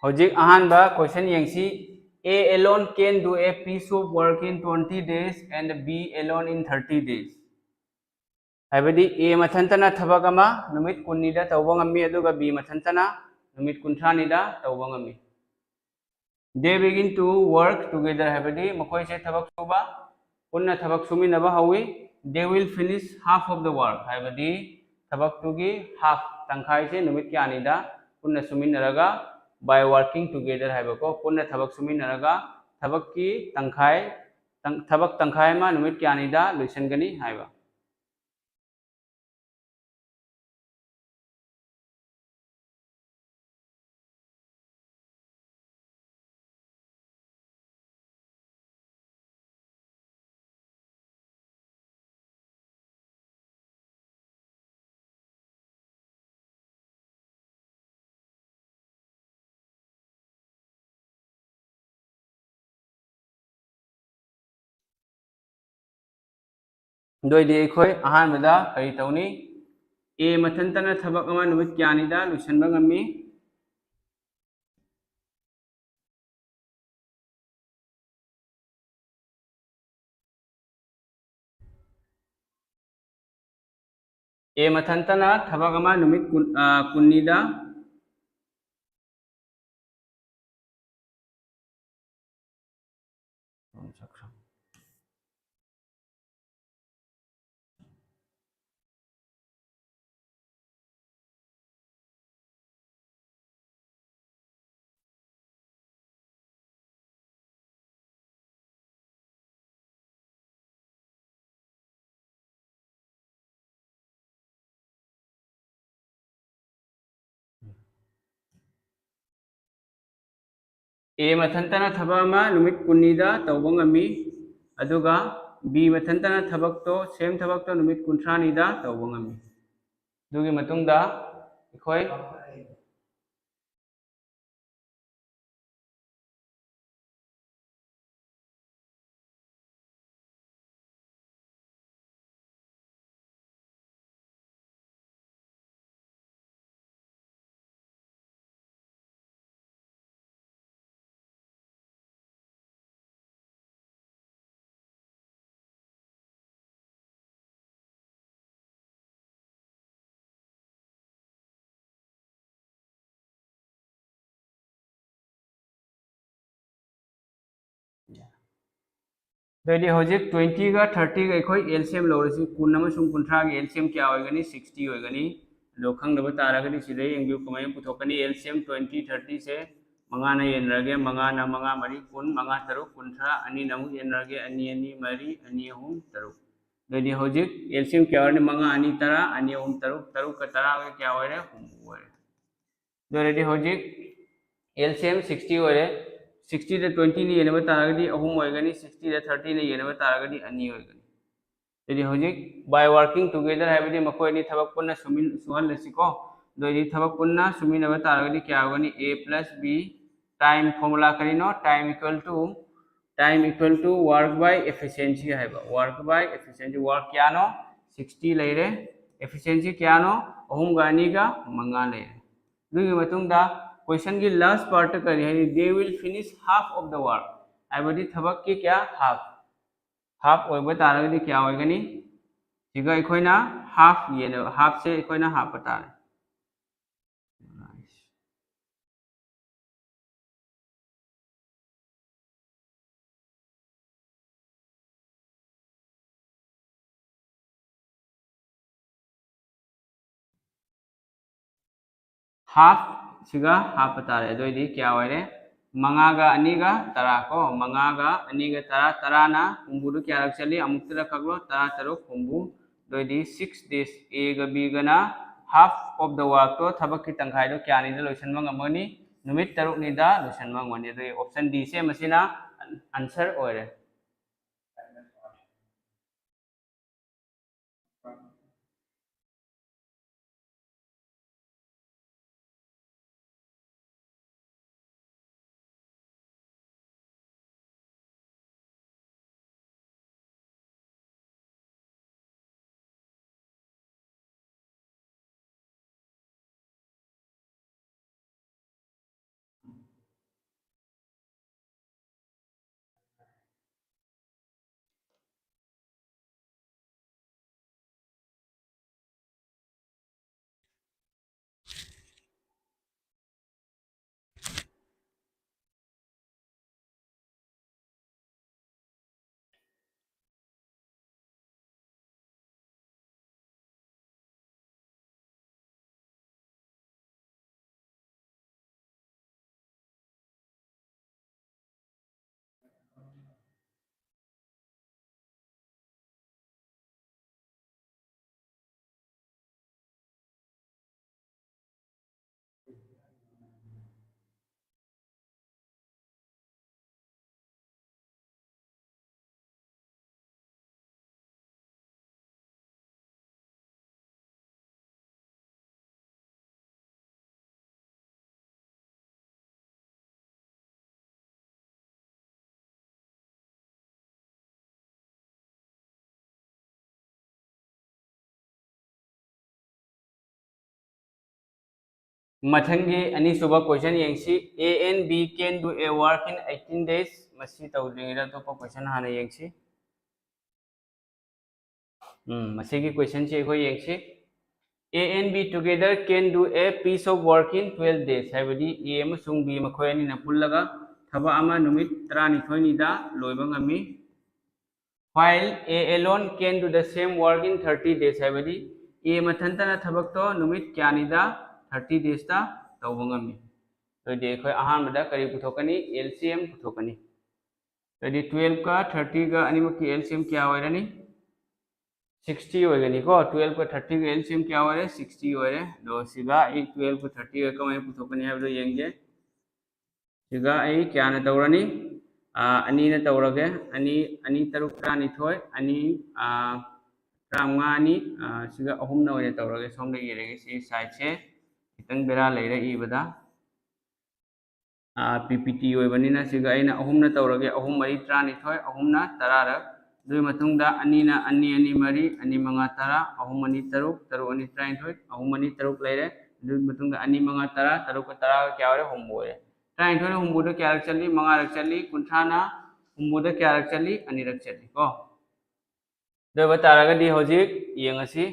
ꯍꯧꯖꯤꯛ ꯑꯍꯥꯟꯕ question ꯌꯦꯡꯁꯤ꯫ A alone can do a piece of work in twenty days and B alone in thirty days. ꯍꯥꯏꯕꯗꯤ A ꯃꯊꯟꯇꯅ ꯊꯕꯛ ꯑꯃ ꯅꯨꯃꯤꯠ ꯀꯨꯟꯅꯤꯗ ꯇꯧꯕ ꯉꯝꯃꯤ, ꯑꯗꯨꯒ B ꯃꯊꯟꯇꯅ ꯅꯨꯃꯤꯠ ꯀꯨꯟꯊ꯭ꯔꯥꯅꯤꯗ ꯇꯧꯕ ꯉꯝꯃꯤ꯫ They begin to work together ꯍꯥꯏꯕꯗꯤ ꯃꯈꯣꯏꯁꯦ ꯊꯕꯛ ꯁꯨꯕ, ꯄꯨꯟꯅ ꯊꯕꯛ ꯁꯨꯃꯤꯟꯅꯕ ꯍꯧꯋꯤ꯫ They will finish half of the work ꯍꯥꯏꯕꯗꯤ ꯊꯕꯛꯇꯨꯒꯤ half, ꯇꯪꯈꯥꯏꯁꯦ ꯅꯨꯃꯤꯠ ꯀꯌꯥꯅꯤꯗ ꯄꯨꯟꯅ ꯁꯨꯃꯤꯟꯅꯔꯒ, by working together ꯍꯥꯏꯕꯀꯣ, ꯄꯨꯟꯅ ꯊꯕꯛ ꯁꯨꯃꯤꯟꯅꯔꯒ ꯊꯕꯛꯀꯤ ꯇꯪꯈꯥꯏ, ꯇꯪ-, ꯊꯕꯛ ꯇꯪꯈꯥꯏ ꯑꯃ ꯅꯨꯃꯤꯠ ꯀꯌꯥꯅꯤꯗ ꯂꯣꯏꯁꯤꯟꯒꯅꯤ ꯍꯥꯏꯕ꯫ ꯑꯗꯨ ꯑꯣꯏꯗꯤ ꯑꯩꯈꯣꯏ ꯑꯍꯥꯟꯕꯗ ꯀꯔꯤ ꯇꯧꯅꯤ? A ꯃꯊꯟꯇꯅ ꯊꯕꯛ ꯑꯃ ꯅꯨꯃꯤꯠ ꯀꯌꯥꯅꯤꯗ ꯂꯣꯏꯁꯤꯟꯕ ꯉꯝꯃꯤ? A ꯃꯊꯟꯇꯅ ꯊꯕꯛ ꯑꯃ ꯅꯨꯃꯤꯠ ꯀꯨꯟ, ꯑ, ꯀꯨꯟꯅꯤꯗ A ꯃꯊꯟꯇꯅ ꯊꯕꯛ ꯑꯃ ꯅꯨꯃꯤꯠ ꯀꯨꯟꯅꯤꯗ ꯇꯧꯕ ꯉꯝꯃꯤ, ꯑꯗꯨꯒ B ꯃꯊꯟꯇꯅ ꯊꯕꯛꯇꯣ, same ꯊꯕꯛꯇꯣ ꯅꯨꯃꯤꯠ ꯀꯨꯟꯊ꯭ꯔꯥꯅꯤꯗ ꯇꯧꯕ ꯉꯝꯃꯤ꯫ ꯑꯗꯨꯒꯤ ꯃꯇꯨꯡꯗ ꯑꯩꯈꯣꯏ ꯑꯗꯨꯗꯤ ꯍꯧꯖꯤꯛ twenty ꯒ thirty ꯒ ꯑꯩꯈꯣꯏ L C M ꯂꯧꯔꯁꯤ꯫ ꯀꯨꯟ ꯑꯃꯁꯨꯡ ꯀꯨꯟꯊ꯭ꯔꯥꯒꯤ L C M ꯀꯌꯥ ꯑꯣꯏꯒꯅꯤ? Sixty ꯑꯣꯏꯒꯅꯤ꯫ ꯑꯗꯣ ꯈꯪꯗꯕ ꯇꯥꯔꯒꯗꯤ ꯁꯤꯗ ꯌꯦꯡꯕꯤꯌꯨ ꯀꯃꯥꯏꯅ ꯄꯨꯊꯣꯛꯀꯅꯤ꯫ L C M twenty thirty ꯁꯦ ꯃꯉꯥꯅ ꯌꯦꯟꯅꯔꯒꯦ, ꯃꯉꯥꯅ ꯃꯉꯥ ꯃꯔꯤ ꯀꯨꯟ, ꯃꯉꯥ ꯇꯔꯨꯛ ꯀꯨꯟꯊ꯭ꯔꯥ, ꯑꯅꯤꯅ ꯑꯃꯨꯛ ꯌꯦꯟꯅꯔꯒꯦ, ꯑꯅꯤ ꯑꯅꯤ ꯃꯔꯤ, ꯑꯅꯤ ꯑꯍꯨꯝ ꯇꯔꯨꯛ꯫ ꯑꯗꯨꯗꯤ ꯍꯧꯖꯤꯛ L C M ꯀꯌꯥ ꯑꯣꯏꯔꯅꯤ? ꯃꯉꯥ ꯑꯅꯤ ꯇꯔꯥ, ꯑꯅꯤ ꯑꯍꯨꯝ ꯇꯔꯨꯛ, ꯇꯔꯨꯛꯀ ꯇꯔꯥꯒ ꯀꯌꯥ ꯑꯣꯏꯔꯦ? ꯍꯨꯝꯐꯨ ꯑꯣꯏꯔꯦ꯫ ꯑꯗꯨ ꯑꯣꯏꯔꯗꯤ ꯍꯧꯖꯤꯛ L C M sixty ꯑꯣꯏꯔꯦ꯫ Sixty ꯗ twenty ꯅ ꯌꯦꯟꯅꯕ ꯇꯥꯔꯒꯗꯤ ꯑꯍꯨꯝ ꯑꯣꯏꯒꯅꯤ, sixty ꯗ thirty ꯅ ꯌꯦꯟꯅꯕ ꯇꯥꯔꯒꯗꯤ ꯑꯅꯤ ꯑꯣꯏꯒꯅꯤ꯫ ꯑꯗꯨꯗꯤ ꯍꯧꯖꯤꯛ by working together ꯍꯥꯏꯕꯗꯤ ꯃꯈꯣꯏ ꯑꯅꯤ ꯊꯕꯛ ꯄꯨꯟꯅ ꯁꯨꯃꯤꯟ-, ꯁꯨꯍꯜꯂꯁꯤꯀꯣ꯫ ꯑꯗꯨ ꯑꯣꯏꯔꯗꯤ ꯊꯕꯛ ꯄꯨꯟꯅ ꯁꯨꯃꯤꯟꯅꯕ ꯇꯥꯔꯒꯗꯤ ꯀꯌꯥ ꯑꯣꯏꯒꯅꯤ? A plus B time formula ꯀꯔꯤꯅꯣ? Time equal to, time equal to work by efficiency ꯍꯥꯏꯕ꯫ Work by efficiency, work ꯀꯌꯥꯅꯣ? Sixty ꯂꯩꯔꯦ꯫ Efficiency ꯀꯌꯥꯅꯣ? ꯑꯍꯨꯝꯒ ꯑꯅꯤꯒ ꯃꯉꯥ ꯂꯩꯔꯦ꯫ ꯑꯗꯨꯒꯤ ꯃꯇꯨꯡꯗ question ꯒꯤ last part ꯀꯔꯤ ꯍꯥꯏꯔꯤ? They will finish half of the work ꯍꯥꯏꯕꯗꯤ ꯊꯕꯛꯀꯤ ꯀꯌꯥ? Half꯫ Half ꯑꯣꯏꯕ ꯇꯥꯔꯒꯗꯤ ꯀꯌꯥ ꯑꯣꯏꯒꯅꯤ? ꯁꯤꯒ ꯑꯩꯈꯣꯏꯅ half ꯌꯦꯟꯅ-, half ꯁꯦ ꯑꯩꯈꯣꯏꯅ ꯍꯥꯞꯄ ꯇꯥꯔꯦ꯫ Half ꯁꯤꯒ ꯍꯥꯞꯄ ꯇꯥꯔꯦ꯫ ꯑꯗꯨ ꯑꯣꯏꯗꯤ ꯀꯌꯥ ꯑꯣꯏꯔꯦ? ꯃꯉꯥꯒ ꯑꯅꯤꯒ ꯇꯔꯥ ꯀꯣ, ꯃꯉꯥꯒ ꯑꯅꯤꯒ ꯇꯔꯥ, ꯇꯔꯥꯅ ꯍꯨꯝꯐꯨꯗꯨ ꯀꯌꯥꯔꯛ ꯆꯠꯂꯤ? ꯑꯃꯨꯛꯇꯗ ꯀꯛꯂꯣ, ꯇꯔꯥ ꯇꯔꯨꯛ ꯍꯨꯝꯐꯨ꯫ ꯑꯗꯨ ꯑꯣꯏꯗꯤ six days, A ꯒ B Gana half of the work ꯇꯣ, ꯊꯕꯛꯀꯤ ꯇꯪꯈꯥꯏꯗꯣ ꯀꯌꯥꯅꯤꯗ ꯂꯣꯏꯁꯤꯟꯕ ꯉꯝꯒꯅꯤ? ꯅꯨꯃꯤꯠ ꯇꯔꯨꯛꯅꯤꯗ ꯂꯣꯏꯁꯤꯟꯕ ꯉꯝꯒꯅꯤ꯫ ꯑꯗꯨꯒꯤ option D ꯁꯦ ꯃꯁꯤꯅ answer ꯑꯣꯏꯔꯦ꯫ ꯃꯊꯪꯒꯤ ꯑꯅꯤꯁꯨꯕ question ꯌꯦꯡꯁꯤ꯫ A and B can do a work in eighteen days꯫ ꯃꯁꯤ ꯇꯧꯗ꯭ꯔꯤꯉꯩꯗ ꯑꯇꯣꯞꯄ question ꯍꯥꯟꯅ ꯌꯦꯡꯁꯤ꯫ ꯎꯝ, ꯃꯁꯤꯒꯤ questionꯁꯤ ꯑꯩꯈꯣꯏ ꯌꯦꯡꯁꯤ꯫ A and B together can do a piece of work in twelve days꯫ ꯍꯥꯏꯕꯗꯤ A ꯑꯃꯁꯨꯡ B ꯃꯈꯣꯏ ꯑꯅꯤꯅ ꯄꯨꯜꯂꯒ ꯊꯕꯛ ꯑꯃ ꯅꯨꯃꯤꯠ ꯇꯔꯥꯅꯤꯊꯣꯏꯅꯤꯗ ꯂꯣꯏꯕ ꯉꯝꯃꯤ꯫ While A alone can do the same work in thirty days꯫ ꯍꯥꯏꯕꯗꯤ A ꯃꯊꯟꯇꯅ ꯊꯕꯛꯇꯣ ꯅꯨꯃꯤꯠ ꯀꯌꯥꯅꯤꯗ? Thirty daysꯇ ꯇꯧꯕ ꯉꯝꯃꯤ꯫ ꯑꯗꯨꯗꯤ ꯑꯩꯈꯣꯏ ꯑꯍꯥꯟꯕꯗ ꯀꯔꯤ ꯄꯨꯊꯣꯛꯀꯅꯤ? L C M ꯄꯨꯊꯣꯛꯀꯅꯤ꯫ ꯑꯗꯨꯗꯤ twelveꯀ thirtyꯒ ꯑꯅꯤꯃꯛꯀꯤ L C M ꯀꯌꯥ ꯑꯣꯏꯔꯅꯤ? Sixty ꯑꯣꯏꯒꯅꯤꯀꯣ꯫ Twelveꯀ thirtyꯒ L C M ꯀꯌꯥ ꯑꯣꯏꯔꯦ? Sixty ꯑꯣꯏꯔꯦ꯫ ꯑꯗꯣ ꯁꯤꯒ ꯑꯩ twelveꯀ thirtyꯒ ꯀꯃꯥꯏꯅ ꯄꯨꯊꯣꯛꯀꯅꯤ ꯍꯥꯏꯕꯗꯣ ꯌꯦꯡꯒꯦ꯫ ꯁꯤꯒ ꯑꯩ ꯀꯌꯥꯅ ꯇꯧꯔꯅꯤ? ꯑꯥ, ꯑꯅꯤꯅ ꯇꯧꯔꯒꯦ꯫ ꯑꯅꯤ, ꯑꯅꯤ ꯇꯔꯨꯛ ꯇꯔꯥꯅꯤꯊꯣꯏ, ꯑꯅꯤ, ꯑꯥ, ꯇꯔꯥꯃꯉꯥ ꯑꯅꯤ, ꯑꯥ, ꯁꯤꯒ ꯑꯍꯨꯝꯅ ꯑꯣꯏꯅ ꯇꯧꯔꯒꯦ꯫ ꯁꯣꯝꯗ ꯌꯦꯡꯉꯒꯦ, ꯁꯤ sideꯁꯦ ꯈꯤꯇꯪ ꯕꯦꯔꯥ ꯂꯩꯔꯦ ꯏꯕꯗ꯫ ꯑꯥ, P P T ꯑꯣꯏꯕꯅꯤꯅ ꯁꯤꯒ ꯑꯩꯅ ꯑꯍꯨꯝꯅ ꯇꯧꯔꯒꯦ꯫ ꯑꯍꯨꯝ ꯃꯔꯤ ꯇꯔꯥꯅꯤꯊꯣꯏ, ꯑꯍꯨꯝꯅ ꯇꯔꯥꯔꯛ꯫ ꯑꯗꯨꯒꯤ ꯃꯇꯨꯡꯗ ꯑꯅꯤꯅ ꯑꯅꯤ, ꯑꯅꯤ ꯃꯔꯤ, ꯑꯅꯤ ꯃꯉꯥ ꯇꯔꯥ, ꯑꯍꯨꯝ ꯑꯅꯤ ꯇꯔꯨꯛ, ꯇꯔꯨꯛ ꯑꯅꯤ ꯇꯔꯥꯅꯤꯊꯣꯏ, ꯑꯍꯨꯝ ꯑꯅꯤ ꯇꯔꯨꯛ ꯂꯩꯔꯦ꯫ ꯑꯗꯨꯒꯤ ꯃꯇꯨꯡꯗ ꯑꯅꯤ ꯃꯉꯥ ꯇꯔꯥ, ꯇꯔꯨꯛꯀ ꯇꯔꯥꯒ ꯀꯌꯥ ꯑꯣꯏꯔꯦ? ꯍꯨꯝꯐꯨ ꯑꯣꯏꯔꯦ꯫ ꯇꯔꯥꯅꯤꯊꯣꯏꯅ ꯍꯨꯝꯐꯨꯗ ꯀꯌꯥꯔꯛ ꯆꯠꯂꯤ? ꯃꯉꯥꯔꯛ ꯆꯠꯂꯤ꯫ ꯀꯨꯟꯊ꯭ꯔꯥꯅ ꯍꯨꯝꯐꯨꯗ ꯀꯌꯥꯔꯛ ꯆꯠꯂꯤ? ꯑꯅꯤꯔꯛ ꯆꯠꯂꯤ ꯀꯣ꯫ ꯑꯗꯨ ꯑꯣꯏꯕ ꯇꯥꯔꯒꯗꯤ ꯍꯧꯖꯤꯛ ꯌꯦꯡꯉꯁꯤ꯫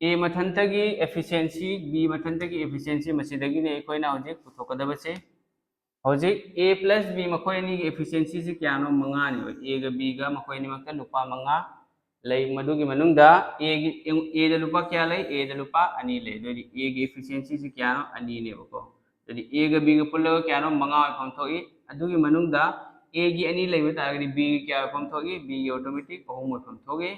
A ꯃꯊꯟꯇꯒꯤ efficiency, B ꯃꯊꯟꯇꯒꯤ efficiency, ꯃꯁꯤꯗꯒꯤꯅꯤ ꯑꯩꯈꯣꯏꯅ ꯍꯧꯖꯤꯛ ꯄꯨꯊꯣꯛꯀꯗꯕꯁꯦ꯫ ꯍꯧꯖꯤꯛ A plus B ꯃꯈꯣꯏ ꯑꯅꯤꯒꯤ efficiencyꯁꯤ ꯀꯌꯥꯅꯣ? ꯃꯉꯥꯅꯦꯕ꯫ Aꯒ Bꯒ ꯃꯈꯣꯏ ꯑꯅꯤꯃꯛꯇ ꯂꯨꯄꯥ ꯃꯉꯥ ꯂꯩ꯫ ꯃꯗꯨꯒꯤ ꯃꯅꯨꯡꯗ Aꯒꯤ, Aꯗ ꯂꯨꯄꯥ ꯀꯌꯥ ꯂꯩ? Aꯗ ꯂꯨꯄꯥ ꯑꯅꯤ ꯂꯩ꯫ ꯑꯗꯨꯗꯤ Aꯒꯤ efficiencyꯁꯤ ꯀꯌꯥꯅꯣ? ꯑꯅꯤꯅꯦꯕꯀꯣ꯫ ꯑꯗꯨꯗꯤ Aꯒ Bꯒ ꯄꯨꯜꯂꯒ ꯀꯌꯥꯅꯣ? ꯃꯉꯥ ꯑꯣꯏꯐꯝ ꯊꯣꯛꯏ꯫ ꯑꯗꯨꯒꯤ ꯃꯅꯨꯡꯗ Aꯒꯤ ꯑꯅꯤ ꯂꯩꯕ ꯇꯥꯔꯒꯗꯤ Bꯒꯤ ꯀꯌꯥ ꯑꯣꯏꯐꯝ ꯊꯣꯛꯏ? Bꯒꯤ automatic ꯑꯍꯨꯝ ꯑꯣꯏꯐꯝ ꯊꯣꯛꯏ꯫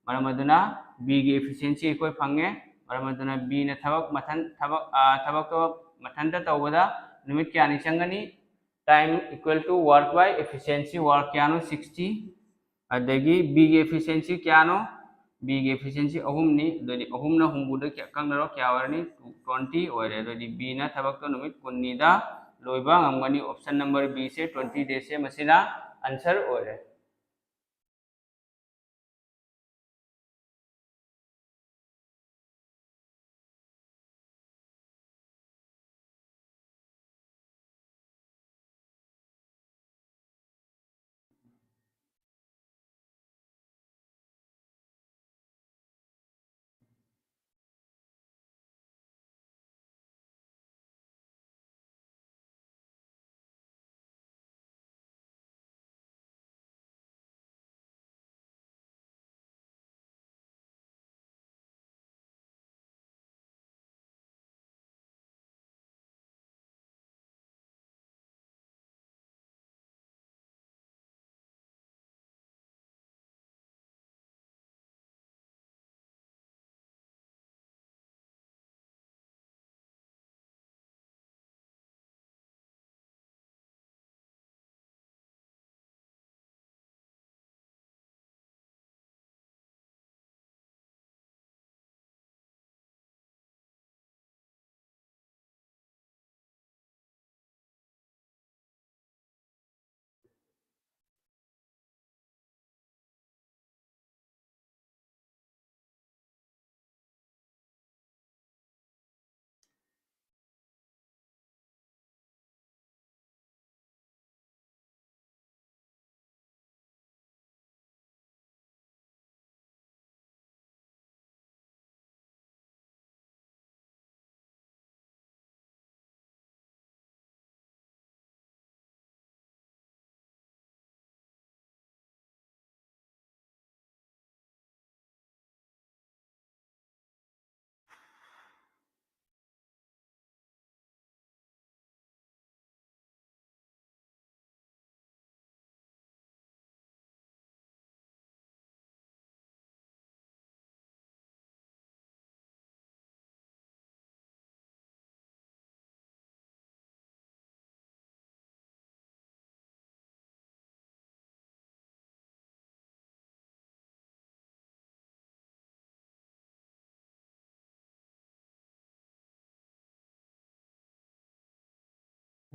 ꯃꯔꯝ ꯑꯗꯨꯅ Bꯒꯤ efficiency ꯑꯩꯈꯣꯏ ꯐꯪꯉꯦ꯫ ꯃꯔꯝ ꯑꯗꯨꯅ Bꯅ ꯊꯕꯛ ꯃꯊꯟ-, ꯊꯕꯛ, ꯑꯥ, ꯊꯕꯛꯇꯣ ꯃꯊꯟꯇ ꯇꯧꯕꯗ ꯅꯨꯃꯤꯠ ꯀꯌꯥꯅꯤ ꯆꯪꯒꯅꯤ? Time equal to work by efficiency, work ꯀꯌꯥꯅꯣ? Sixty꯫ ꯑꯗꯒꯤ Bꯒꯤ efficiency ꯀꯌꯥꯅꯣ? Bꯒꯤ efficiency ꯑꯍꯨꯝꯅꯤ꯫ ꯑꯗꯨꯗꯤ ꯑꯍꯨꯝꯅ ꯍꯨꯝꯐꯨꯗ ꯀꯌꯥ ꯀꯛꯅꯔꯣ? ꯀꯌꯥ ꯑꯣꯏꯔꯅꯤ? Twenty ꯑꯣꯏꯔꯦ꯫ ꯑꯗꯨꯗꯤ Bꯅ ꯊꯕꯛꯇꯣ ꯅꯨꯃꯤꯠ ꯀꯨꯟꯅꯤꯗ ꯂꯣꯏꯕ ꯉꯝꯒꯅꯤ꯫ Option number Bꯁꯦ, twenty daysꯁꯦ, ꯃꯁꯤꯅ answer ꯑꯣꯏꯔꯦ꯫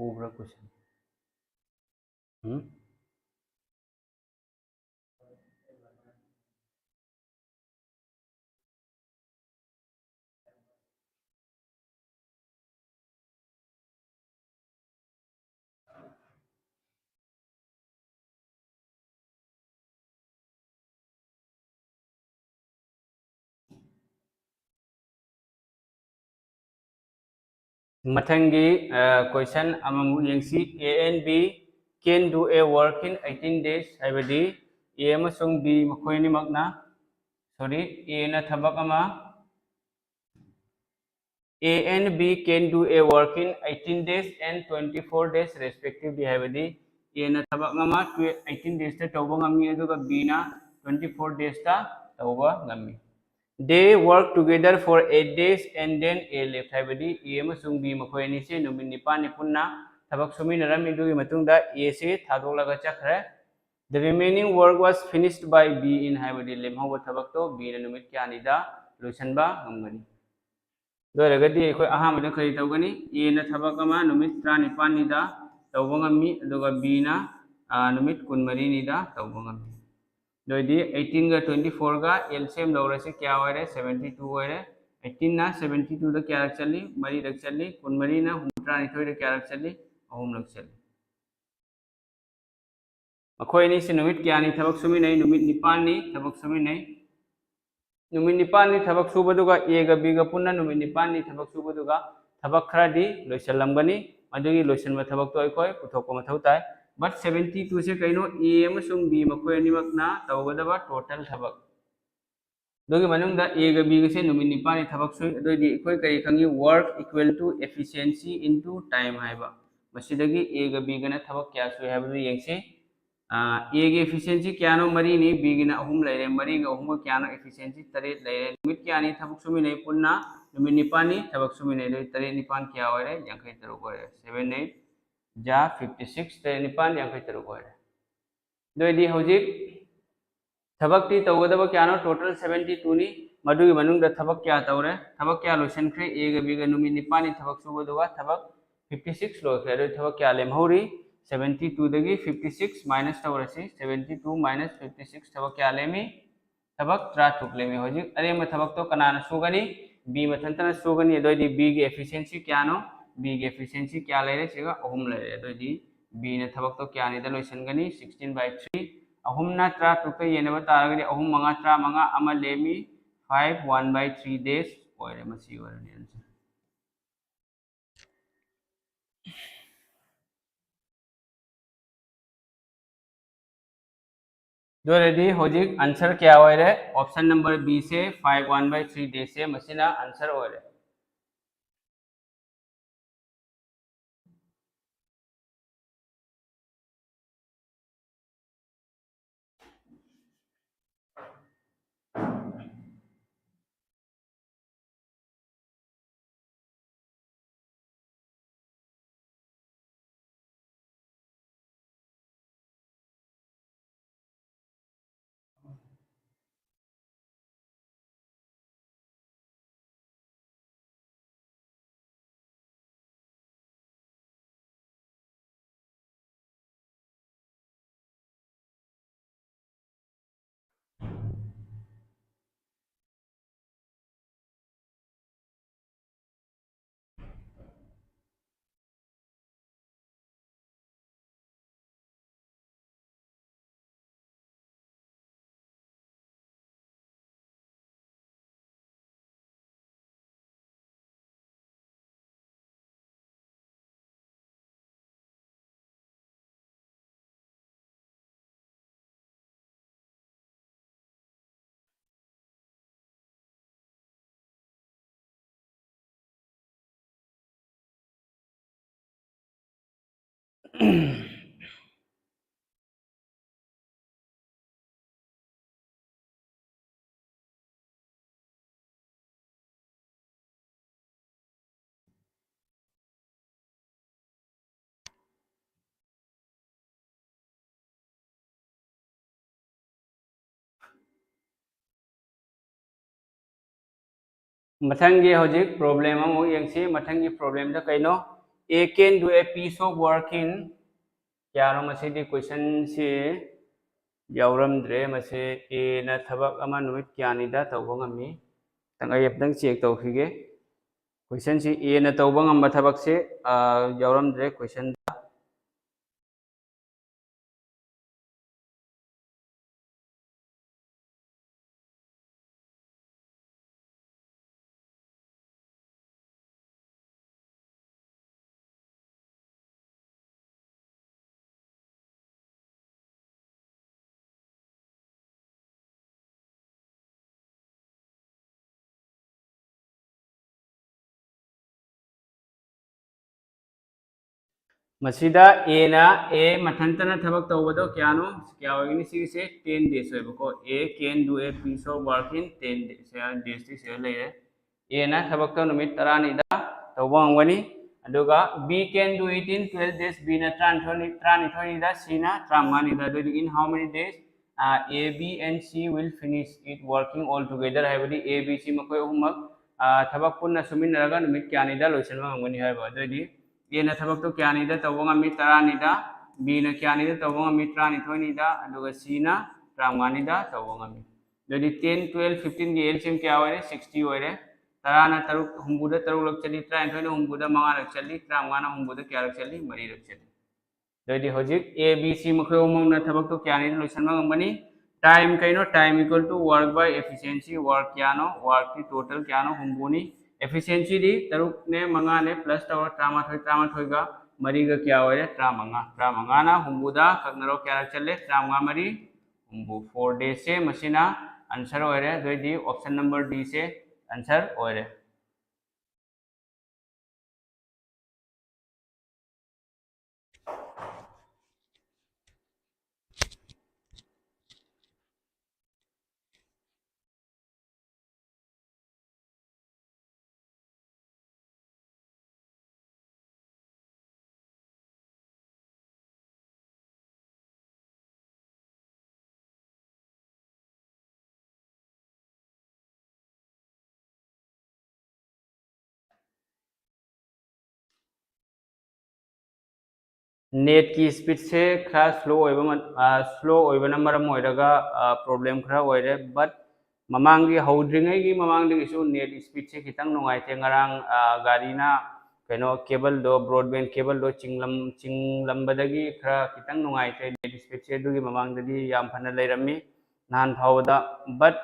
ꯎꯕ꯭ꯔꯥ question? ꯎꯝ? ꯃꯊꯪꯒꯤ question ꯑꯃꯃꯨꯛ ꯌꯦꯡꯁꯤ꯫ A and B can do a work in eighteen days, ꯍꯥꯏꯕꯗꯤ A ꯑꯃꯁꯨꯡ B ꯃꯈꯣꯏ ꯑꯅꯤꯃꯛꯅ, sorry, A ꯅ ꯊꯕꯛ ꯑꯃ, A and B can do a work in eighteen days and twenty-four days respectively, ꯍꯥꯏꯕꯗꯤ A ꯅ ꯊꯕꯛ ꯑꯃ eighteen days ꯇ ꯇꯧꯕ ꯉꯝꯃꯤ, ꯑꯗꯨꯒ B ꯅ twenty-four days ꯇ ꯇꯧꯕ ꯉꯝꯃꯤ꯫ They work together for eight days and then A left, ꯍꯥꯏꯕꯗꯤ A ꯑꯃꯁꯨꯡ B ꯃꯈꯣꯏ ꯑꯅꯤꯁꯦ ꯅꯨꯃꯤꯠ ꯅꯤꯄꯥꯜꯅꯤ ꯄꯨꯟꯅ ꯊꯕꯛ ꯁꯨꯃꯤꯟꯅꯔꯝꯃꯤ꯫ ꯑꯗꯨꯒꯤ ꯃꯇꯨꯡꯗ A ꯁꯦ ꯊꯥꯗꯣꯛꯂꯒ ꯆꯠꯈ꯭ꯔꯦ꯫ The remaining work was finished by B in, ꯍꯥꯏꯕꯗꯤ ꯂꯦꯝꯍꯧꯕ ꯊꯕꯛꯇꯣ B ꯅ ꯅꯨꯃꯤꯠ ꯀꯌꯥꯅꯤꯗ ꯂꯣꯏꯁꯤꯟꯕ ꯉꯝꯒꯅꯤ? ꯑꯗꯨ ꯑꯣꯏꯔꯒꯗꯤ ꯑꯩꯈꯣꯏ ꯑꯍꯥꯟꯕꯗ ꯀꯔꯤ ꯇꯧꯒꯅꯤ? A ꯅ ꯊꯕꯛ ꯑꯃ ꯅꯨꯃꯤꯠ ꯇꯔꯥꯅꯤꯄꯥꯜꯅꯤꯗ ꯇꯧꯕ ꯉꯝꯃꯤ, ꯑꯗꯨꯒ B ꯅ, ꯑ, ꯅꯨꯃꯤꯠ ꯀꯨꯟꯃꯔꯤꯅꯤꯗ ꯇꯧꯕ ꯉꯝꯃꯤ꯫ ꯑꯗꯨ ꯑꯣꯏꯗꯤ eighteen ꯒ twenty-four ꯒ L C M ꯂꯧꯔꯁꯤ, ꯀꯌꯥ ꯑꯣꯏꯔꯦ? Seventy two ꯑꯣꯏꯔꯦ꯫ Eighteen ꯅ seventy two ꯗ ꯀꯌꯥꯔꯛ ꯆꯠꯂꯤ? ꯃꯔꯤꯔꯛ ꯆꯠꯂꯤ꯫ ꯀꯨꯟꯃꯔꯤꯅ ꯍꯨꯝꯐꯨꯇꯔꯥꯅꯤꯊꯣꯏꯗ ꯀꯌꯥꯔꯛ ꯆꯠꯂꯤ? ꯑꯍꯨꯝꯂꯛ ꯆꯠꯂꯤ꯫ ꯃꯈꯣꯏ ꯑꯅꯤꯁꯤ ꯅꯨꯃꯤꯠ ꯀꯌꯥꯅꯤ ꯊꯕꯛ ꯁꯨꯃꯤꯟꯅꯩ? ꯅꯨꯃꯤꯠ ꯅꯤꯄꯥꯜꯅꯤ ꯊꯕꯛ ꯁꯨꯃꯤꯟꯅꯩ꯫ ꯅꯨꯃꯤꯠ ꯅꯤꯄꯥꯜꯅꯤ ꯊꯕꯛ ꯁꯨꯕꯗꯨꯒ, A ꯒ B ꯒ ꯄꯨꯟꯅ ꯅꯨꯃꯤꯠ ꯅꯤꯄꯥꯜꯅꯤ ꯊꯕꯛ ꯁꯨꯕꯗꯨꯒ ꯊꯕꯛ ꯈꯔꯗꯤ ꯂꯣꯏꯁꯤꯜꯂꯝꯒꯅꯤ꯫ ꯃꯗꯨꯒꯤ ꯂꯣꯏꯁꯤꯟꯕ ꯊꯕꯛꯇꯣ ꯑꯩꯈꯣꯏ ꯄꯨꯊꯣꯛꯄ ꯃꯊꯧ ꯇꯥꯏ꯫ But seventy two ꯁꯦ ꯀꯩꯅꯣ? A ꯑꯃꯁꯨꯡ B ꯃꯈꯣꯏ ꯑꯅꯤꯃꯛꯅ ꯇꯧꯒꯗꯕ total ꯊꯕꯛ꯫ ꯑꯗꯨꯒꯤ ꯃꯅꯨꯡꯗ A ꯒ B ꯒꯁꯦ ꯅꯨꯃꯤꯠ ꯅꯤꯄꯥꯜꯅꯤ ꯊꯕꯛ ꯁꯨꯏ꯫ ꯑꯗꯨꯑꯣꯏꯗꯤ ꯑꯩꯈꯣꯏ ꯀꯔꯤ ꯈꯪꯉꯤ? Work equal to efficiency into time ꯍꯥꯏꯕ꯫ ꯃꯁꯤꯗꯒꯤ A ꯒ B ꯒꯅ ꯊꯕꯛ ꯀꯌꯥ ꯁꯨꯏ ꯍꯥꯏꯕꯗꯨ ꯌꯦꯡꯁꯤ꯫ ꯑ, A ꯒꯤ efficiency ꯀꯌꯥꯅꯣ? ꯃꯔꯤꯅꯤ꯫ B ꯒꯤꯅ ꯑꯍꯨꯝ ꯂꯩꯔꯦ꯫ ꯃꯔꯤꯒ ꯑꯍꯨꯝꯒ ꯀꯌꯥꯅꯣ? Efficiency ꯇꯔꯦꯠ ꯂꯩꯔꯦ꯫ ꯅꯨꯃꯤꯠ ꯀꯌꯥꯅꯤ ꯊꯕꯛ ꯁꯨꯃꯤꯟꯅꯩ ꯄꯨꯟꯅ? ꯅꯨꯃꯤꯠ ꯅꯤꯄꯥꯜꯅꯤ ꯊꯕꯛ ꯁꯨꯃꯤꯟꯅꯩ꯫ ꯑꯗꯨꯗꯤ ꯇꯔꯦꯠ ꯅꯤꯄꯥꯜ ꯀꯌꯥ ꯑꯣꯏꯔꯦ? ꯌꯥꯡꯈꯩ ꯇꯔꯨꯛ ꯑꯣꯏꯔꯦ꯫ Seven eight ꯖꯥ fifty six, ꯇꯔꯦꯠ ꯅꯤꯄꯥꯜ ꯌꯥꯡꯈꯩ ꯇꯔꯨꯛ ꯑꯣꯏꯔꯦ꯫ ꯑꯗꯨ ꯑꯣꯏꯗꯤ ꯍꯧꯖꯤꯛ ꯊꯕꯛꯇꯤ ꯇꯧꯒꯗꯕ ꯀꯌꯥꯅꯣ? Total seventy two ꯅꯤ꯫ ꯃꯗꯨꯒꯤ ꯃꯅꯨꯡꯗ ꯊꯕꯛ ꯀꯌꯥ ꯇꯧꯔꯦ? ꯊꯕꯛ ꯀꯌꯥ ꯂꯣꯏꯁꯤꯟꯈ꯭ꯔꯦ? A ꯒ B ꯒ ꯅꯨꯃꯤꯠ ꯅꯤꯄꯥꯜꯅꯤ ꯊꯕꯛ ꯁꯨꯕꯗꯨꯒ ꯊꯕꯛ ꯐꯤꯐꯇꯤ ꯁꯤꯛꯁ ꯂꯣꯏꯈ꯭ꯔꯦ꯫ ꯑꯗꯨ ꯊꯕꯛ ꯀꯌꯥ ꯂꯦꯝꯍꯧꯔꯤ? ꯁꯕꯦꯟꯇꯤ ꯇꯨꯗꯒꯤ ꯐꯤꯐꯇꯤ ꯁꯤꯛꯁ ꯃꯥꯏꯅꯁ ꯇꯧꯔꯁꯤ꯫ Seventy two minus fifty six ꯊꯕꯛ ꯀꯌꯥ ꯂꯦꯝꯃꯤ? ꯊꯕꯛ ꯇꯔꯥꯇꯔꯨꯛ ꯂꯦꯝꯃꯤ꯫ ꯍꯧꯖꯤꯛ ꯑꯔꯦꯝꯕ ꯊꯕꯛꯇꯣ ꯀꯅꯥꯅ ꯁꯨꯒꯅꯤ? ꯕꯤ ꯃꯊꯟꯇꯅ ꯁꯨꯒꯅꯤ꯫ ꯑꯗꯨꯑꯣꯏꯗꯤ ꯕꯤꯒꯤ ꯑꯦꯐꯤꯁꯤꯌꯦꯟꯁꯤ ꯀꯌꯥꯅꯣ? ꯕꯤꯒꯤ ꯑꯦꯐꯤꯁꯤꯌꯦꯟꯁꯤ ꯀꯌꯥ ꯂꯩꯔꯦ? ꯁꯤꯒ ꯑꯍꯨꯝ ꯂꯩꯔꯦ꯫ ꯑꯗꯨꯑꯣꯏꯗꯤ ꯕꯤꯅ ꯊꯕꯛꯇꯣ ꯀꯌꯥꯅꯤꯗ ꯂꯣꯏꯁꯤꯟꯒꯅꯤ? ꯁꯤꯛꯁꯇꯤꯟ ꯕꯥꯏ ꯊ꯭ꯔꯤ꯫ ꯑꯍꯨꯝꯅ ꯇꯔꯥꯇꯔꯨꯛꯇ ꯌꯦꯟꯅꯕ ꯇꯥꯔꯒꯗꯤ ꯑꯍꯨꯝ ꯃꯉꯥ ꯇꯔꯥꯃꯉꯥ, ꯑꯃ ꯂꯦꯝꯃꯤ꯫ ꯐꯥꯏꯚ ꯋꯥꯟ ꯕꯥꯏ ꯊ꯭ꯔꯤ ꯗꯦꯖ ꯑꯣꯏꯔꯦ꯫ ꯃꯁꯤ ꯑꯣꯏꯔꯅꯤ ꯑꯟꯁꯔ꯫ ꯑꯗꯨ ꯑꯣꯏꯔꯗꯤ ꯍꯧꯖꯤꯛ ꯑꯟꯁꯔ ꯀꯌꯥ ꯑꯣꯏꯔꯦ? ꯑꯣꯞꯁꯟ ꯅꯝꯕꯔ ꯕꯤꯁꯦ ꯐꯥꯏꯚ ꯋꯥꯟ ꯕꯥꯏ ꯊ꯭ꯔꯤ ꯗꯦꯖꯁꯦ ꯃꯁꯤꯅ ꯑꯟꯁꯔ ꯑꯣꯏꯔꯦ꯫ ꯃꯊꯪꯒꯤ ꯍꯧꯖꯤꯛ ꯄ꯭ꯔꯣꯕ꯭ꯂꯦꯝ ꯑꯃꯨꯛ ꯌꯦꯡꯁꯤ꯫ ꯃꯊꯪꯒꯤ ꯄ꯭ꯔꯣꯕ꯭ꯂꯦꯝꯗ ꯀꯩꯅꯣ? A can do a piece of work in, ꯀꯌꯥꯅꯣ ꯃꯁꯤꯗꯤ? ꯀꯣꯏꯁꯟꯁꯤ ꯌꯥꯎꯔꯝꯗ꯭ꯔꯦ꯫ ꯃꯁꯤ ꯑꯦꯅ ꯊꯕꯛ ꯑꯃ ꯅꯨꯃꯤꯠ ꯀꯌꯥꯅꯤꯗ ꯇꯧꯕ ꯉꯝꯃꯤ? ꯈꯤꯇꯪ, ꯑꯩ ꯑꯝꯇꯪ ꯆꯦꯛ ꯇꯧꯈꯤꯒꯦ꯫ ꯀꯣꯏꯁꯟꯁꯤ ꯑꯦꯅ ꯇꯧꯕ ꯉꯝꯕ ꯊꯕꯛꯁꯦ, ꯑ, ꯌꯥꯎꯔꯝꯗ꯭ꯔꯦ ꯀꯣꯏꯁꯟꯗ꯫ ꯃꯁꯤꯗ ꯑꯦꯅ, ꯑꯦ ꯃꯊꯟꯇꯅ ꯊꯕꯛ ꯇꯧꯕꯗꯣ ꯀꯌꯥꯅꯣ? ꯀꯌꯥ ꯑꯣꯏꯒꯅꯤ? ꯁꯤꯒꯤꯁꯦ ten days ꯑꯣꯏꯕꯀꯣ꯫ A can do a piece of work in ten days꯫ ꯁꯤꯗ days ꯇꯤ ꯁꯤꯗ ꯂꯩꯔꯦ꯫ ꯑꯦꯅ ꯊꯕꯛꯇꯣ ꯅꯨꯃꯤꯠ ꯇꯔꯥꯅꯤꯗ ꯇꯧꯕ ꯉꯝꯒꯅꯤ꯫ ꯑꯗꯨꯒ B can do it in twelve days꯫ ꯕꯤꯅ ꯇꯔꯥꯅꯤꯊꯣꯏꯅꯤ, ꯇꯔꯥꯅꯤꯊꯣꯏꯅꯤꯗ, ꯁꯤꯅ ꯇꯔꯥꯃꯉꯥꯅꯤꯗ꯫ ꯑꯗꯨꯗꯤ in how many days? ꯑ, A, B and C will finish it working all together ꯍꯥꯏꯕꯗꯤ A, B, C ꯃꯈꯣꯏ ꯑꯍꯨꯝꯃꯛ, ꯑ, ꯊꯕꯛ ꯄꯨꯟꯅ ꯁꯨꯃꯤꯟꯅꯔꯒ ꯅꯨꯃꯤꯠ ꯀꯌꯥꯅꯤꯗ ꯂꯣꯏꯁꯤꯟꯕ ꯉꯝꯒꯅꯤ ꯍꯥꯏꯕ꯫ ꯑꯗꯨꯑꯣꯏꯗꯤ ꯑꯦꯅ ꯊꯕꯛꯇꯣ ꯀꯌꯥꯅꯤꯗ ꯇꯧꯕ ꯉꯝꯃꯤ? ꯇꯔꯥꯅꯤꯗ꯫ ꯕꯤꯅ ꯀꯌꯥꯅꯤꯗ ꯇꯧꯕ ꯉꯝꯃꯤ? ꯇꯔꯥꯅꯤꯊꯣꯏꯅꯤꯗ꯫ ꯑꯗꯨꯒ ꯁꯤꯅ ꯇꯔꯥꯃꯉꯥꯅꯤꯗ ꯇꯧꯕ ꯉꯝꯃꯤ꯫ ꯑꯗꯨꯗꯤ ten, twelve, fifteen ꯒꯤ L C M ꯀꯌꯥ ꯑꯣꯏꯔꯦ? Sixty ꯑꯣꯏꯔꯦ꯫ ꯇꯔꯥꯅ ꯇꯔꯨꯛ ꯍꯨꯝꯐꯨꯗ ꯇꯔꯨꯛꯂꯛ ꯆꯠꯂꯤ, ꯇꯔꯥꯅꯤꯊꯣꯏꯅ ꯍꯨꯝꯐꯨꯗ ꯃꯉꯥꯔꯛ ꯆꯠꯂꯤ, ꯇꯔꯥꯃꯉꯥꯅ ꯍꯨꯝꯐꯨꯗ ꯀꯌꯥꯔꯛ ꯆꯠꯂꯤ? ꯃꯔꯤꯔꯛ ꯆꯠꯂꯤ꯫ ꯑꯗꯨꯑꯣꯏꯗꯤ ꯍꯧꯖꯤꯛ A, B, C ꯃꯈꯣꯏ ꯑꯍꯨꯝꯃꯛꯅ ꯊꯕꯛꯇꯣ ꯀꯌꯥꯅꯤꯗ ꯂꯣꯏꯁꯤꯟꯕ ꯉꯝꯒꯅꯤ? Time ꯀꯩꯅꯣ? Time equal to work by efficiency꯫ Work ꯀꯌꯥꯅꯣ? Work ꯀꯤ total ꯀꯌꯥꯅꯣ? ꯍꯨꯝꯐꯨꯅꯤ꯫ Efficiency ꯗꯤ ꯇꯔꯨꯛꯅꯦ, ꯃꯉꯥꯅꯦ, plus ꯇꯧꯔ ꯇꯔꯥꯃꯥꯊꯣꯏ, ꯇꯔꯥꯃꯥꯊꯣꯏꯒ ꯃꯔꯤꯒ ꯀꯌꯥ ꯑꯣꯏꯔꯦ? ꯇꯔꯥꯃꯉꯥ꯫ ꯇꯔꯥꯃꯉꯥꯅ ꯍꯨꯝꯐꯨꯗ ꯀꯛꯅꯔꯣ, ꯀꯌꯥꯔꯛ ꯆꯠꯂꯦ? ꯇꯔꯥꯃꯉꯥ ꯃꯔꯤ ꯍꯨꯝꯐꯨ꯫ Four days ꯁꯦ ꯃꯁꯤꯅ answer ꯑꯣꯏꯔꯦ꯫ ꯑꯗꯨꯑꯣꯏꯗꯤ option number D ꯁꯦ answer ꯑꯣꯏꯔꯦ꯫ ꯅꯦꯠꯀꯤ ꯁ꯭ꯄꯤꯠꯁꯦ ꯈꯔ ꯁ꯭ꯂꯣ ꯑꯣꯏꯕ ꯁ꯭ꯂꯣ ꯑꯣꯏꯕꯅ ꯃꯔꯝ ꯑꯣꯏꯔꯒ ꯄ꯭ꯔꯣꯕ꯭ꯂꯦꯝ ꯈꯔ ꯑꯣꯏꯔꯦ꯫ ꯕꯠ ꯃꯃꯥꯡꯒꯤ, ꯍꯧꯗ꯭ꯔꯤꯉꯩꯒꯤ ꯃꯃꯥꯡꯗꯒꯤꯁꯨ ꯅꯦꯠ ꯁ꯭ꯄꯤꯠꯁꯦ ꯈꯤꯇꯪ ꯅꯨꯡꯉꯥꯏꯇꯦ꯫ ꯉꯔꯥꯡ ꯒꯥꯔꯤꯅ ꯀꯩꯅꯣ ꯀꯦꯕꯜꯗꯣ, ꯕ꯭ꯔꯣꯗꯕꯦꯟ ꯀꯦꯕꯜꯗꯣ ꯆꯤꯡꯂꯝ ꯆꯤꯡꯂꯝꯕꯗꯒꯤ ꯈꯔ ꯈꯤꯇꯪ ꯅꯨꯡꯉꯥꯏꯇ꯭ꯔꯦ ꯅꯦꯠ ꯁ꯭ꯄꯤꯠꯁꯦ꯫ ꯑꯗꯨꯒꯤ ꯃꯃꯥꯡꯗꯗꯤ ꯌꯥꯝ ꯐꯅ ꯂꯩꯔꯝꯃꯤ ꯅꯍꯥꯟ ꯐꯥꯎꯕꯗ꯫ ꯕꯠ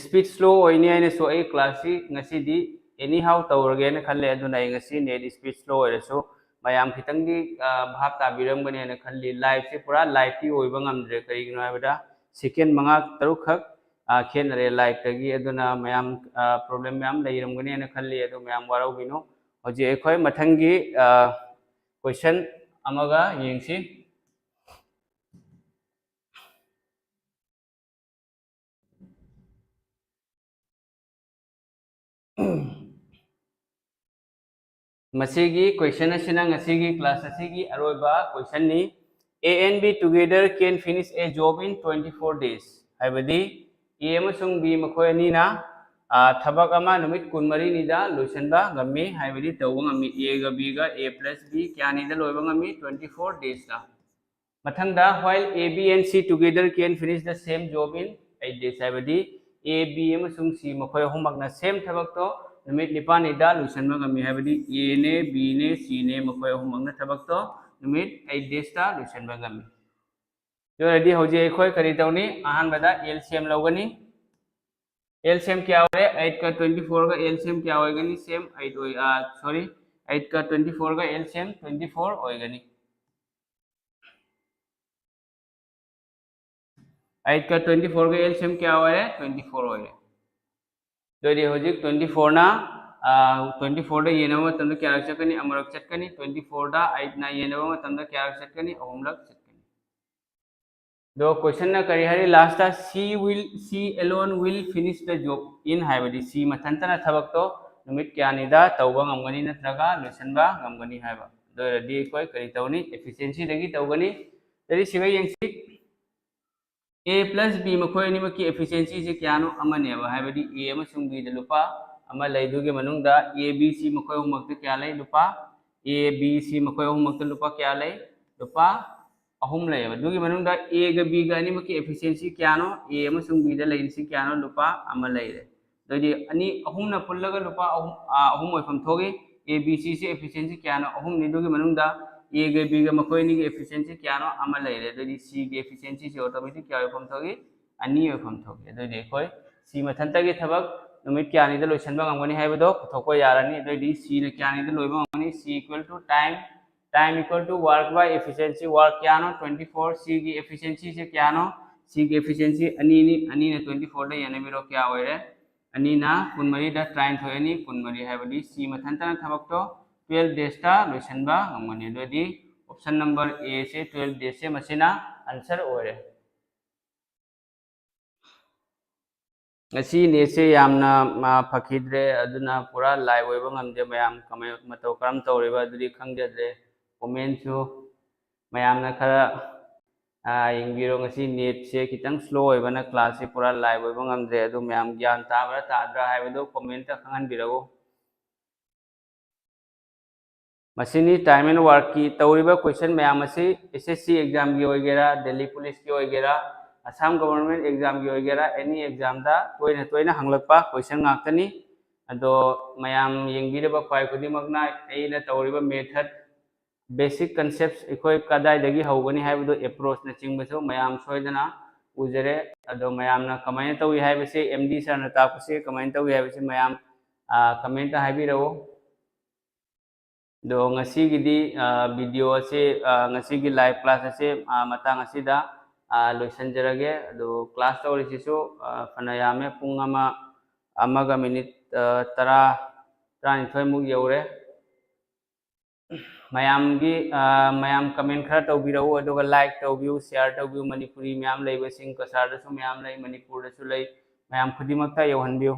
ꯁ꯭ꯄꯤꯠ ꯁ꯭ꯂꯣ ꯑꯣꯏꯅꯤ ꯍꯥꯏꯅꯁꯨ ꯑꯩ ꯀ꯭ꯂꯥꯁꯁꯤ ꯉꯁꯤꯗꯤ ꯑꯦꯅꯤ ꯍꯥꯎ ꯇꯧꯔꯒꯦꯅ ꯈꯜꯂꯦ꯫ ꯑꯗꯨꯅ ꯑꯩ ꯉꯁꯤ ꯅꯦꯠ ꯁ꯭ꯄꯤꯠ ꯁ꯭ꯂꯣ ꯑꯣꯏꯔꯁꯨ ꯃꯌꯥꯝ ꯈꯤꯇꯪꯗꯤ ꯚꯥꯞ ꯇꯥꯕꯤꯔꯝꯒꯅꯤ ꯍꯥꯏꯅ ꯈꯜꯂꯤ꯫ ꯂꯥꯏꯐꯁꯦ ꯄꯨꯔꯥ ꯂꯥꯏꯐꯇꯤ ꯑꯣꯏꯕ ꯉꯝꯗ꯭ꯔꯦ꯫ ꯀꯔꯤꯒꯤꯅꯣ ꯍꯥꯏꯕꯗ ꯁꯦꯀꯦꯟ ꯃꯉꯥ ꯇꯔꯨꯛꯈꯛ ꯈꯦꯠꯅꯔꯦ ꯂꯥꯏꯐꯇꯒꯤ꯫ ꯑꯗꯨꯅ ꯃꯌꯥꯝ ꯄ꯭ꯔꯣꯕ꯭ꯂꯦꯝ ꯃꯌꯥꯝ ꯂꯩꯔꯝꯒꯅꯤ ꯍꯥꯏꯅ ꯈꯜꯂꯤ꯫ ꯑꯗꯨ ꯃꯌꯥꯝ ꯋꯥꯔꯧꯕꯤꯅꯨ꯫ ꯍꯧꯖꯤꯛ ꯑꯩꯈꯣꯏ ꯃꯊꯪꯒꯤ ꯀꯣꯏꯁꯟ ꯑꯃꯒ ꯌꯦꯡꯁꯤ꯫ ꯃꯁꯤꯒꯤ ꯀꯣꯏꯁꯟ ꯑꯁꯤꯅ ꯉꯁꯤꯒꯤ ꯀ꯭ꯂꯥꯁ ꯑꯁꯤꯒꯤ ꯑꯔꯣꯏꯕ ꯀꯣꯏꯁꯟꯅꯤ꯫ A and B together can finish a job in twenty four days꯫ ꯍꯥꯏꯕꯗꯤ A ꯑꯃꯁꯨꯡ B ꯃꯈꯣꯏ ꯑꯅꯤꯅ ꯊꯕꯛ ꯑꯃ ꯅꯨꯃꯤꯠ ꯀꯨꯟꯃꯔꯤꯅꯤꯗ ꯂꯣꯏꯁꯤꯟꯕ ꯉꯝꯃꯤ꯫ ꯍꯥꯏꯕꯗꯤ ꯇꯧꯕ ꯉꯝꯃꯤ꯫ A ꯒ B ꯒ, A plus B ꯀꯌꯥꯅꯤꯗ ꯂꯣꯏꯕ ꯉꯝꯃꯤ? Twenty four daysꯇ꯫ ꯃꯊꯪꯗ, while A, B and C together can finish the same job in eight days꯫ ꯍꯥꯏꯕꯗꯤ A, B ꯑꯃꯁꯨꯡ C ꯃꯈꯣꯏ ꯑꯍꯨꯝꯃꯛꯅ ꯁꯦꯝ ꯊꯕꯛꯇꯣ ꯅꯨꯃꯤꯠ ꯅꯤꯄꯥꯜꯅꯤꯗ ꯂꯣꯏꯁꯤꯟꯕ ꯉꯝꯃꯤ꯫ ꯍꯥꯏꯕꯗꯤ A ꯅꯦ, B ꯅꯦ, C ꯅꯦ ꯃꯈꯣꯏ ꯑꯍꯨꯝꯃꯛꯅ ꯊꯕꯛꯇꯣ ꯅꯨꯃꯤꯠ eight daysꯇ ꯂꯣꯏꯁꯤꯟꯕ ꯉꯝꯃꯤ꯫ ꯑꯗꯨ ꯑꯣꯏꯔꯗꯤ ꯍꯧꯖꯤꯛ ꯑꯩꯈꯣꯏ ꯀꯔꯤ ꯇꯧꯅꯤ? ꯑꯍꯥꯟꯕꯗ L C M ꯂꯧꯒꯅꯤ꯫ L C M ꯀꯌꯥ ꯑꯣꯏꯔꯦ? Eightꯀ twenty fourꯒ L C M ꯀꯌꯥ ꯑꯣꯏꯒꯅꯤ? Same eight ꯑꯣꯏ, sorry, eightꯀ twenty fourꯒ L C M twenty four ꯑꯣꯏꯒꯅꯤ꯫ Eightꯀ twenty fourꯒ L C M ꯀꯌꯥ ꯑꯣꯏꯔꯦ? Twenty four ꯑꯣꯏꯔꯦ꯫ ꯑꯗꯨ ꯑꯣꯏꯔꯗꯤ ꯍꯧꯖꯤꯛ twenty fourꯅ, twenty fourꯗ ꯌꯦꯟꯅꯕ ꯃꯇꯝꯗ ꯀꯌꯥꯔꯛ ꯆꯠꯀꯅꯤ? ꯑꯃꯔꯛ ꯆꯠꯀꯅꯤ꯫ Twenty fourꯗ eightꯅ ꯌꯦꯟꯅꯕ ꯃꯇꯝꯗ ꯀꯌꯥꯔꯛ ꯆꯠꯀꯅꯤ? ꯑꯍꯨꯝꯂꯛ ꯆꯠꯀꯅꯤ꯫ ꯑꯗꯣ ꯀꯣꯏꯁꯟꯅ ꯀꯔꯤ ꯍꯥꯏꯔꯤ? Lastꯇ she will, she alone will finish the job in ꯍꯥꯏꯕꯗꯤ C ꯃꯊꯟꯇꯅ ꯊꯕꯛꯇꯣ ꯅꯨꯃꯤꯠ ꯀꯌꯥꯅꯤꯗ ꯇꯧꯕ ꯉꯝꯒꯅꯤ ꯅꯠꯇ꯭ꯔꯒ ꯂꯣꯏꯁꯤꯟꯕ ꯉꯝꯒꯅꯤ ꯍꯥꯏꯕ꯫ ꯑꯗꯨ ꯑꯣꯏꯔꯗꯤ ꯑꯩꯈꯣꯏ ꯀꯔꯤ ꯇꯧꯅꯤ? Efficiencyꯗꯒꯤ ꯇꯧꯒꯅꯤ꯫ ꯑꯗꯨꯗꯤ ꯁꯤꯒ ꯌꯦꯡꯁꯤ꯫ A plus B ꯃꯈꯣꯏ ꯑꯅꯤꯃꯛꯀꯤ efficiencyꯁꯦ ꯀꯌꯥꯅꯣ? ꯑꯃꯅꯦꯕ꯫ ꯍꯥꯏꯕꯗꯤ A ꯑꯃꯁꯨꯡ Bꯗ ꯂꯨꯄꯥ ꯑꯃ ꯂꯩ꯫ ꯑꯗꯨꯒꯤ ꯃꯅꯨꯡꯗ A, B, C ꯃꯈꯣꯏ ꯑꯍꯨꯝꯃꯛꯇ ꯀꯌꯥ ꯂꯩ? ꯂꯨꯄꯥ A, B, C ꯃꯈꯣꯏ ꯑꯍꯨꯝꯃꯛꯇ ꯂꯨꯄꯥ ꯀꯌꯥ ꯂꯩ? ꯂꯨꯄꯥ ꯑꯍꯨꯝ ꯂꯩꯌꯦꯕ꯫ ꯑꯗꯨꯒꯤ ꯃꯅꯨꯡꯗ A ꯒ B ꯒ ꯑꯅꯤꯃꯛꯀꯤ efficiency ꯀꯌꯥꯅꯣ? A ꯑꯃꯁꯨꯡ B ꯗ ꯂꯩꯔꯤꯁꯤ ꯀꯌꯥꯅꯣ? ꯂꯨꯄꯥ ꯑꯃ ꯂꯩꯔꯦ꯫ ꯑꯗꯨꯑꯣꯏꯗꯤ ꯑꯅꯤ, ꯑꯍꯨꯝꯅ ꯄꯨꯜꯂꯒ ꯂꯨꯄꯥ ꯑꯍꯨꯝ, ꯑ, ꯑꯍꯨꯝ ꯑꯣꯏꯐꯝ ꯊꯣꯛꯏ꯫ A, B, C ꯁꯤ efficiency ꯀꯌꯥꯅꯣ? ꯑꯍꯨꯝꯅꯤ꯫ ꯑꯗꯨꯒꯤ ꯃꯅꯨꯡꯗ A ꯒ B ꯒ ꯃꯈꯣꯏ ꯑꯅꯤꯒꯤ efficiency ꯀꯌꯥꯅꯣ? ꯑꯃ ꯂꯩꯔꯦ꯫ ꯑꯗꯨꯑꯣꯏꯗꯤ C ꯒꯤ efficiency ꯁꯤ automatic ꯀꯌꯥ ꯑꯣꯏꯐꯝ ꯊꯣꯛꯏ? ꯑꯅꯤ ꯑꯣꯏꯐꯝ ꯊꯣꯛꯏ꯫ ꯑꯗꯨꯑꯣꯏꯗꯤ ꯑꯩꯈꯣꯏ C ꯃꯊꯟꯇꯒꯤ ꯊꯕꯛ ꯅꯨꯃꯤꯠ ꯀꯌꯥꯅꯤꯗ ꯂꯣꯏꯁꯤꯟꯕ ꯉꯝꯒꯅꯤ ꯍꯥꯏꯕꯗꯣ ꯄꯨꯊꯣꯛꯄ ꯌꯥꯔꯅꯤ꯫ ꯑꯗꯨꯑꯣꯏꯗꯤ C ꯅ ꯀꯌꯥꯅꯤꯗ ꯂꯣꯏꯕ ꯉꯝꯒꯅꯤ? C equal to time, time equal to work by efficiency, work ꯀꯌꯥꯅꯣ? Twenty four꯫ C ꯒꯤ efficiency ꯁꯦ ꯀꯌꯥꯅꯣ? C ꯒꯤ efficiency ꯑꯅꯤꯅꯤ꯫ ꯑꯅꯤꯅ twenty four ꯗ ꯌꯦꯟꯅꯕꯤꯔꯣ, ꯀꯌꯥ ꯑꯣꯏꯔꯦ? ꯑꯅꯤꯅ ꯀꯨꯟꯃꯔꯤꯗ ꯇꯔꯥꯅꯤꯊꯣꯏ, ꯑꯅꯤ ꯀꯨꯟꯃꯔꯤ ꯍꯥꯏꯕꯗꯤ C ꯃꯊꯟꯇꯅ ꯊꯕꯛꯇꯣ twelve days ꯇ ꯂꯣꯏꯁꯤꯟꯕ ꯉꯝꯒꯅꯤ꯫ ꯑꯗꯨꯑꯣꯏꯗꯤ option number A say twelve days ꯁꯦ ꯃꯁꯤꯅ answer ꯑꯣꯏꯔꯦ꯫ ꯉꯁꯤ net ꯁꯦ ꯌꯥꯝꯅ, ꯃꯥ, ꯐꯈꯤꯗ꯭ꯔꯦ, ꯑꯗꯨꯅ ꯄꯨꯔꯥ live ꯑꯣꯏꯕ ꯉꯝꯗꯦ꯫ ꯃꯌꯥꯝ ꯀꯃꯥꯏ-, ꯃꯇꯧ ꯀꯔꯝ ꯇꯧꯔꯤꯕ ꯑꯗꯨꯗꯤ ꯈꯪꯖꯗ꯭ꯔꯦ꯫ Comment ꯁꯨ ꯃꯌꯥꯝꯅ ꯈꯔ, ꯑ, ꯌꯦꯡꯕꯤꯔꯣ꯫ ꯉꯁꯤ net ꯁꯦ ꯈꯤꯇꯪ slow ꯑꯣꯏꯕꯅ class ꯁꯦ ꯄꯨꯔꯥ live ꯑꯣꯏꯕ ꯉꯝꯗ꯭ꯔꯦ꯫ ꯑꯗꯨ ꯃꯌꯥꯝ ꯒ꯭ꯌꯥꯟ ꯇꯥꯕ꯭ꯔꯥ ꯇꯥꯗ꯭ꯔꯥ ꯍꯥꯏꯕꯗꯨ comment ꯇ ꯈꯪꯍꯟꯕꯤꯔꯛꯎ꯫ ꯃꯁꯤꯅꯤ time and work ꯀꯤ ꯇꯧꯔꯤꯕ question ꯃꯌꯥꯝ ꯑꯁꯤ S S C exam ꯒꯤ ꯑꯣꯏꯒꯦꯔꯥ, Delhi Police ꯀꯤ ꯑꯣꯏꯒꯦꯔꯥ, Assam Government exam ꯒꯤ ꯑꯣꯏꯒꯦꯔꯥ, any exam ꯗ ꯇꯣꯏꯅ ꯇꯣꯏꯅ ꯍꯪꯂꯛꯄ question ꯉꯥꯛꯇꯅꯤ꯫ ꯑꯗꯣ ꯃꯌꯥꯝ ꯌꯦꯡꯕꯤꯔꯤꯕ ꯈ꯭ꯋꯥꯏ ꯈꯨꯗꯤꯡꯃꯛꯅ ꯑꯩꯅ ꯇꯧꯔꯤꯕ method, basic concepts ꯑꯩꯈꯣꯏ ꯀꯗꯥꯏꯗꯒꯤ ꯍꯧꯒꯅꯤ ꯍꯥꯏꯕꯗꯨ, approach ꯅꯆꯤꯡꯕꯁꯨ ꯃꯌꯥꯝ ꯁꯣꯏꯗꯅ ꯎꯖꯔꯦ꯫ ꯑꯗꯣ ꯃꯌꯥꯝꯅ ꯀꯃꯥꯏꯅ ꯇꯧꯏ ꯍꯥꯏꯕꯁꯤ, M D sir ꯅ ꯇꯥꯛꯄꯁꯤ ꯀꯃꯥꯏꯅ ꯇꯧꯏ ꯍꯥꯏꯕꯁꯤ ꯃꯌꯥꯝ, ꯑ, comment ꯇ ꯍꯥꯏꯕꯤꯔꯛꯎ꯫ ꯑꯗꯣ ꯉꯁꯤꯒꯤꯗꯤ, ꯑ, video ꯑꯁꯤ, ꯑ, ꯉꯁꯤꯒꯤ live class ꯑꯁꯤ, ꯑ, ꯃꯇꯥꯡ ꯑꯁꯤꯗ, ꯑ, ꯂꯣꯏꯁꯤꯟꯖꯔꯒꯦ꯫ ꯑꯗꯣ class ꯇꯧꯔꯤꯁꯤꯁꯨ, ꯑ, ꯐꯅ ꯌꯥꯝꯃꯦ, ꯄꯨꯡ ꯑꯃ, ꯑꯃꯒ minute, ꯑ, ꯇꯔꯥ, ꯇꯔꯥꯅꯤꯊꯣꯏꯃꯨꯛ ꯌꯧꯔꯦ꯫ ꯃꯌꯥꯝꯒꯤ, ꯑ, ꯃꯌꯥꯝ comment ꯈꯔ ꯇꯧꯕꯤꯔꯛꯎ, ꯑꯗꯨꯒ like ꯇꯧꯕꯤꯌꯨ, share ꯇꯧꯕꯤꯌꯨ꯫ ꯃꯅꯤꯄꯨꯔꯤ ꯃꯌꯥꯝ ꯂꯩꯕꯁꯤꯡ, ꯀꯁꯥꯔꯗꯁꯨ ꯃꯌꯥꯝ ꯂꯩ, ꯃꯅꯤꯄꯨꯔꯗꯁꯨ ꯂꯩ, ꯃꯌꯥꯝ ꯈꯨꯗꯤꯡꯃꯛꯇ ꯌꯧꯍꯟꯕꯤꯌꯨ꯫